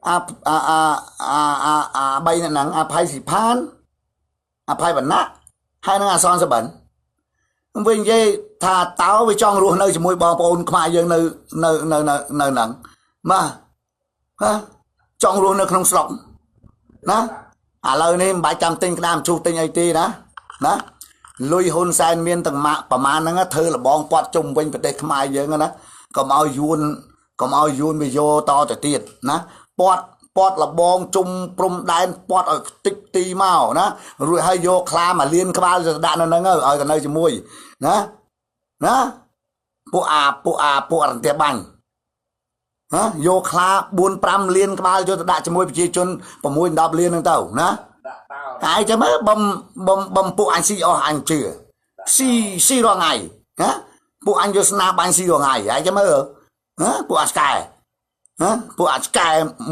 អាអាអាអាអាអាបីហ្នឹងអាផៃស៊ីផានអាផៃវណ្ណៈហើយនឹងអាសនសបិនវិញនិយាយថាតោវាចង់រស់នៅជាមួយបងប្អូនខ្មែរយើងនៅនៅនៅនៅហ្នឹងបាទហ៎ចង់រស់នៅក្នុងស្រុកណាឥឡូវនេះមិនបាច់ចាំទិញក្តាមជ្រូកទិញអីទេណាណាលុយហ៊ុនសែនមានទាំងម៉ាក់ប្រមាណហ្នឹងធ្វើលបងពាត់ជុំវិញប្រទេសខ្មែរយើងណាកុំឲ្យយួនកុំឲ្យយួនវាយកតទៅទៀតណាពាត់ពាត់លបងជុំព្រំដែនពាត់ឲ្យខ្ទេចទីមកណារួចហើយយកខ្លាមកលៀនក្បាលទៅដាក់នៅហ្នឹងឲ្យទៅនៅជាមួយណាណាពួកអាពួកអាពួករន្ទះបាញ់ណាយកខ្លា4 5លានក្បាលយកទៅដាក់ជាមួយប្រជាជន6 10លានហ្នឹងទៅណាតែចាំមើលបំបំបំពួកអញស៊ីអស់អញជឿស៊ីស៊ីរាល់ថ្ងៃណាពួកអញយកស្នាបាញ់ស៊ីរាល់ថ្ងៃហើយចាំមើលណាពួកអាឆ្កែណាពួកអាឆ្កែ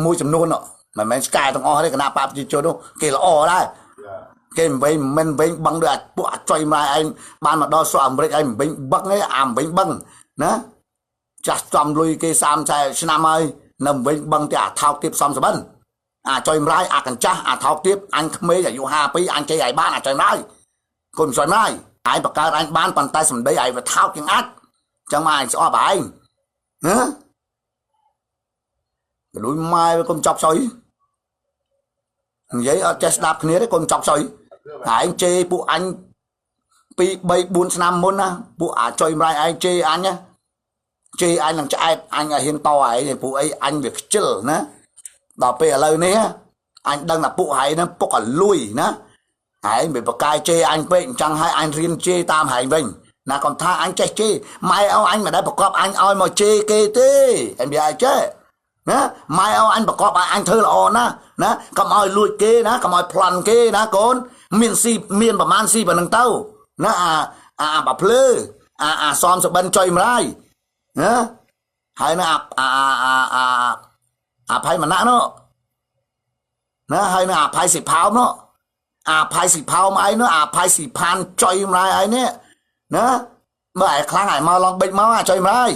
មួយចំនួនមិនមែនឆ្កែទាំងអស់ទេគណៈបព្វជិជននោះគេល្អដែរគេមិនវិញមិនវិញបឹងដូចអាពួកអាចុយម្លាយឯងបានមកដល់ស្រុកអាមេរិកឯងមិនវិញបឹងទេអាមិនវិញបឹងណាចាស់ចំលុយគេ30ឆ្នាំហើយនៅវិញបឹងទេអាថោកទៀតសំសបិនអាចុយម្លាយអាកញ្ចាស់អាថោកទៀតអញក្មេងអាយុ52អញជ័យឯងបានអាចុយម្លាយកូនចុយម្លាយឯងបង្កើតអញបានប៉ុន្តែសម្ដីឯងវាថោកជាងអាចចឹងមកឯងស្អប់ឯងណាកលុយម៉ែវាកុំចប់ចុយនិយាយអត់ចេះស្ដាប់គ្នាទេកុំចប់ចុយឯងជេរពួកអញ2 3 4ឆ្នាំមុនណាពួកអាចុយម្លាយឯងជេរអញណាជេរអញនឹងឆ្អែតអញឲ្យហ៊ានតឯងពួកអីអញវាខ្ជិលណាដល់ពេលឥឡូវនេះអញដឹងថាពួកឯងហ្នឹងពុកឲ្យលួយណាឯងវាបកាយជេរអញពេកអញ្ចឹងហើយអញរៀនជេរតាមឯងវិញណាកុំថាអញចេះជេរម៉ែអូអញមិនដែលប្រកបអញឲ្យមកជេរគេទេអញនិយាយចេះណាម៉ែអូអញប្រកបឲ្យអញធ្វើល្អណាស់ណាកុំឲ្យលួចគេណាកុំឲ្យប្លន់គេណាកូនមានស៊ីមានប្រមាណស៊ីប៉ុណ្្នឹងទៅណាអាអាបាភ្លើអាអាសំសបិនចុយម្លាយណាហើយណាអាអាអាអាផៃមណៈនោះណាហើយណាអាផៃសិផោមនោះអាផៃសិផោមឯងនោះអាផៃសិផានចុយម្លាយឯងនេះណាបើឯងខ្លាំងឯងមកឡងបិចមកអាចុយម្លាយ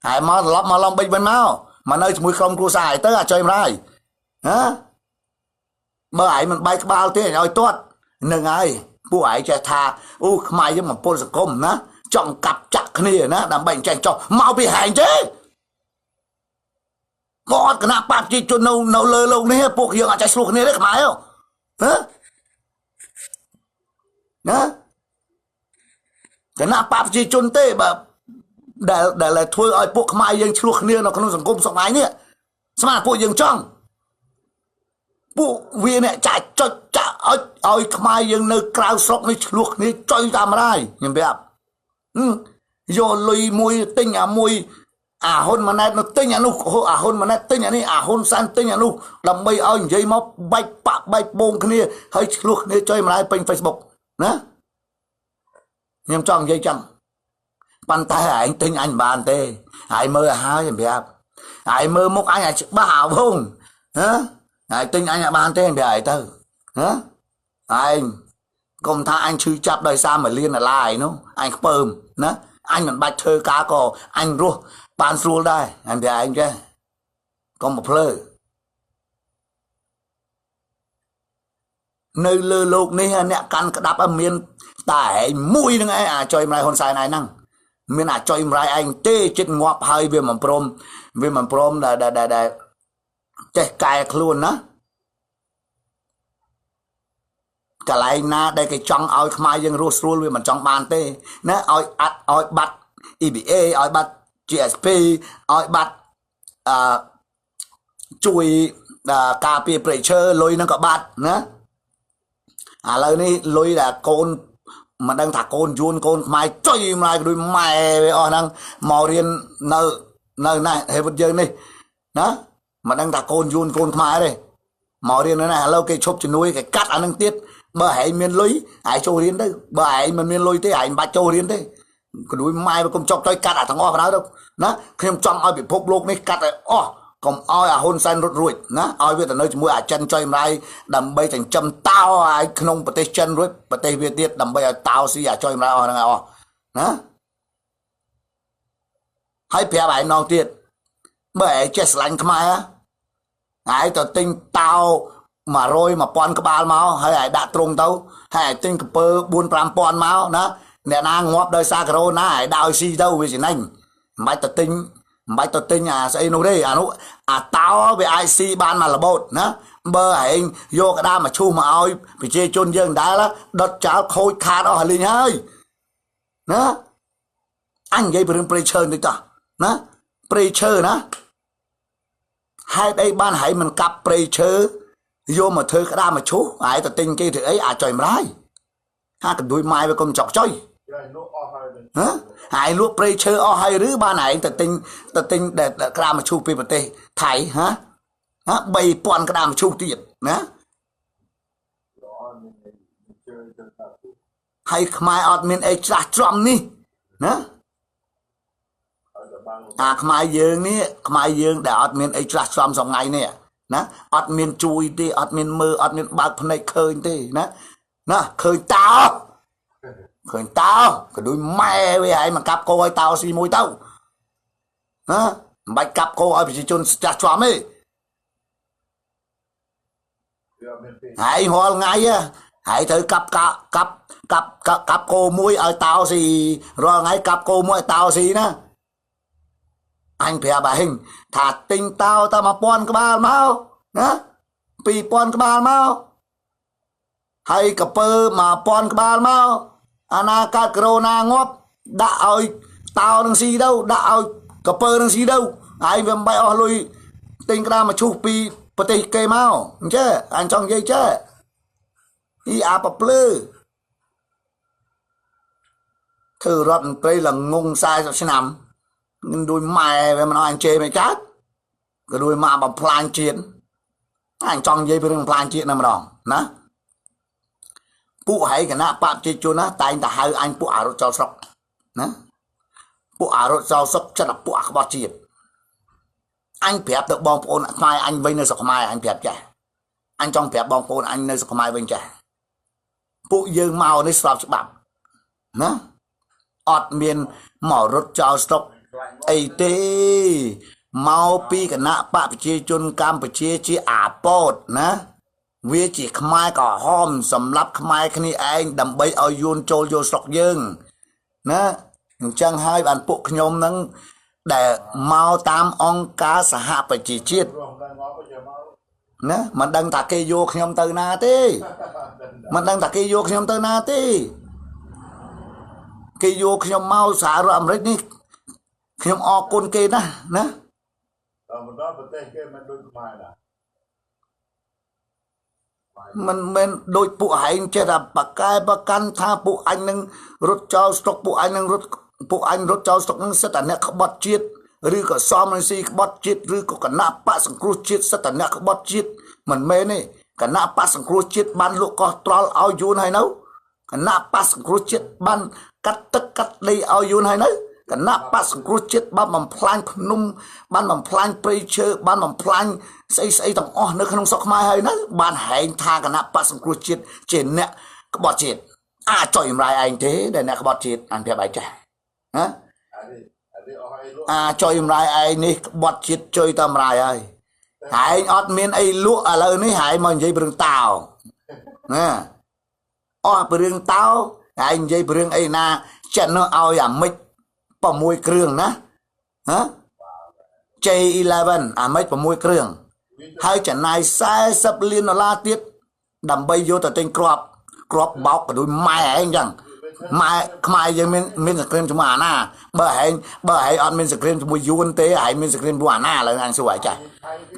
ឯងមកត្រឡប់មកឡងបិចវិញមកមកនៅជាមួយក្រុមគ្រួសារឯងទៅអាចុយម្លាយណាបើឯងមិនបែកក្បាលទេឲ្យទាត់នឹងហើយពួកឯងចេះថាអូខ្មែរយើងបំពុលសង្គមណាចង់កាប់ចាក់គ្នាណាដើម្បីចេះចោះមកពីហែងទេក៏អត់គណៈបព្វជិជននៅនៅលើលោកនេះពួកយើងអត់ចេះឆ្លោះគ្នាទេខ្មែរហ៎ណាគណៈបព្វជិជនទេបើ ដែលធ្វើឲ្យពួកខ្មែរយើងឆ្លោះគ្នានៅក្នុងសង្គមសង្គមនេះស្មានពួកយើងចង់ពួកវាអ្នកចាក់ចុចចាក់ឲ្យខ្មែរយើងនៅក្រៅស្រុកនេះឆ្លោះគ្នាចុយតាមរាយខ្ញុំប្រាប់យកលុយមួយទិញអាមួយអាហ៊ុនម៉ាណែតនោះទិញអានោះអាហ៊ុនម៉ាណែតទិញអានេះអាហ៊ុនសានទិញអានោះដើម្បីឲ្យនិយាយមកបែកបាក់បែកបងគ្នាហើយឆ្លោះគ្នាចុយម្លាយពេញ Facebook ណាខ្ញុំចង់និយាយចឹងប៉ុន្តែឯងទិញអញមិនបានទេឯងមើលឲ្យហើយខ្ញុំប្រាប់ឯងមើលមុខអញឲ្យច្បាស់អាវងហ៎ឯងទិញអញឲ្យបានទេប្រាប់ឯងទៅហ៎ឯងកុំថាអញឈឺចាប់ដោយសារ1លានដុល្លារឯនោះអញខ្ពើមណាអញមិនបាច់ធ្វើការក៏អញរស់បានស្រួលដែរអញប្រាប់ឯងចេះកុំមកភ្លើនៅលើលោកនេះអ្នកកាន់ក្តាប់មានតែឯងមួយនឹងឯងអាចុយម្លាយហ៊ុនសែនឯងហ្នឹងមានអាចុយម្លាយឯងទេចិត្តងាប់ហើយវាមិនព្រមវាមិនព្រមដែលចេះកែខ្លួនណាកន្លែងណាដែលគេចង់ឲ្យខ្មែរយើងរស់ស្រួលវាមិនចង់បានទេណាឲ្យអាត់ឲ្យបាត់ EBA ឲ្យបាត់ GSP ឲ្យបាត់អឺជួយការពារព្រៃឈើលុយហ្នឹងក៏បាត់ណាឥឡូវនេះលុយដែលកូនមិនដឹងថាកូនយួនកូនខ្មែរចុយម្លាយដូចម៉ែវាអស់ហ្នឹងមករៀននៅនៅណាហេវុតយើងនេះណាមិនដឹងថាកូនយួនកូនខ្មែរទេមករៀននៅណាឥឡូវគេឈប់ជំនួយគេកាត់អានឹងទៀតបើឯងមានលុយឯងចូលរៀនទៅបើឯងមិនមានលុយទេឯងមិនបាច់ចូលរៀនទេក្រួយម៉ែវាកុំចុកចុយកាត់អាទាំងអស់បណ្ដោយទៅណាខ្ញុំចង់ឲ្យពិភពលោកនេះកាត់ឲ្យអស់កុំឲ្យអាហ៊ុនសែនរត់រួចណាឲ្យវាទៅនៅជាមួយអាចិនចុយម្លាយដើម្បីចិញ្ចឹមតោឲ្យក្នុងប្រទេសចិនរួចប្រទេសវាទៀតដើម្បីឲ្យតោស៊ីអាចុយម្លាយអស់ហ្នឹងឲ្យអស់ណាហើយប្រាប់ឯងនងទៀតបើឯងចេះស្រឡាញ់ខ្មែរឯងទៅទិញតោ100 1000ក្បាលមកហើយឯងដាក់ត្រង់ទៅហើយឯងទិញកពើ4 5000មកណាអ្នកណាងាប់ដោយសារកូរ៉ូណាឯងដាក់ឲ្យស៊ីទៅវាចំណេញមិនបាច់ទៅទិញមិនបាច់ទៅទិញអាស្អីនោះទេអានោះអាតោវាអាចស៊ីបានមករបូតណាបើឯងយកក្តារមកឈូសមកឲ្យប្រជាជនយើងដែរដុតចោលខូចខាតអស់លីងហើយណាអញនិយាយពីរឿងព្រៃឈើតិចតោះណាព្រៃឈើណាហេតុអីបានហើយមិនកាប់ព្រៃឈើយកមកធ្វើក្តារមកឈូសឯងទៅទិញគេធ្វើអីអាចចុយម្លាយហាកណ្ដួយម៉ែវាកុំចុកចុយហ៎ហើយលក់ព្រៃឈើអស់ហើយឬបានឯងទៅទិញក្តារមឈូសពីប្រទេសថៃហ៎ហ៎3000ក្តារមឈូសទៀតណាហើយខ្មែរអត់មានអីច្រាស់ច្រំនេះណាអាខ្មែរយើងនេះខ្មែរយើងដែលអត់មានអីច្រាស់ច្រំសងថ្ងៃនេះណាអត់មានជួយទេអត់មានមើលអត់មានបើកភ្នែកឃើញទេណាណាឃើញតោឃើញតោក៏ដូចម៉ែវាហើយមកកាប់គោឲ្យតោស៊ីមួយទៅណាមិនបាច់កាប់គោឲ្យប្រជាជនចាស់ជាប់ទេហើយរាល់ថ្ងៃហើយត្រូវកាប់កាប់កាប់កាប់កាប់គោមួយឲ្យតោស៊ីរាល់ថ្ងៃកាប់គោមួយឲ្យតោស៊ីណាអញប្រាប់ឯងថាទិញតោតែ1000ក្បាលមកណា2000ក្បាលមកហើយកពើ1000ក្បាលមកអាណាកាត់កូរ៉ូណាងាប់ដាក់ឲ្យតោនឹងស៊ីទៅដាក់ឲ្យកពើនឹងស៊ីទៅហើយវាមិនបាច់អស់លុយទិញក្តារមកឈូសពីប្រទេសគេមកអញ្ចឹងអញចង់និយាយចេះអ៊ីអាប្រភ្លឺធ្វើរដ្ឋមន្ត្រីល្ងង40ឆ្នាំនឹងដូចម៉ែវាមិនឲ្យអញជេរមិនកើតក៏ដូចម៉ាក់បំផ្លាញជាតិអញចង់និយាយពីរឿងបំផ្លាញជាតិណាម្ដងណាពួកហៃគណៈបព្វជិជនណាតែងតែហៅអញពួកអារត់ចោលស្រុកណាពួកអារត់ចោលស្រុកចិត្តពួកអាក្បត់ជាតិអញប្រាប់ទៅបងប្អូនខ្មែរអញវិញនៅស្រុកខ្មែរអញប្រាប់ចាស់អញចង់ប្រាប់បងប្អូនអញនៅស្រុកខ្មែរវិញចាស់ពួកយើងមកនេះស្របច្បាប់ណាអត់មានមករត់ចោលស្រុកអីទេមកពីគណៈបកប្រជាជនកម្ពុជាជាអាពតណាវាជាខ្មែរក្រហមសម្រាប់ខ្មែរគ្នាឯងដើម្បីឲ្យយួនចូលយកស្រុកយើងណាអញ្ចឹងហើយបានពួកខ្ញុំនឹងដែលមកតាមអង្គការសហប្រជាជាតិណាមិនដឹងថាគេយកខ្ញុំទៅណាទេមិនដឹងថាគេយកខ្ញុំទៅណាទេគេយកខ្ញុំមកសហរដ្ឋអាមេរិកនេះ ខ្ញុំអរគុណគេណាស់ណា ដល់មកដល់ប្រទេសគេមិនដូចខ្មែរណា មិនមែនដូចពួកឯងចេះតែបកកែបកាន់ថាពួកអញនឹងរត់ចោលស្រុក ពួកអញនឹងរត់ ពួកអញរត់ចោលស្រុកនឹងសិតតែអ្នកក្បត់ជាតិ ឬក៏សំរងស៊ីក្បត់ជាតិ ឬក៏គណៈបកសង្គ្រោះជាតិសិតតែអ្នកក្បត់ជាតិ។ មិនមែនទេ គណៈបកសង្គ្រោះជាតិបានលក់កោះត្រល់ឲ្យយួនហើយនៅ គណៈបកសង្គ្រោះជាតិបានកាត់ទឹកកាត់ដីឲ្យយួនហើយនៅ គណៈបកសង្គ្រោះជាតិបានបំផ្លាញភ្នំ បានបំផ្លាញព្រៃឈើ បានបំផ្លាញស្អីស្អីទាំងអស់នៅក្នុងស្រុកខ្មែរហើយនៅ បានហែងថាគណៈបកសង្គ្រោះជាតិជាអ្នកក្បត់ជាតិ អាចុយចម្រាយឯងទេដែលអ្នកក្បត់ជាតិ អញប្រាប់ឯងចាស់ណា អាចុយចម្រាយឯងនេះក្បត់ជាតិ ចុយតាមរាយហើយ ហែងអត់មានអីលក់ ឥឡូវនេះហែងមកនិយាយរឿងតោណា អស់ពីរឿងតោ ហែងនិយាយពីរឿងអីណា ចិននោះឲ្យអាមិច6គ្រឿងណា ហ៎ J11 អាមិច6គ្រឿង ហើយចំណាយ40លានដុល្លារទៀតដើម្បីយកទៅទិញគ្រាប់ គ្រាប់បោកក៏ដូចម៉ែឯងអញ្ចឹង។ ម៉ែខ្មែរយើងមានសង្គ្រាមជាមួយអាណា? បើឯងអត់មានសង្គ្រាមជាមួយយួនទេ ឯងមានសង្គ្រាមជាមួយអាណា? ឥឡូវអញសួរឯងចាស់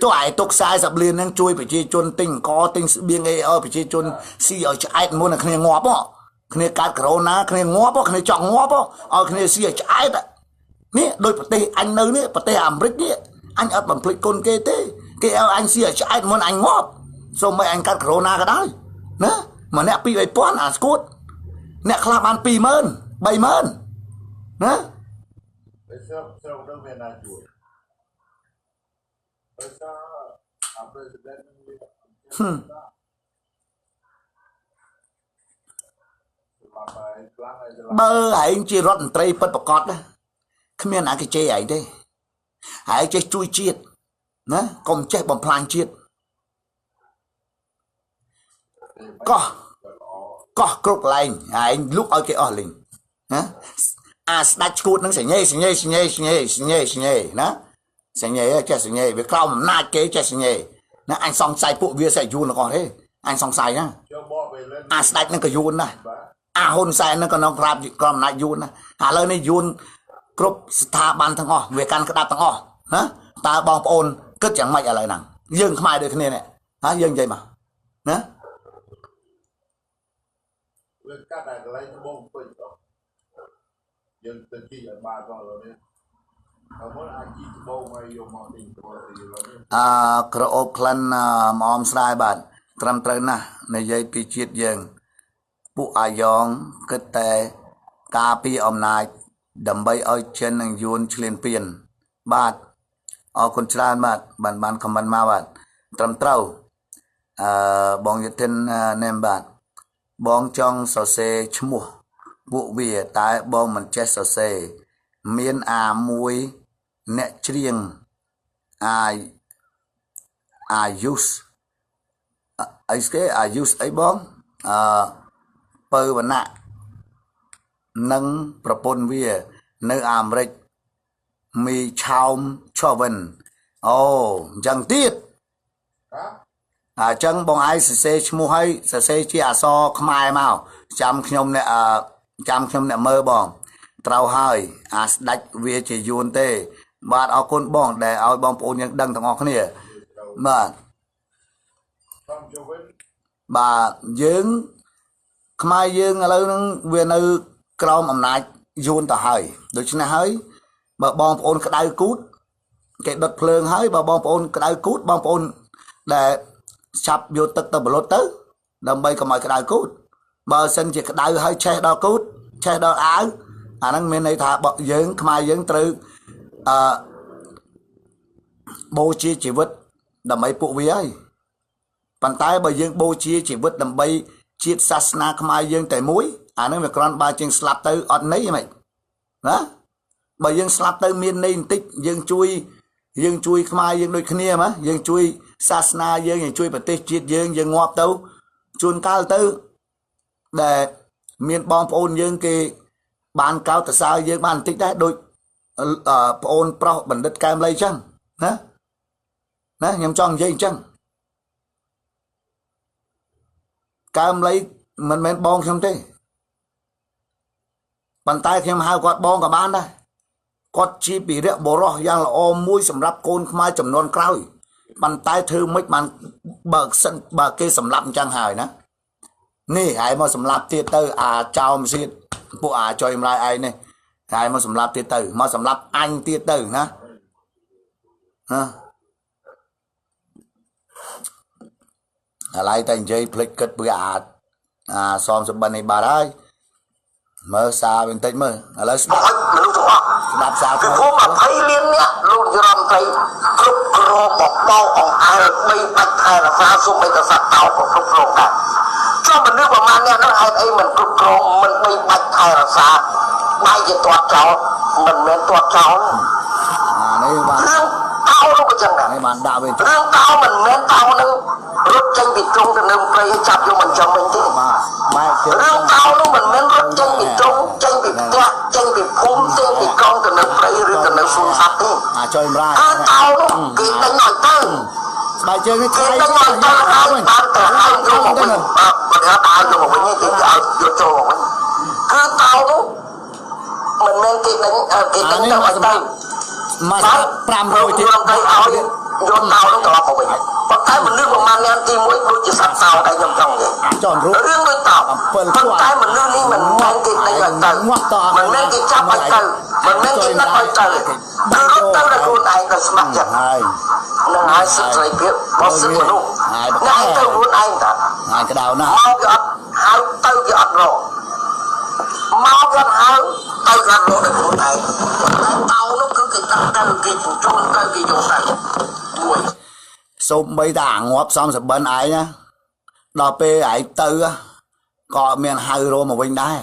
ទោះឯងទុក40លានហ្នឹងជួយប្រជាជនទិញអង្គ ទិញស្បៀងអីឲ្យប្រជាជនស៊ីឲ្យឆ្អែតមុននឹងគ្នាងាប់ គ្នាកើតកូវីដណា គ្នាងាប់ គ្នាចង់ងាប់ ឲ្យគ្នាស៊ីឲ្យឆ្អែតនេះ។ ដោយប្រទេសអញនៅនេះ ប្រទេសអាមេរិកនេះ អញអត់បំភ្លេចគុណគេទេ គេឲ្យអញស៊ីឲ្យឆ្អែតមុនអញងាប់ សូម្បីអញកើតកូវីដក៏ដោយណា ម្នាក់2 3000 អាស្គួត អ្នកខ្លះបាន20000 30000ណា ពេលស្រុកស្រុកនោះមានណាជួយ ដោយសារអា president នឹងវា បើឯងជារដ្ឋមន្ត្រីពិតប្រកបណា គ្មានអាគេជេរឯងទេ ឯងចេះជួយជាតិណា កុំចេះបំផ្លាញជាតិ។ កោះកោះគ្រប់កន្លែងឯងលុកឲ្យគេអស់លីងណា អាស្ដាច់ឈួតនឹងសញ្ញេសញ្ញេសញ្ញេសញ្ញេសញ្ញេសញ្ញេណា សញ្ញេចេះសញ្ញេ វាក្រោមអំណាចគេចេះសញ្ញេណា។ អញសង្ស័យពួកវាសេះយួនទាំងអស់ទេ អញសង្ស័យណា អាស្ដាច់នឹងក៏យួនណា អាហ៊ុនសែននឹងក៏ក្នុងក្រាបក្រមអំណាចយួនណា។ ឥឡូវនេះយួនគ្រប់ស្ថាប័នទាំងអស់ វាកាន់ក្តាប់ទាំងអស់ណា។ តើបងប្អូនគិតយ៉ាងម៉េចឥឡូវហ្នឹង? យើងខ្មែរដូចគ្នានេះហើយ យើងនិយាយមកណា វាកាត់តែកន្លែងត្បូងពេជ្រ យើងទៅជីឲ្យបានផង ឥឡូវនេះ បើមុនអាចជីត្បូងឲ្យយកមកទិញត្បូងទីឥឡូវនេះ អឺក្រអូបក្លិនមអមស្រែ បាទ ត្រឹមត្រូវណាស់ និយាយពីជាតិយើង ពួកអាយ៉ងគិតតែការពីអំណាចដើម្បីឲ្យចិននិងយួនឈ្លានពាន។ បាទ អរគុណច្រើន បាទ បានខមមិនមក បាទ ត្រឹមត្រូវ។ អឺបងយតិនណែម បាទ បងចង់សរសេរឈ្មោះពួកវា តែបងមិនចេះសរសេរ មានអាមួយអ្នកច្រៀងអាអាយុសអីគេ អាយុសអីបង អឺពៅវណ្ណៈនិងប្រពន្ធវានៅអាមេរិក មីឆោមឆវិន អូអញ្ចឹងទៀត អញ្ចឹងបងឯងសរសេរឈ្មោះឲ្យសរសេរជាអក្សរខ្មែរមក ចាំខ្ញុំអ្នក ចាំខ្ញុំអ្នកមើលបង ត្រូវហើយ អាស្ដាច់វាជាយួនទេ។ បាទ អរគុណបងដែលឲ្យបងប្អូនយើងដឹងទាំងអស់គ្នា។ បាទ បាទ យើងខ្មែរយើងឥឡូវហ្នឹងវានៅក្រោមអំណាចយួនទៅហើយ ដូច្នេះហើយបើបងប្អូនក្តៅគូត គេដុតភ្លើងហើយ បើបងប្អូនក្តៅគូត បងប្អូនដែលចាប់យកទឹកទៅបលុតទៅ ដើម្បីកុំឲ្យក្តៅគូត។ បើសិនជាក្តៅហើយឆេះដល់គូត ឆេះដល់អាវ អាហ្នឹងមានន័យថាយើងខ្មែរយើងត្រូវអឺបូជាជីវិតដើម្បីពួកវាហើយ ប៉ុន្តែបើយើងបូជាជីវិតដើម្បីជាតិសាសនាខ្មែរយើងតែមួយ អាហ្នឹងវាគ្រាន់បើជាងស្លាប់ទៅអត់ន័យហ្មងណា។ បើយើងស្លាប់ទៅមានន័យបន្តិច យើងជួយខ្មែរយើងដូចគ្នា មកយើងជួយសាសនាយើង យើងជួយប្រទេសជាតិយើង យើងងាប់ទៅជួនកាលទៅដែលមានបងប្អូនយើងគេបានកោតសរសើរយើងបានបន្តិចដែរ ដូចប្អូនប្រុសបណ្ឌិតកែមលីចឹងណា ណាខ្ញុំចង់និយាយអញ្ចឹង កែមលីមិនមែនបងខ្ញុំទេ ប៉ុន្តែខ្ញុំហៅគាត់បងក៏បានដែរ។ គាត់ជាពិរៈបរោះយ៉ាងល្អមួយសម្រាប់កូនខ្មែរចំនួនក្រោយប៉ុន្តែធ្វើមិនបានបើសិនបើគេសម្លាប់អញ្ចឹងហើយណានេះហើយមកសម្លាប់ទៀតទៅអាចោមសៀតពួកអាចុយម្លាយឯងនេះហើយមកសម្លាប់ទៀតទៅមកសម្លាប់អញទៀតទៅណាណាឥឡូវតែនិយាយភ្លេចគិតពីអាសំសបិននេះបាត់ហើយមើលសារបន្តិចមើលឥឡូវស្ដាប់ មនុស្សទាំងអស់ ស្ដាប់សារ ពីព្រោះ20លានអ្នកលោកនាយរដ្ឋមន្ត្រីគ្រប់គ្រងបបោអង្អែលបីបាច់ថែរក្សាសូម្បីតែសត្វតោក៏គ្រប់គ្រងដែរចុះមនុស្សប្រមាណអ្នកនោះហេតុអីមិនគ្រប់គ្រងមិនបីបាច់ថែរក្សាបែរជាទាត់ចោលមិនមែនទាត់ចោល អានេះបាន រឿងតោនោះក៏ចឹងដែរ នេះបានដាក់វិញ រឿងតោមិនមែនតោនឹងរត់ចេញពីទ្រុងទៅនៅព្រៃឲ្យចាប់យកមិនចំវិញទេ បាទបែកជើង រឿងតោនោះមិនមែនរត់ចេញពីទ្រុងចេញពីផ្ទះចេញពីភូមិចេញពីក្រុងទៅនៅព្រៃឬទៅនៅសួនសត្វទេ អាចុយម្លាយ គឺតោនោះគេដេញឲ្យទៅ ស្បែកជើងនេះ គេ ថ្លៃ ដេញឲ្យទៅហើយបានតែឲ្យយកមកវិញបាទមិនថាឲ្យយកមកវិញទេគេឲ្យយកចូលមកវិញគឺតោនោះមិនមែនគេដេញគេដេញទៅឲ្យទៅ មក500ទៀត រំទៅឲ្យយកតោនោះត្រឡប់មកវិញប៉ុន្តែមនុស្សប្រមាណអ្នកទី1ដូចជាសត្វតោដែលខ្ញុំចង់និយាយ ចន់រូប រឿងដូចតោប៉ុន្តែមនុស្សនេះមិនមែនគេដេញឲ្យទៅមិនមែនគេចាប់ឲ្យទៅមិនមែនគេដឹកឲ្យទៅគឺរត់ទៅដោយខ្លួនឯងដោយស្ម័គ្រចិត្ត ហើយ នឹងហើយសិទ្ធិសេរីភាពរបស់សិទ្ធិមនុស្សអ្នកឯងទៅខ្លួនឯងតា ហើយក្តៅណាស់ មកគេអត់ហៅទៅគេអត់រកមកគេអត់ហៅទៅគេអត់រកដោយខ្លួនឯងតោនោះគឺគេដឹកទៅគេបញ្ជូនទៅគេយកទៅមួយ សូម្បីតែអាងាប់សំសបិនឯងណាដល់ពេលឯងទៅក៏មានហៅរមកវិញដែរ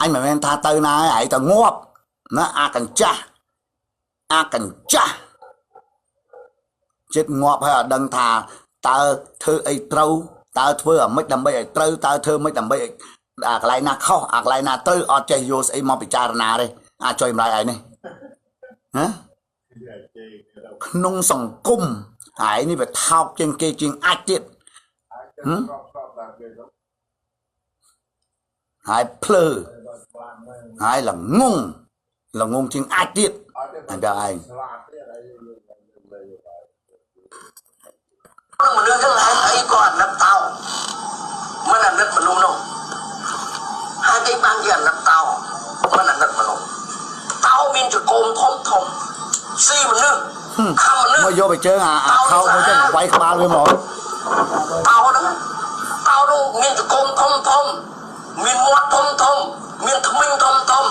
អញមិនមែនថាទៅណាឯងទៅងាប់ណាអាកញ្ចាស់អាកញ្ចាស់ចិត្តងាប់ហើយអត់ដឹងថាតើធ្វើអីត្រូវតើធ្វើអាម៉េចដើម្បីឲ្យត្រូវតើធ្វើម៉េចដើម្បីឲ្យអាកន្លែងណាខុសអាកន្លែងណាត្រូវអត់ចេះយកស្អីមកពិចារណាទេអាចុយម្លាយឯងនេះណាក្នុងសង្គមឯងនេះវាថោកជាងគេជាងអាចទៀត អាចទៅស្របស្របតាមគេទៅ ហើយភ្លើ ដល់បានមែន ហើយល្ងងល្ងងជាងអាចទៀត អត់ទេ អញប្រាប់ឯង ស្លាតទៀតអីយើងយើងលេងទៅ មនុស្សហ្នឹងហេតុអីក៏អាណិតតោមិនអាណិតមនុស្សនោះហើយគេបានជាអាណិតតោមិនអាណិតមនុស្សតោមានចកោមធំធំស៊ីមនុស្សខំមនុស្ស មកយកទៅជើងអាអាខោមួយចឹងវាយក្បាលវាហ្មង តោហ្នឹងតោនោះមានចកោមធំធំមានមាត់ធំធំមានធ្មេញធំធំ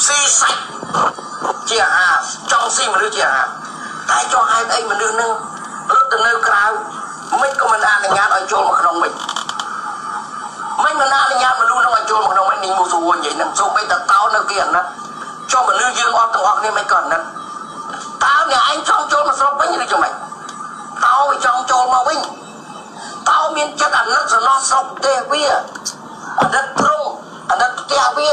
ស៊ីសាច់ជាអាហារចង់ស៊ីមនុស្សជាអាហារតែចង់ហេតុអីមនុស្សហ្នឹងរត់ទៅនៅក្រៅមិនក៏មិនអនុញ្ញាតឲ្យចូលមកក្នុងវិញមិនមិនអនុញ្ញាតមនុស្សហ្នឹងឲ្យចូលមកក្នុងវិញនេះមូសួរនិយាយហ្នឹងសូម្បីតែតោនៅគេអាណិតចុះមនុស្សយើងអត់ទាំងអស់គ្នាមិនក៏អាណិតតើអ្នកឯងចង់ចូលមកស្រុកវិញឬយ៉ាងម៉េចតោវាចង់ចូលមកវិញតោមានចិត្តអាណិតសំណោះស្រុកទេវាអាណិតទ្រង់អាណិតផ្ទះវា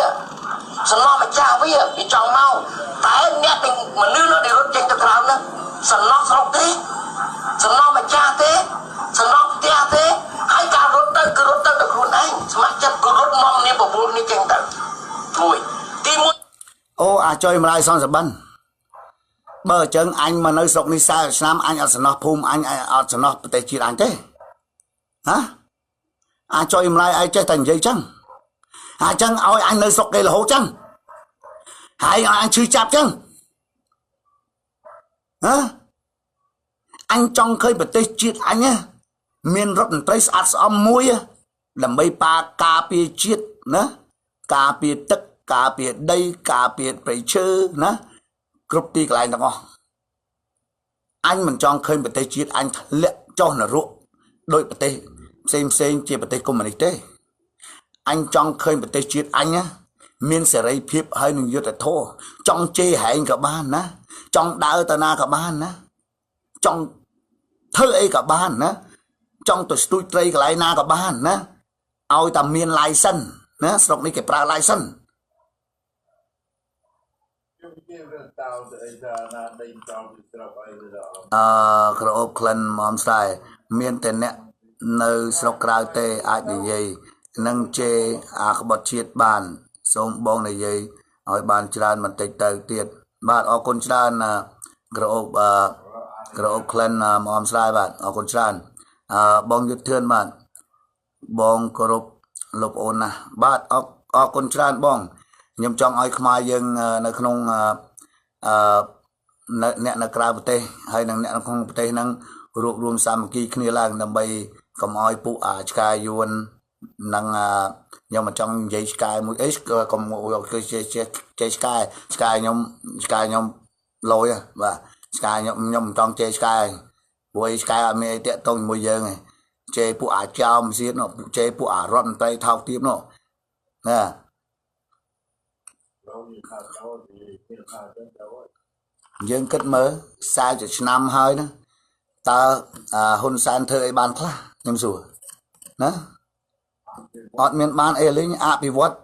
សំណោះម្ចាស់វាវាចង់មកតែអ្នកទាំងមនុស្សនោះដែលរត់ចេញទៅក្រៅហ្នឹងសំណោះស្រុកទេសំណោះម្ចាស់ទេសំណោះផ្ទះទេហើយការរត់ទៅគឺរត់ទៅដោយខ្លួនឯងស្ម័គ្រចិត្តគឺរត់នាំនាងបបួលនេះចេញទៅមួយទីមួយ អូអាចុយម្លាយសំសបិនបើអញ្ចឹងអញមកនៅស្រុកនេះ40ឆ្នាំអញអត់សំណោះភូមិអញអត់សំណោះប្រទេសជាតិអញទេហ៎អាចុយម្លាយឯងចេះតែនិយាយចឹងអាចចឹងឲ្យអញនៅស្រុកគេរហូតចឹងហើយឲ្យអញឈឺចាប់ចឹងហ៎អញចង់ឃើញប្រទេសជាតិអញណាមានរដ្ឋមន្ត្រីស្អាតស្អំមួយដើម្បីប៉ាការពារជាតិណាការពារទឹកការពារដីការពារព្រៃឈើណាគ្រប់ទីកន្លែងទាំងអស់អញមិនចង់ឃើញប្រទេសជាតិអញធ្លាក់ចុះនរកដោយប្រទេសផ្សេងផ្សេងជាប្រទេសកុម្មុយនីសទេអញចង់ឃើញប្រទេសជាតិអញណាមានសេរីភាពហើយនឹងយុត្តិធម៌ចង់ជេរហែងក៏បានណាចង់ដើរទៅណាក៏បានណាចង់ធ្វើអីក៏បានណាចង់ទៅស្ទូចត្រីកន្លែងណាក៏បានណាឲ្យតែមាន license ណាស្រុកនេះគេប្រើ license ខ្ញុំនិយាយរឿងតោទៅអីថាណាដេញតោពីស្រុកអីទៅដល់ អឺក្រអូបក្លិនមុំស្រែមានតែអ្នកនៅស្រុកក្រៅទេអាចនិយាយនឹងជេរអាក្បត់ជាតិបានសូមបងនិយាយ ឲ្យបានច្រើនបន្តិចទៅទៀតបាទអរគុណច្រើនក្រអូបក្រអូបក្លិនអមស្រាយបាទអរគុណច្រើនអឺបងយុទ្ធធឿនបាទបងគោរពលោកអូនណាស់បាទអរគុណច្រើនបងខ្ញុំចង់ឲ្យខ្មែរយើងនៅក្នុងអឺអ្នកនៅក្រៅប្រទេសហើយនិងអ្នកនៅក្នុងប្រទេសហ្នឹងរួបរวมសាមគ្គីគ្នាឡើងដើម្បីកុំឲ្យពួកអាឆ្កែយួននិងខ្ញុំមិនចង់និយាយឆ្កែមួយអីកុំគឺចេចេឆ្កែឆ្កែខ្ញុំឆ្កែខ្ញុំលយបាទឆ្កែខ្ញុំខ្ញុំមិនចង់ជេរឆ្កែព្រោះអីឆ្កែអត់មានអីតាក់ទងជាមួយយើងទេជេរពួកអាចោមសៀតនោះជេរពួកអារដ្ឋមន្ត្រីថោកទាបនោះណាយើងគិតមើល40ឆ្នាំហើយណាតើហ៊ុនសែនធ្វើអីបានខ្លះខ្ញុំសួរណាអត់មានបានអីលេងអភិវឌ្ឍ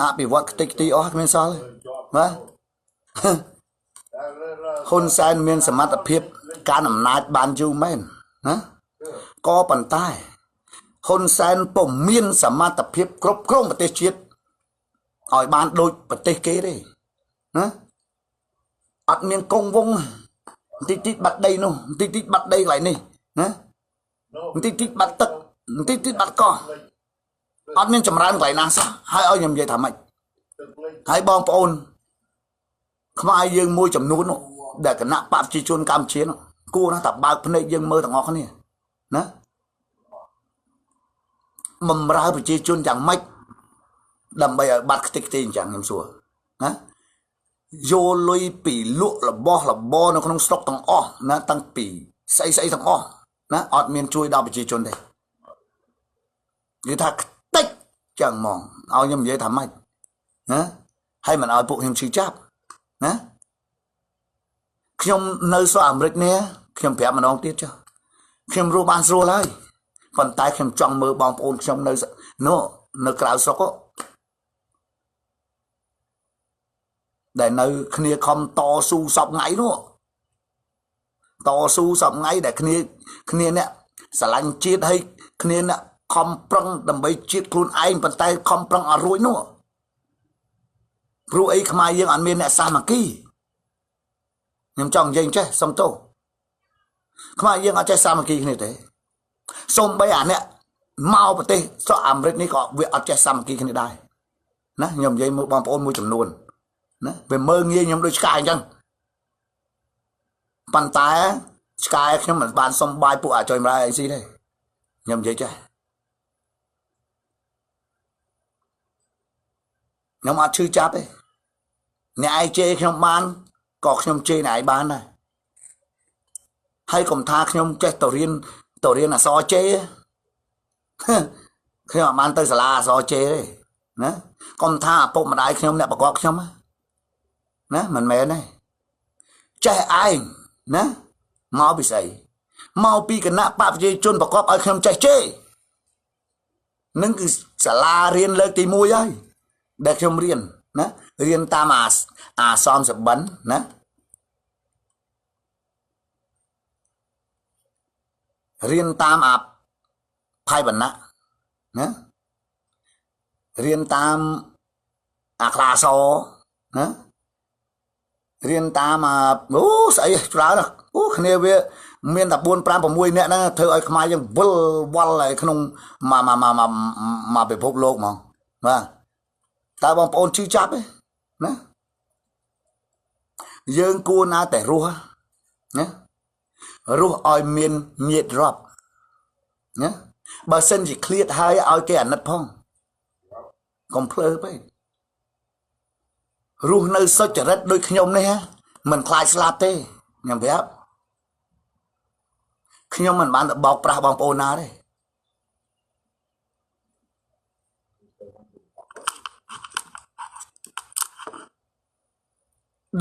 អភិវឌ្ឍខ្ទេចខ្ទីអស់គ្មានសល់បាទហ៊ុនសែនមានសមត្ថភាពការអំណាចបានយូរមែនណាក៏ប៉ុន្តែហ៊ុនសែនពុំមានសមត្ថភាពគ្រប់គ្រងប្រទេសជាតិឲ្យបានដូចប្រទេសគេទេណាអត់មានកងវងបន្តិចតិចបាត់ដីនោះបន្តិចតិចបាត់ដីកន្លែងនេះណាបន្តិចតិចបាត់ទឹកបន្តិចតិចបាត់កោះអត់មានចម្រើនកន្លែងណាសោះហើយឲ្យខ្ញុំនិយាយថាម៉េចហើយបងប្អូនខ្មែរយើងមួយចំនួននោះដែលគណៈបព្វជិជនកម្ពុជានោះគួរណាស់តែបើកភ្នែកយើងមើលទាំងអស់គ្នាណាបំរើប្រជាជនយ៉ាងម៉េចដើម្បីឲ្យបាត់ខ្ទេចខ្ទីអញ្ចឹងខ្ញុំសួរណាយកលុយពីលក់របស់របរនៅក្នុងស្រុកទាំងអស់ណាតាំងពីស្អីស្អីទាំងអស់ណាអត់មានជួយដល់ប្រជាជនទេនិយាយថាខ្ទេចចឹងហ្មងឲ្យខ្ញុំនិយាយថាម៉េចណាហើយមិនឲ្យពួកខ្ញុំឈឺចាប់ណាខ្ញុំនៅស្រុកអាមេរិកនេះខ្ញុំប្រាប់ម្ដងទៀតចុះខ្ញុំរស់បានស្រួលហើយប៉ុន្តែខ្ញុំចង់មើលបងប្អូនខ្ញុំនៅនោះនៅក្រៅស្រុកដែលនៅគ្នាខំតស៊ូសពថ្ងៃនោះតស៊ូសពថ្ងៃដែលគ្នាគ្នាអ្នកស្រឡាញ់ជាតិហើយគ្នាអ្នកខំប្រឹងដើម្បីជាតិខ្លួនឯងប៉ុន្តែខំប្រឹងអត់រួចនោះព្រោះអីខ្មែរយើងអត់មានអ្នកសាមគ្គីខ្ញុំចង់និយាយចេះសុំទោសខ្មែរយើងអត់ចេះសាមគ្គីគ្នាទេសូម្បីអាអ្នកមកប្រទេសស្រុកអាមេរិកនេះក៏វាអត់ចេះសាមគ្គីគ្នាដែរណាខ្ញុំនិយាយមួយបងប្អូនមួយចំនួនណាវាមើលងាយខ្ញុំដូចឆ្កែអញ្ចឹងប៉ុន្តែឆ្កែខ្ញុំមិនបានសុំបាយពួកអាចុយម្រាយអីស៊ីទេខ្ញុំនិយាយចេះខ្ញុំអត់ឈឺចាប់ទេអ្នកឯងជេរខ្ញុំបានក៏ខ្ញុំជេរអ្នកឯងបានដែរហើយកុំថាខ្ញុំចេះទៅរៀនអក្សរជេរខ្ញុំអត់បានទៅសាលាអក្សរជេរទេណាកុំថាឪពុកម្ដាយខ្ញុំអ្នកប្រកបខ្ញុំណាមិនមែនទេចេះឯងណាមកពីស្អីមកពីគណៈបព្វជិជនប្រកបឲ្យខ្ញុំចេះជេរនឹងគឺសាលារៀនលើកទី1ហើយដែលខ្ញុំរៀនណារៀនតាមអាសំសបិនណារៀនតាមអាផៃវណ្ណៈណារៀនតាមអាខ្លាសណារៀនតាមអាអូស្អីច្រើនណាស់អូគ្នាវាមានតែ4 5 6នាក់ហ្នឹងធ្វើឲ្យខ្មែរយើងវិលវល់ឲ្យក្នុងមកពិភពលោកហ្មងបាទតើបងប្អូនឈឺចាប់ទេណាយើងគួរណាតែរស់ណារស់ឲ្យមានញាតិរាប់ណាបើសិនជាឃ្លាតហើយឲ្យគេអាណិតផងកុំភ្លើពេករស់នៅសុចរិតដូចខ្ញុំនេះមិនខ្លាចស្លាប់ទេខ្ញុំប្រាប់ខ្ញុំមិនបានទៅបោកប្រាស់បងប្អូនណាទេ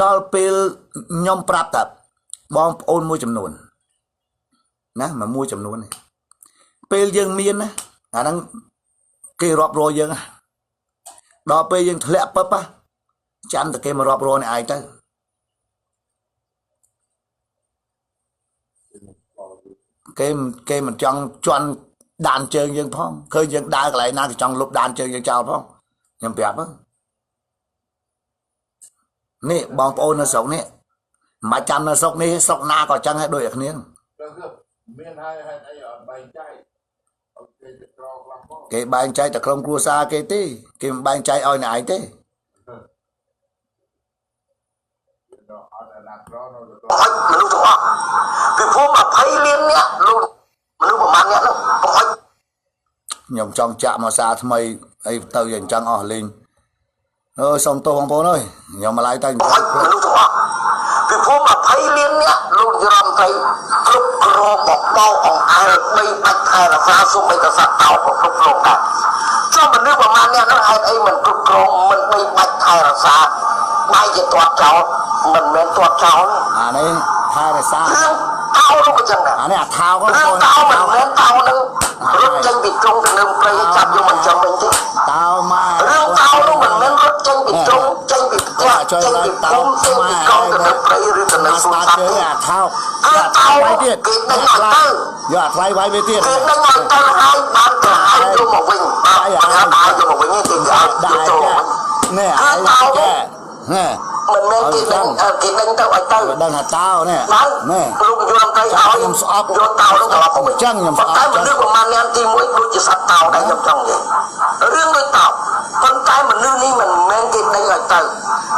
ដល់ពេលខ្ញុំប្រាប់ថាបងប្អូនមួយចំនួនណាមួយចំនួននេះពេលយើងមានណាអាហ្នឹងគេរាប់រយយើងដល់ពេលយើងធ្លាក់ពឹបចាំតែគេមករាប់រយអ្នកឯងទៅគេមិនចង់ជន់ដានជើងយើងផងឃើញយើងដើរកន្លែងណាគេចង់លុបដានជើងយើងចោលផងខ្ញុំប្រាប់ហ្នឹង នេះបងប្អូននៅស្រុកនេះមិនចាំនៅស្រុកនេះស្រុកណាក៏ចឹងដែរដូចតែគ្នា ទៅគឺមានហើយហេតុអីអត់បែងចែកឲ្យគេទៅក្រខ្លះផង គេបែងចែកតែក្រុមគ្រួសារគេទេគេមិនបែងចែកឲ្យអ្នកឯងទេ ដល់អត់អាណាក្រនៅទៅ បង្អុចមនុស្សទាំងអស់ពីព្រោះ20លានអ្នកលោកមនុស្សប្រហែលអ្នកនោះបង្អុច ខ្ញុំចង់ចាក់មកសារថ្មីអីទៅយ៉ាងចឹងអស់លេងអើយសុំទោសបងប្អូនអើយខ្ញុំមកឡាយតែ បង្អុចមនុស្សទាំងអស់ពីព្រោះ20លានអ្នកលោកនាយរដ្ឋមន្ត្រីគ្រប់គ្រងបបោអង្អែលបីបាច់ថែរក្សាសូម្បីតែសត្វតោក៏គ្រប់គ្រងដែរចុះមនុស្សប្រហែលអ្នកនោះហេតុអីមិនគ្រប់គ្រងមិនបីបាច់ថែរក្សាបែរជាទាត់ចោលមិនមែនទាត់ចោលទេ អានេះថែរក្សា រឿងតោនោះក៏ចឹងដែរ អានេះអាថោក៏ រឿង បង តោមិនមែនតោនឹងរត់ចេញពីទ្រុងទៅនឹងព្រៃចាប់យកមកចំវិញទេ តោមក រឿងតោនោះមិនមែនរត់ចេញពីទ្រុងចេញពីផ្ទះចេញពីភូមិចេញពីកងទៅនៅព្រៃឬទៅនៅសួនសត្វទេ អាថោ គឺតោ វាយទៀត គេដេញឲ្យទៅ យកអាថ្លៃវាយវាទៀត គេដេញឲ្យទៅហើយបានទៅហើយយកមកវិញបាទបានហើយយកមកវិញគេឲ្យ ដាក់ យកចូលមកវិញ នេះអាយចែនេះ មិនមែនគេដេញគេដេញទៅឲ្យទៅ បើដឹងថាតោនេះ បាន នេះ លោកនាយករដ្ឋមន្ត្រីឲ្យ ខ្ញុំស្អប់ យកតោនោះត្រឡប់មកវិញ អញ្ចឹងខ្ញុំស្អប់ ប៉ុន្តែមនុស្សប្រមាណអ្នកទី1ដូចជាសត្វតោដែរខ្ញុំចង់និយាយរឿងដូចតោប៉ុន្តែមនុស្សនេះមិនមែនគេដេញឲ្យទៅ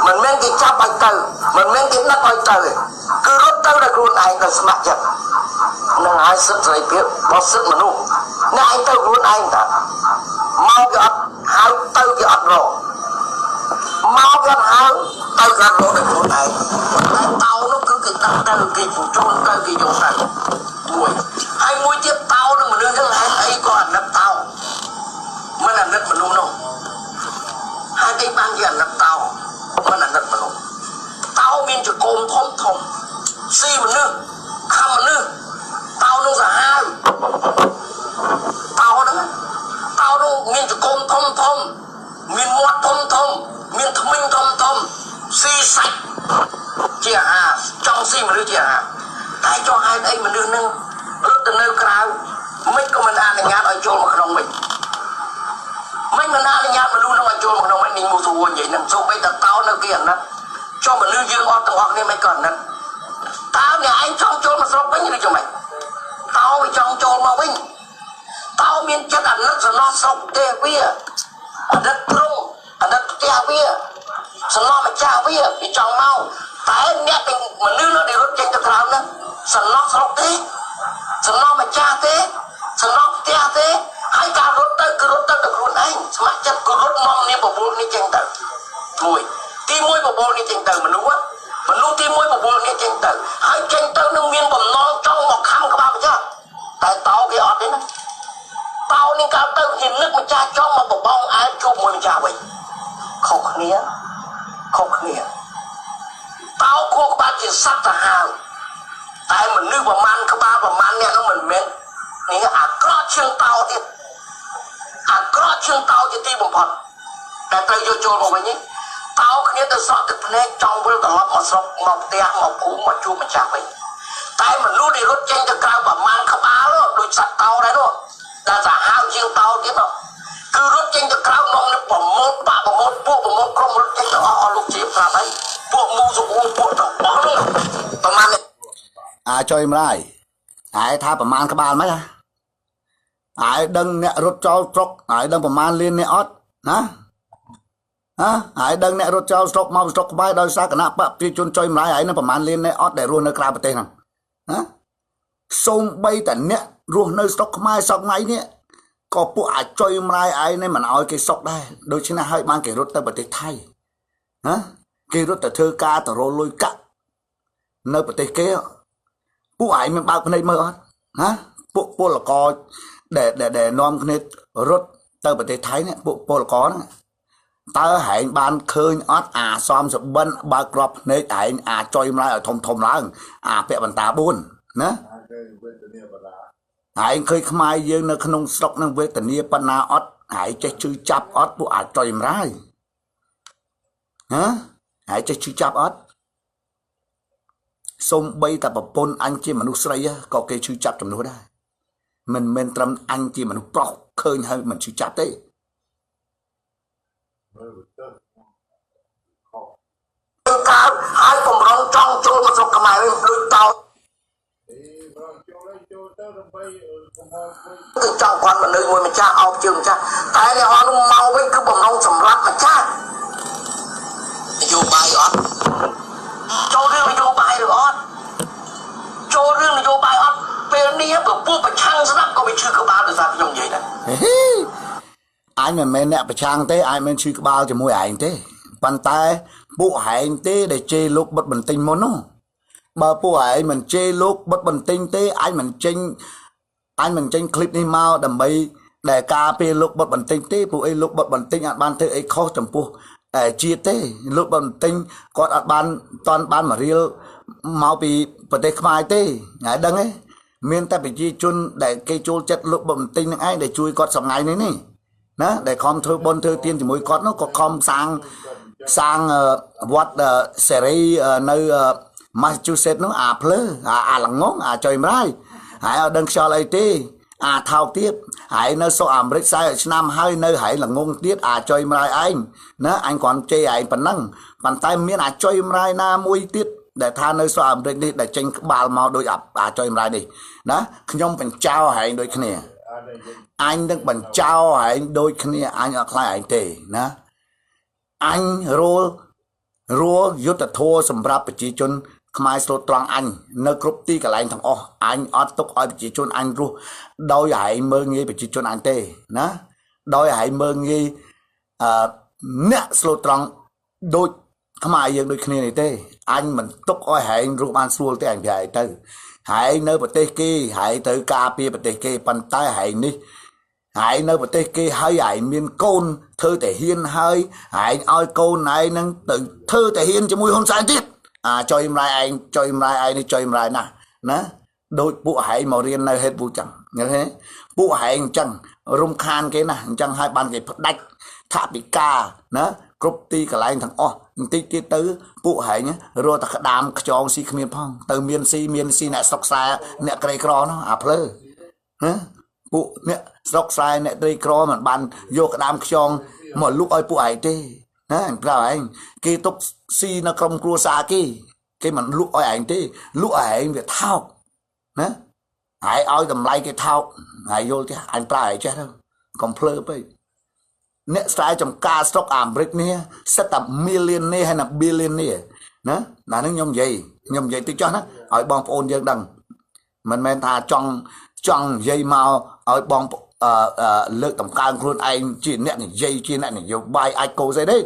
មិនមែនគេចាប់ឲ្យទៅមិនមែនគេដឹកឲ្យទៅទេគឺរត់ទៅដោយខ្លួនឯងដោយស្ម័គ្រចិត្តនឹងឲ្យសិទ្ធិសេរីភាពរបស់សិទ្ធិមនុស្សអ្នកឯងទៅខ្លួនឯងតាមកគេអត់ហៅទៅគេអត់រកមកគេអត់ហៅទៅគេអត់រកដោយខ្លួនឯងតែតោនោះគឺគេដឹកទៅគេបញ្ជូនទៅគេយកទៅមួយហើយមួយទៀតតោនឹងមនុស្សហ្នឹងហេតុអីក៏អាណិតតោមិនអាណិតមនុស្សនោះហើយគេបានជាអាណិតតោមិនអាណិតមនុស្សតោមានចកោមធំធំស៊ីមនុស្សខំមនុស្សតោនោះសាហាវតោហ្នឹងតោនោះមានចកោមធំធំមានមាត់ធំធំមានធ្មេញធំធំស៊ីសាច់ជាអាហារចង់ស៊ីមនុស្សជាអាហារតែចង់ហេតុអីមនុស្សហ្នឹងរត់ទៅនៅក្រៅមិនក៏មិនអនុញ្ញាតឲ្យចូលមកក្នុងវិញមិនមិនអនុញ្ញាតមនុស្សហ្នឹងឲ្យចូលមកក្នុងវិញនេះមូសួរនិយាយហ្នឹងសូម្បីតែតោនៅគេអាណិតចុះមនុស្សយើងអត់ទាំងអស់គ្នាមិនក៏អាណិតតើអ្នកឯងចង់ចូលមកស្រុកវិញឬយ៉ាងម៉េចតោវាចង់ចូលមកវិញតោមានចិត្តអាណិតសំណោះស្រុកផ្ទះវាអាណិតទ្រង់អាណិតផ្ទះវាសំណោះម្ចាស់វាវាចង់មកតែអ្នកទាំងមនុស្សនោះដែលរត់ចេញទៅក្រៅហ្នឹងសំណោះស្រុកទេសំណោះម្ចាស់ទេសំណោះផ្ទះទេហើយការរត់ទៅគឺរត់ទៅដោយខ្លួនឯងស្ម័គ្រចិត្តគឺរត់នាំនាងបបួលនេះចេញទៅមួយទីមួយបបួលនេះចេញទៅមនុស្សមនុស្សទីមួយបបួលនេះចេញទៅហើយចេញទៅនឹងមានបំណងចង់មកខំក្បាលម្ចាស់តែតោគេអត់ទេណាតោនេះកើតទៅគេនឹកម្ចាស់ចង់មកបបងអែលជួបមួយម្ចាស់វិញខុសគ្នាខុសគ្នាតោខួរក្បាលជាសត្វសាហាវតែមនុស្សប្រមាណក្បាលប្រមាណអ្នកនោះមិនមែននេះអាក្រក់ជាងតោទៀតអាក្រក់ជាងតោជាទីបំផុតតែត្រូវយកចូលមកវិញនេះតោគ្នាទៅសក់ទឹកភ្នែកចង់វិលត្រឡប់មកស្រុកមកផ្ទះមកភូមិមកជួបម្ចាស់វិញតែមនុស្សដែលរត់ចេញទៅក្រៅប្រមាណក្បាលនោះដូចសត្វតោដែរនោះដែលសាហាវជាងតោទៀតនោះគឺរត់ចេញទៅក្រៅមកនឹងប្រមូលបាក់ប្រមូលពួកប្រមូលក្រុមរត់ចេញទៅអស់អស់លោកជាប្រាប់ហើយពួកមូសុអ៊ូពួកទាំងអស់នោះប្រមាណ អាចុយម្លាយឯថាប្រមាណក្បាលមិនហ៎ឯដឹងអ្នករត់ចោលស្រុកឯដឹងប្រមាណលានអ្នកអត់ណាហ៎ឯដឹងអ្នករត់ចោលស្រុកមកស្រុកក្បែរដោយសារគណៈបកប្រជាជនចុយម្លាយឯនឹងប្រមាណលានអ្នកអត់ដែលរស់នៅក្រៅប្រទេសហ្នឹងណាសូម្បីតែអ្នករស់នៅស្រុកខ្មែរសប្ងៃនេះក៏ពួកអាចុយម្លាយឯនេះមិនអោយគេសុកដែរដូច្នេះហើយបានគេរត់ទៅប្រទេសថៃណាគេរត់ទៅធ្វើការទៅរកលុយកាក់នៅប្រទេសគេពួកឯងមានបើកភ្នែកមើលអត់ណាពួកពលករដែលដែលនាំគ្នារត់ទៅប្រទេសថៃនេះពួកពលករហ្នឹងតើហែងបានឃើញអត់អាសំសបិនបើកក្របភ្នែកឯងអាចុយម្លាយឲ្យធំធំឡើងអាពាក់បន្តា4ណា គេវេទនាបារា ឯងឃើញខ្មែរយើងនៅក្នុងស្រុកនឹងវេទនាប៉ុណ្ណាអត់ឯងចេះជឿចាប់អត់ពួកអាចុយម្លាយហ៎ឯងចេះជឿចាប់អត់សូម្បីតែប្រពន្ធអញជាមនុស្សស្រីក៏គេឈឺចាប់ចំនួនដែរមិនមែនត្រឹមអញជាមនុស្សប្រុសឃើញហើយមិនឈឺចាប់ទេ មើលទៅខុស ការ ខ្មែរវិញដូចតោ អេបើចូលហើយចូលទៅដើម្បីកុំឲ្យពេក គឺចង់គាត់មនុស្សមួយម្ចាស់អោបជើងម្ចាស់តែអ្នកអស់នោះមកវិញគឺបំរុងសម្រាប់ម្ចាស់នយោបាយអត់ចូលរឿងនយោបាយឬអត់ចូលរឿងនយោបាយអត់ពេលនេះបើពួកប្រឆាំងស្ដាប់ក៏វាឈឺក្បាលដោយសារខ្ញុំនិយាយដែរ ហេអញមិនមែនអ្នកប្រឆាំងទេអញមិនឈឺក្បាលជាមួយឯងទេប៉ុន្តែពួកឯងទេដែលជេរលោកបុតបន្ទិញមុននោះបើពួកឯងមិនជេរលោកបុតបន្ទិញទេអញមិនចេញអញមិនចេញคลิปនេះមកដើម្បីដែលការពារលោកបុតបន្ទិញទេពួកអីលោកបុតបន្ទិញអត់បានធ្វើអីខុសចំពោះជាតិទេលោកបុតបន្ទិញគាត់អត់បានតន់បានមករៀលមកពីប្រទេសខ្មែរទេថ្ងៃដឹងទេមានតែប្រជាជនដែលគេចូលចិត្តលោកបុតបន្ទិញនឹងឯងដែលជួយគាត់សប្ងៃនេះនេះណាដែលខំធ្វើបុណ្យធ្វើទានជាមួយគាត់នោះក៏ខំសាងសាងវត្តសេរីនៅ Massachusetts នោះអាភ្លើអាអាល្ងងអាចុយម្រាយហើយអត់ដឹងខ្យល់អីទេអាថោកទៀតហើយនៅស្រុកអាមេរិក40ឆ្នាំហើយនៅហើយល្ងងទៀតអាចុយម្រាយឯងណាអញគ្រាន់ជេរឯងប៉ុណ្ណឹងប៉ុន្តែមានអាចុយម្រាយណាមួយទៀតដែលថានៅស្រុកអាមេរិកនេះដែលចេញក្បាលមកដូចអាចុយម្រាយនេះណាខ្ញុំបញ្ចោឯងដូចគ្នា អានេះយើង អញនឹងបញ្ចោឯងដូចគ្នាអញអត់ខ្លាចឯងទេណាអញរលរលយុទ្ធធរសម្រាប់ប្រជាជនខ្មែរស្លូតត្រង់អញនៅគ្រប់ទីកន្លែងទាំងអស់អញអត់ទុកឲ្យប្រជាជនអញរស់ដោយឯងមើងងាយប្រជាជនអញទេណាដោយឯងមើងងាយអឺអ្នកស្លូតត្រង់ដូចខ្មែរយើងដូចគ្នានេះទេអញមិនទុកឲ្យឯងរស់បានស្រួលទេអញប្រាប់ឯងទៅឯងនៅប្រទេសគេឯងត្រូវការពារប្រទេសគេប៉ុន្តែឯងនេះឯងនៅប្រទេសគេហើយឯងមានកូនធ្វើតែហ៊ានហើយឯងឲ្យកូនឯងនឹងទៅធ្វើតែហ៊ានជាមួយហ៊ុនសែនទៀតអាចុយម្រាយឯងចុយម្រាយឯងនេះចុយម្រាយណាស់ណាដូចពួកឯងមករៀននៅហេតុពូចឹងឃើញទេពួកឯងអញ្ចឹងរំខានគេណាស់អញ្ចឹងហើយបានគេផ្ដាច់ថវិកាណាគ្រប់ទីកន្លែងទាំងអស់បន្តិចទៀតទៅពួកឯងរត់តែក្តាមខ្យងស៊ីគ្មានផងទៅមានស៊ីមានស៊ីអ្នកស្រុកស្រែអ្នកក្រីក្រនោះអាភ្លើណាពួកអ្នកស្រុកស្រែអ្នកក្រីក្រមិនបានយកក្តាមខ្យងមកលុកឲ្យពួកឯងទេណាអញប្រាប់ឯងគេទុកស៊ីនៅក្រុមគ្រួសារគេគេមិនលក់ឲ្យឯងទេលក់ឲ្យឯងវាថោកណាហើយឲ្យតម្លៃគេថោកហើយយល់ទេអញប្រើឲ្យចេះទៅកុំភ្លើពេកអ្នកស្រែចំការស្រុកអាមេរិកនេះសិតតែ millionaire ហើយណា billionaire ណាណានឹងខ្ញុំនិយាយខ្ញុំនិយាយតិចចុះណាឲ្យបងប្អូនយើងដឹងមិនមែនថាចង់ចង់និយាយមកឲ្យបងអឺលើកតម្កើងខ្លួនឯងជាអ្នកនិយាយជាអ្នកនយោបាយអាចកោស្អីទេ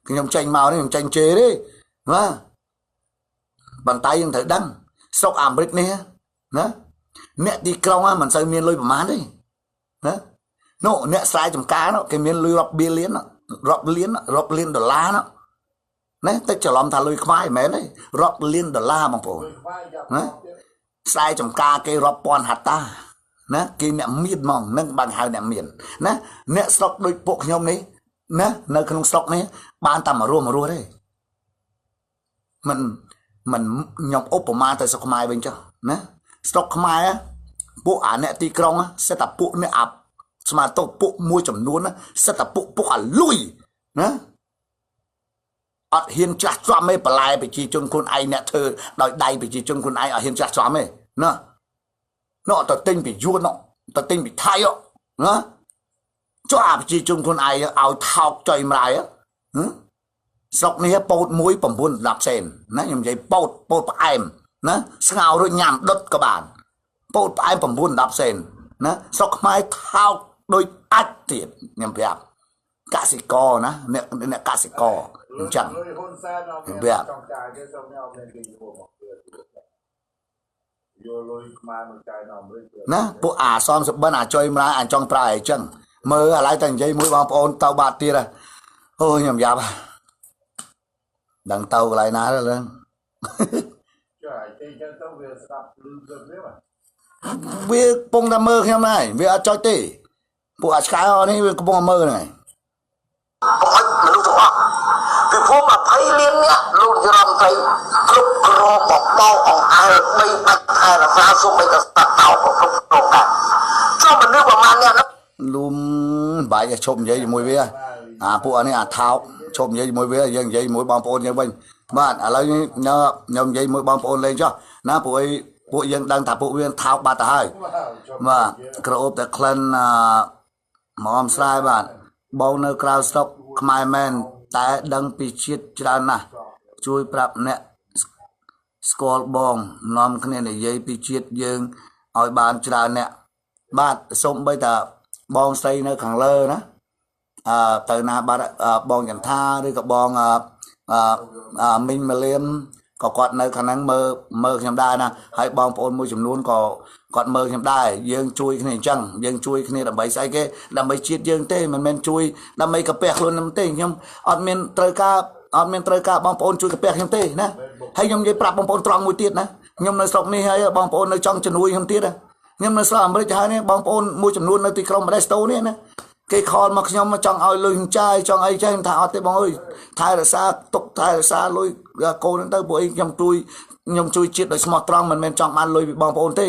ខ្ញុំចេញមកនេះខ្ញុំចេញជេរទេណាប៉ុន្តែយើងត្រូវដឹងស្រុកអាមេរិកនេះណាអ្នកទីក្រុងមិនសូវមានលុយប្រហែលទេណានោះអ្នកស្រែចំការនោះគេមានលុយរាប់ billion រាប់លានរាប់លានដុល្លារនោះណាតែច្រឡំថាលុយខ្មែរមិនមែនទេរាប់លានដុល្លារបងប្អូន លុយខ្មែរយ៉ាប់ ណា ទៀត ស្រែចំការគេរាប់ពាន់ហត្តាណាគេអ្នកមានហ្មងនឹងបានហៅអ្នកមានណាអ្នកស្រុកដូចពួកខ្ញុំនេះណានៅក្នុងស្រុកនេះបានតែមករស់មករស់ទេមិនមិនខ្ញុំឧបមាទៅស្រុកខ្មែរវិញចុះណាស្រុកខ្មែរពួកអាអ្នកទីក្រុងសិតតែពួកអ្នកអាស្មាតោពួកមួយចំនួនណាសិតតែពួកពួកអាលុយណាអត់ហ៊ានចាស់ជាប់ទេបន្លែប្រជាជនខ្លួនឯងអ្នកធ្វើដោយដៃប្រជាជនខ្លួនឯងអត់ហ៊ានចាស់ជាប់ទេណានោះទៅទិញពីយួននោះទៅទិញពីថៃណាចុះអាប្រជាជនខ្លួនឯងឲ្យថោកចុយម្លាយស្រុកនេះពោតមួយ9 10សេនណាខ្ញុំនិយាយពោតពោតផ្អែមណាស្ងោររួចញ៉ាំដុតក៏បានពោតផ្អែម9 10សេនណាស្រុកខ្មែរថោកដូចអាចទៀតខ្ញុំប្រាប់កសិករណាអ្នកអ្នកកសិករអញ្ចឹង លុយហ៊ុនសែនអត់មាន វា ចង់ចាយទេសូមនេះអត់មានគេយកមកទៀតយកលុយខ្មែរមកចាយនៅអាមេរិកទៀត ណាពួកអាសំសបិនអាចុយម្លាយអាចង់ប្រើអីចឹងមើលឥឡូវតែនិយាយមួយបងប្អូនទៅបាត់ទៀតហ៎អូខ្ញុំយ៉ាប់ហ៎ដឹងទៅកន្លែងណាទៅឡើង ចុះអាចេញចឹងទៅវាស្ដាប់ឮទៅវាបាទ វាកំពុងតែមើលខ្ញុំហ្នឹងហើយវាអត់ចុចទេពួកអាឆ្កែអស់នេះវាកំពុងតែមើលហ្នឹងហើយ កុំឲ្យមនុស្សទាំងអស់ពីព្រោះ20លានអ្នកលោកនាយរដ្ឋមន្ត្រីគ្រប់គ្រងបបោអង្អែលបីបាច់ថែរក្សាសូម្បីតែសត្វតោក៏គ្រប់គ្រងដែរចុះមនុស្សប្រមាណអ្នកនោះ លុំបាយឲ្យឈប់និយាយជាមួយវាអាពួកអានេះអាថោកឈប់និយាយជាមួយវាយើងនិយាយជាមួយបងប្អូនយើងវិញ បាទឥឡូវនេះខ្ញុំនិយាយមួយបងប្អូនលេងចុះណាពួកអីពួកយើងដឹងថាពួកវាថោកបាត់ទៅហើយបាទក្រអូបតែក្លិនអមស្រែបាទបងនៅក្រៅស្រុកខ្មែរមែនតែដឹងពីជាតិច្រើនណាស់ជួយប្រាប់អ្នកស្គាល់បងនាំគ្នានិយាយពីជាតិយើងឲ្យបានច្រើនអ្នកបាទសូមបីតាបងស្រីនៅខាងលើណាអឺទៅណាបាទបងចន្ទាឬក៏បងអឺមីងមលៀមក៏គាត់នៅខាងហ្នឹងមើលមើលខ្ញុំដែរណាហើយបងប្អូនមួយចំនួនក៏គាត់មើលខ្ញុំដែរយើងជួយគ្នាអញ្ចឹងយើងជួយគ្នាដើម្បីស្អីគេដើម្បីជាតិយើងទេមិនមែនជួយដើម្បីកាពះខ្លួនខ្ញុំទេខ្ញុំអត់មានត្រូវការអត់មានត្រូវការបងប្អូនជួយកាពះខ្ញុំទេណាហើយខ្ញុំនិយាយប្រាប់បងប្អូនត្រង់មួយទៀតណាខ្ញុំនៅស្រុកនេះហើយបងប្អូននៅចង់ជំនួយខ្ញុំទៀតណាខ្ញុំនៅស្រុកអាមេរិកហើយនេះបងប្អូនមួយចំនួននៅទីក្រុងម៉ាដេស្តូនេះណាគេខលមកខ្ញុំចង់ឲ្យលុយចាយចង់អីចេះខ្ញុំថាអត់ទេបងអើយថែរក្សាទុកថែរក្សាលុយកូនហ្នឹងទៅពួកអីខ្ញុំជួយជាតិដោយស្មោះត្រង់មិនមែនចង់បានលុយពីបងប្អូនទេ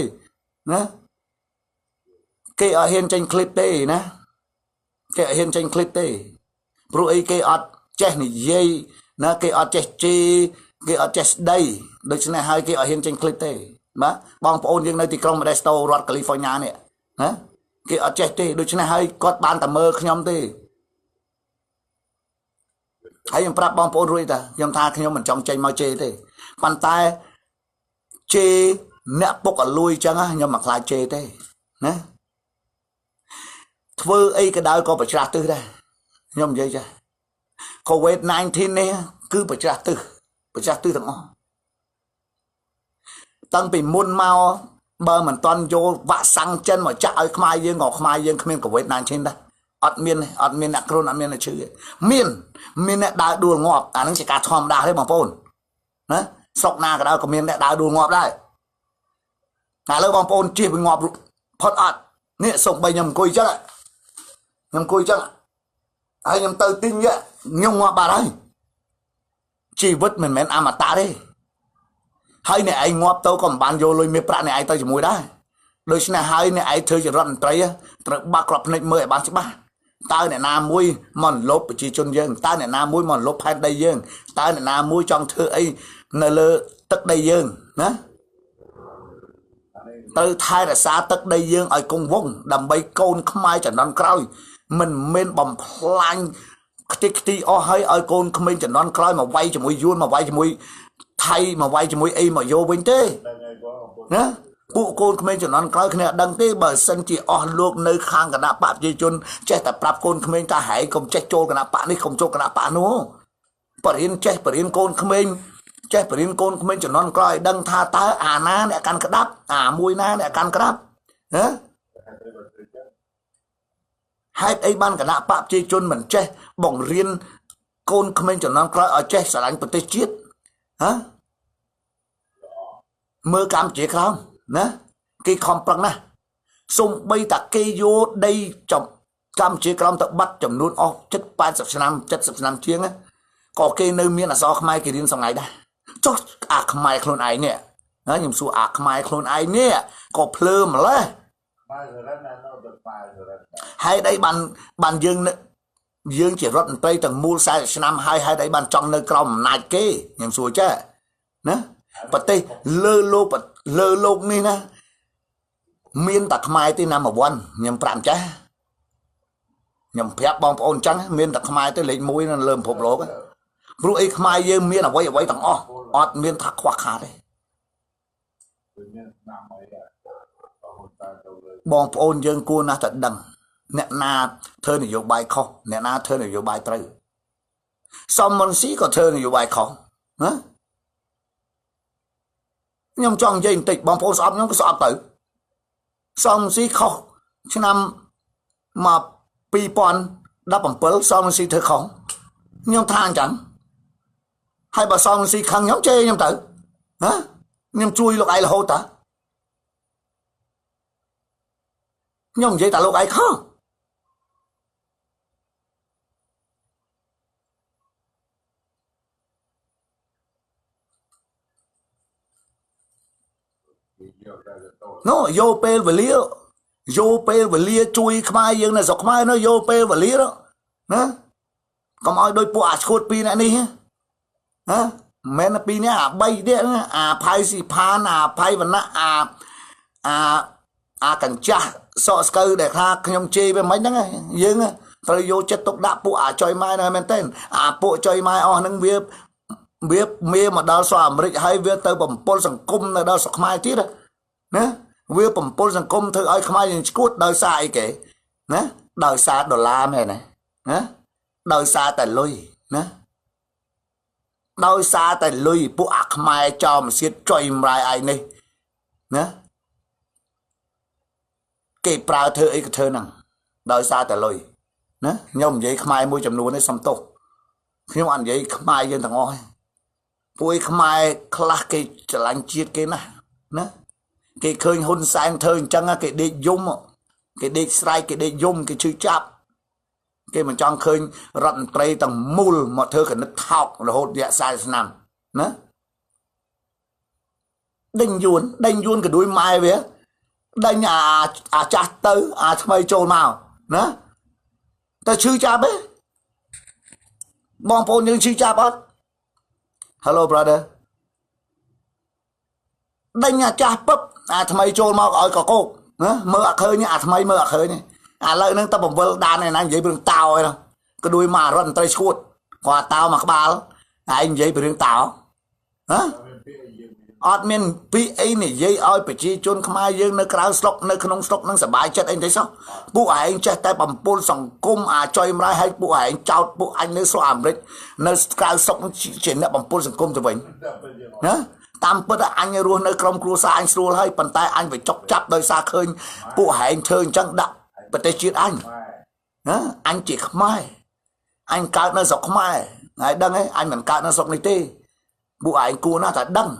ណាគេអត់ហ៊ានចេញคลิปទេណាគេអត់ហ៊ានចេញคลิปទេព្រោះអីគេអត់ចេះនិយាយណាគេអត់ចេះជេរគេអត់ចេះស្ដីដូច្នេះហើយគេអត់ហ៊ានចេញคลิปទេបាទបងប្អូនយើងនៅទីក្រុងម៉ាដេស្តូរដ្ឋកាលីហ្វ័រញ៉ានេះណាគេអត់ចេះទេដូច្នេះហើយគាត់បានតែមើលខ្ញុំទេហើយខ្ញុំប្រាប់បងប្អូនរួចតាខ្ញុំថាខ្ញុំមិនចង់ចេញមកជេរទេប៉ុន្តែជេរអ្នកពុកអលួយអញ្ចឹងខ្ញុំមិនខ្លាចជេរទេណាធ្វើអីក៏ដោយក៏ប្រច្រាស់ទិសដែរខ្ញុំនិយាយចា COVID-19 នេះគឺប្រច្រាស់ទិសប្រច្រាស់ទិសទាំងអស់តាំងពីមុនមកបើមិនតន់យកវ៉ាក់សាំងចិនមកចាក់ឲ្យខ្មែរយើងក៏ខ្មែរយើងគ្មាន COVID-19 ដែរអត់មានអ្នកគ្រុនអត់មានអ្នកឈឺទេមានអ្នកដើរដួលងាប់អាហ្នឹងជាការធម្មតាទេបងប្អូនណាស្រុកណាក៏ដោយក៏មានអ្នកដើរដួលងាប់ដែរឥឡូវបងប្អូនជិះវាងាប់ផុតអត់នេះសុំបីខ្ញុំអង្គុយចឹងខ្ញុំអង្គុយចឹងហើយខ្ញុំទៅទិញខ្ញុំងាប់បាត់ហើយជីវិតមិនមែនអមតៈទេហើយអ្នកឯងងាប់ទៅក៏មិនបានយកលុយមាសប្រាក់អ្នកឯងទៅជាមួយដែរដូច្នេះហើយអ្នកឯងធ្វើជារដ្ឋមន្ត្រីត្រូវបាក់ក្របភ្នែកមើលឲ្យបានច្បាស់តើអ្នកណាមួយមកលុបប្រជាជនយើងតើអ្នកណាមួយមកលុបផែនដីយើងតើអ្នកណាមួយចង់ធ្វើអីនៅលើទឹកដីយើងណាត្រូវថែរក្សាទឹកដីយើងឲ្យគង់វង្សដើម្បីកូនខ្មែរជំនាន់ក្រោយមិនមែនបំផ្លាញខ្ទេចខ្ទីអស់ហើយឲ្យកូនក្មេងជំនាន់ក្រោយមកវាយជាមួយយួនមកវាយជាមួយថៃមកវាយជាមួយអីមកយកវិញទេណាពួកកូនក្មេងជំនាន់ក្រោយគ្នាដឹងទេបើសិនជាអស់លោកនៅខាងគណៈបកប្រជាជនចេះតែប្រាប់កូនក្មេងថាហែងកុំចេះចូលគណៈបកនេះកុំចូលគណៈបកនោះបរិញ្ញាចេះបរិញ្ញាកូនក្មេងចេះបរិញ្ញាកូនក្មេងជំនាន់ក្រោយឲ្យដឹងថាតើអាណាអ្នកកាន់ក្តាប់អាមួយណាអ្នកកាន់ក្តាប់ណាហេតុអីបានគណៈបកប្រជាជនមិនចេះបង្រៀនកូនក្មេងជំនាន់ក្រោយឲ្យចេះស្រឡាញ់ប្រទេសជាតិហ៎មើលកម្ពុជាក្រោមណាគេខំប្រឹងណាស់សំបីតាគេយកដីចំកម្ពុជាក្រោមទៅបាត់ចំនួនអស់ជិត80ឆ្នាំ70ឆ្នាំជាងក៏គេនៅមានអក្សរខ្មែរគេរៀនសម័យដែរចុះអាខ្មែរខ្លួនឯងនេះណាខ្ញុំសួរអាខ្មែរខ្លួនឯងនេះក៏ភ្លើម្លេះហើយដីបានយើងជារដ្ឋមន្ត្រីទាំងមូល40ឆ្នាំហើយហើយដីបានចង់នៅក្រោមអំណាចគេខ្ញុំសួរចេះណាប្រទេសលើលោកនេះណាមានតែខ្មែរទេណាមួយវ៉ាន់ខ្ញុំប្រាប់ចេះខ្ញុំប្រាប់បងប្អូនចឹងមានតែខ្មែរទេលេខ1នៅលើពិភពលោកព្រោះអីខ្មែរយើងមានអ្វីទាំងអស់អត់មានថាខ្វះខាតទេបងប្អូនយើងគួរណាស់តែដឹងអ្នកណាធ្វើនយោបាយខុសអ្នកណាធ្វើនយោបាយត្រូវសំមុនស៊ីក៏ធ្វើនយោបាយខុសណាខ្ញុំចង់និយាយបន្តិចបងប្អូនស្អប់ខ្ញុំក៏ស្អប់ទៅសំស៊ីខុសឆ្នាំមក2017សំស៊ីធ្វើខុសខ្ញុំថាអញ្ចឹងហើយបើសំស៊ីខឹងខ្ញុំជេរខ្ញុំទៅហ៎ខ្ញុំជួយលោកឯងរហូតតាខ្ញុំនិយាយតែលោកឯងខុស នោះយកពេលវេលាយកពេលវេលាជួយខ្មែរយើងនៅស្រុកខ្មែរនោះយកពេលវេលាណាកុំឲ្យដូចពួកអាឈួតពីរអ្នកនេះណា មិនមែនពីរនាក់អា3នាក់អាផៃស៊ីផានអាផៃវណ្ណៈអាអាអាកញ្ចាស់សក់ស្កូវដែលថាខ្ញុំជេរវាមិនហ្នឹងយើងត្រូវយកចិត្តទុកដាក់ពួកអាចុយម៉ែហ្នឹងមែនទេអាពួកចុយម៉ែអស់ហ្នឹងវាវាមេមកដល់ស្រុកអាមេរិកហើយវាទៅបំពុលសង្គមនៅដល់ស្រុកខ្មែរទៀតណាវាបំពុលសង្គមធ្វើឲ្យខ្មែរយើងឈួតដោយសារអីគេណាដោយសារដុល្លារមែនណាណាដោយសារតែលុយណាដោយសារតែលុយពួកអាខ្មែរចោលមសៀតចុយម្រាយឯងនេះណាគេប្រើធ្វើអីក៏ធ្វើហ្នឹងដោយសារតែលុយណាខ្ញុំនិយាយខ្មែរមួយចំនួននេះសំទោសខ្ញុំអត់និយាយខ្មែរយើងទាំងអស់ទេពួកឯខ្មែរខ្លះគេច្រឡាញ់ជាតិគេណាស់ណាគេឃើញហ៊ុនសែនធ្វើអញ្ចឹងគេដេកយំគេដេកស្រែកគេដេកយំគេឈឺចាប់គេមិនចង់ឃើញរដ្ឋមន្ត្រីទាំងមូលមកធ្វើកណិតថោករហូតរយៈ40ឆ្នាំណាដេញយួនដេញយួនក៏ដួយម៉ែវាដេញអាចាស់ទៅអាថ្មីចូលមកណាតែឈឺចាប់ទេបងប្អូនយើងឈឺចាប់អត់ Hello brother ដេញអាចាស់ពឹបអាថ្មីចូលមកឲ្យកកោកណាមើលអត់ឃើញអាថ្មីមើលអត់ឃើញឥឡូវហ្នឹងតែបង្វិលដានឯណានិយាយរឿងតោឯនោះក៏ដួយមករដ្ឋមន្ត្រីឈួតគាត់តោមកក្បាលឯងនិយាយពីរឿងតោហ៎អត់មានពីអីនិយាយឲ្យប្រជាជនខ្មែរយើងនៅក្រៅស្រុកនៅក្នុងស្រុកនឹងសบายចិត្តអីទេសោះពួកឯងចេះតែបំពុលសង្គមអាចុយម្លាយឲ្យពួកឯងចោតពួកអញនៅស្រុកអាមេរិកនៅក្រៅស្រុកជាអ្នកបំពុលសង្គមទៅវិញណាតាមពិតអញរស់នៅក្រុមគ្រួសារអញស្រួលហើយប៉ុន្តែអញវាចុកចាប់ដោយសារឃើញពួកឯងធ្វើអញ្ចឹងដាក់ប្រទេសជាតិអញណាអញជាខ្មែរអញកើតនៅស្រុកខ្មែរហើយដឹងទេអញមិនកើតនៅស្រុកនេះទេពួកឯងគួរណាស់តែដឹង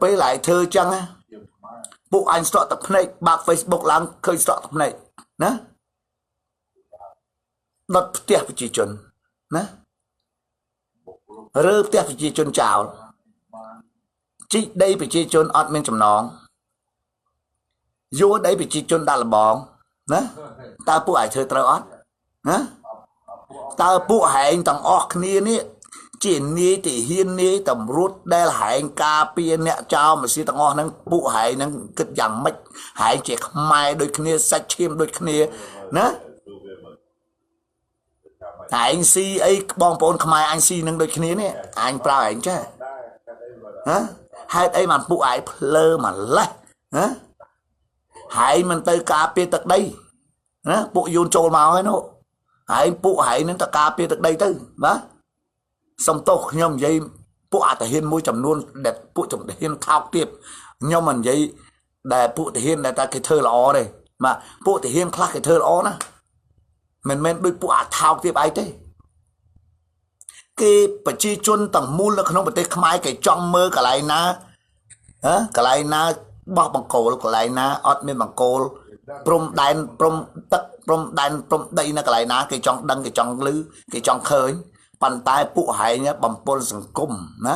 ពេលឯងធ្វើអញ្ចឹងពួកអញស្រក់ទឹកភ្នែកបើក Facebook ឡើងឃើញស្រក់ទឹកភ្នែកណាដុតផ្ទះប្រជាជនណារើផ្ទះប្រជាជនចោលជីកដីប្រជាជនអត់មានចំណងយកដីប្រជាជនដាក់លបងណាតើពួកឯងធ្វើត្រូវអត់ណាតើពួកឯងទាំងអស់គ្នានេះជានាយទាហាននាយតម្រួតដែលហែងការពារអ្នកចោលមកស៊ីទាំងអស់ហ្នឹងពួកហែងហ្នឹងគិតយ៉ាងម៉េចហែងជាខ្មែរដូចគ្នាសាច់ឈាមដូចគ្នាណាហែងស៊ីអីបងប្អូនខ្មែរអញស៊ីនឹងដូចគ្នានេះអញប្រើហែងចេះហ៎ហេតុអីបានពួកឯងភ្លើម្លេះណាហែងមិនទៅការពារទឹកដីណាពួកយួនចូលមកហើយនោះហែងពួកហែងនឹងទៅការពារទឹកដីទៅបាទសំទោសខ្ញុំនិយាយពួកអតហ៊ានមួយចំនួនដែលពួកជំហ៊ានថោកទៀតខ្ញុំមិននិយាយដែលពួកទាហានដែលតែគេធ្វើល្អទេបាទពួកទាហានខ្លះគេធ្វើល្អណាមិនមែនដូចពួកអាថោកទៀតអីទេគេប្រជាជនទាំងមូលនៅក្នុងប្រទេសខ្មែរគេចង់មើលកន្លែងណាហ៎កន្លែងណាបោះបង្គោលកន្លែងណាអត់មានបង្គោលព្រំដែនព្រំទឹកព្រំដែនព្រំដីនៅកន្លែងណាគេចង់ដឹងគេចង់ឮគេចង់ឃើញប៉ុន្តែពួកហែងបំពុលសង្គមណា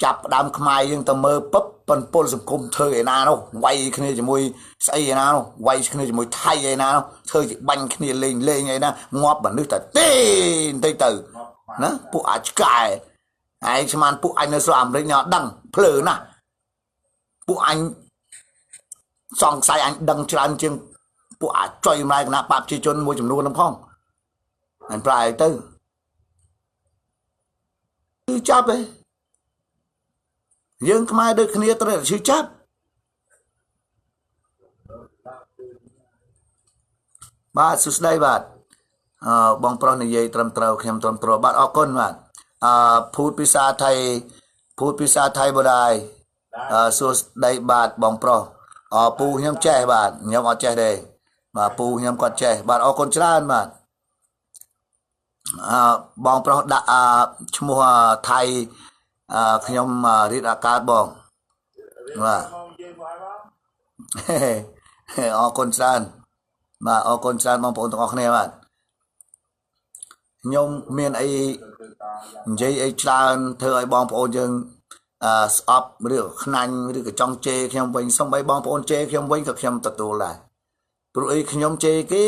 ចាប់ដើមខ្មែរយើងទៅមើលពឹបបំពុលសង្គមធ្វើឯណានោះវាយគ្នាជាមួយស្អីឯណានោះវាយគ្នាជាមួយថៃឯណានោះធ្វើជាបាញ់គ្នាលេងលេងឯណាងាប់មនុស្សតែទេបន្តិចទៅណាពួកអាចឆ្កែឯងស្មានពួកអញនៅស្រុកអាមេរិកញ៉ាដឹងភ្លើណាស់ពួកអញសង្ស័យអញដឹងច្រើនជាងពួកអាចចុយម្លាយគណៈបព្វជិជនមួយចំនួនហ្នឹងផងអញប្រែទៅឈឺចាប់ទេយើងខ្មែរដូចគ្នាត្រូវតែឈឺចាប់បាទសួស្តីបាទអឺបងប្រុសនិយាយត្រឹមត្រូវខ្ញុំត្រឹមត្រូវបាទអរគុណបាទអឺភូតភាសាថៃភូតភាសាថៃបដាយអឺសួស្តីបាទបងប្រុសអពូខ្ញុំចេះបាទខ្ញុំអត់ចេះទេបាទពូខ្ញុំគាត់ចេះបាទអរគុណច្រើនបាទអឺបងប្រុសដាក់ឈ្មោះថៃខ្ញុំរៀបអាកើតបងបាទអរគុណច្រើនបាទអរគុណច្រើនបងប្អូនទាំងអស់គ្នាបាទខ្ញុំមានអីនិយាយអីច្រើនធ្វើឲ្យបងប្អូនយើងស្អប់ឬក៏ខ្នាញ់ឬក៏ចង់ជេរខ្ញុំវិញសូម្បីបងប្អូនជេរខ្ញុំវិញក៏ខ្ញុំទទួលដែរព្រោះអីខ្ញុំជេរគេ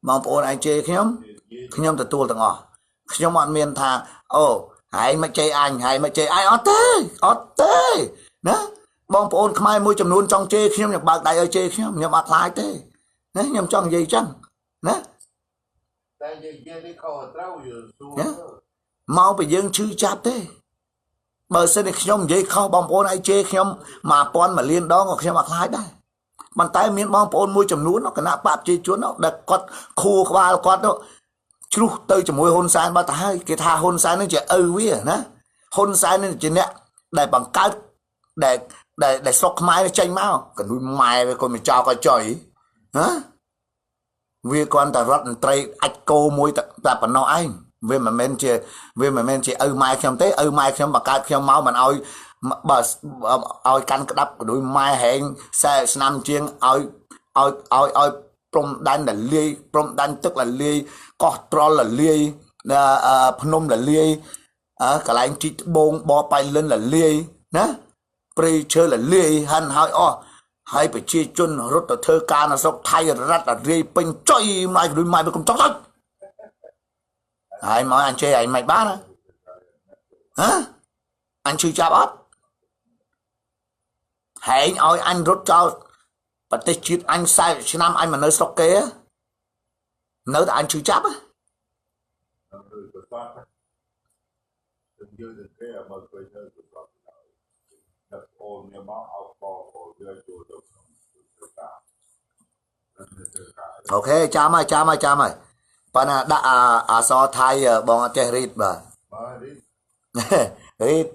បងប្អូនឯងជេរខ្ញុំខ្ញុំទទួលទាំងអស់ ខ្ញុំអត់មានថាអូហែងមកជេរអញហែងមកជេរអញអត់ទេអត់ទេណាបងប្អូនខ្មែរមួយចំនួនចង់ជេរខ្ញុំខ្ញុំបើកដៃឲ្យជេរខ្ញុំខ្ញុំអត់ខ្លាចទេណាខ្ញុំចង់និយាយចឹងណា តែយើងនិយាយនេះខុសត្រូវយើងសួរ មកពីយើងឈឺចាប់ទេបើសិនជាខ្ញុំនិយាយខុសបងប្អូនឲ្យជេរខ្ញុំ1000មួយលានដងក៏ខ្ញុំអត់ខ្លាចដែរប៉ុន្តែមានបងប្អូនមួយចំនួនគណៈបកប្រជាជនដែលគាត់ខួរក្បាលគាត់ជ្រុះទៅជាមួយហ៊ុនសែនបាត់ទៅហើយគេថាហ៊ុនសែននឹងជាឪវាណាហ៊ុនសែននឹងជាអ្នកដែលបង្កើតដែលដែលដែលស្រុកខ្មែរចេញមកកនុយម៉ែវាក៏មិនចោលក៏ចុយហ៎វាគ្រាន់តែរដ្ឋមន្ត្រីអាចគោមួយតែប៉ុណ្ណោះឯងវាមិនមែនជាវាមិនមែនជាឪម៉ែខ្ញុំទេឪម៉ែខ្ញុំបង្កើតខ្ញុំមកមិនឲ្យបើឲ្យកាន់ក្តាប់កនុយម៉ែហែង40ឆ្នាំជាងឲ្យឲ្យឲ្យឲ្យព្រំដែនលលាយព្រំដែនទឹកលលាយកោះត្រល់លលាយភ្នំលលាយកន្លែងជីកត្បូងបបៃលិនលលាយណាព្រៃឈើលលាយហាន់ហើយអស់ហើយប្រជាជនរត់ទៅធ្វើការនៅស្រុកថៃរត់រាយពេញចុយម៉ែកនុយម៉ែវាកុំចង់ទៅហើយមកអញជេរឯងមិនបានហ៎អញឈឺចាប់អត់ហែងឲ្យអញរត់ចោលប្រទេសជាតិអញ40ឆ្នាំអញមកនៅស្រុកគេនៅតែអញឈឺចាប់ នៅប្រសាទយើងទៅគេមកឃើញនៅប្រសាទដល់អូនមានមកអោបអូវាចូលទៅក្នុងធ្វើការ អូខេចាំហើយចាំហើយចាំហើយប៉ុន្តែដាក់អសរថៃបងអត់ចេះរីតបាទ បាទរី រីត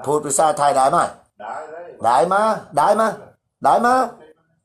พูดภาษาไทยได้ไหม ได้ ได้มาได้มาได้มา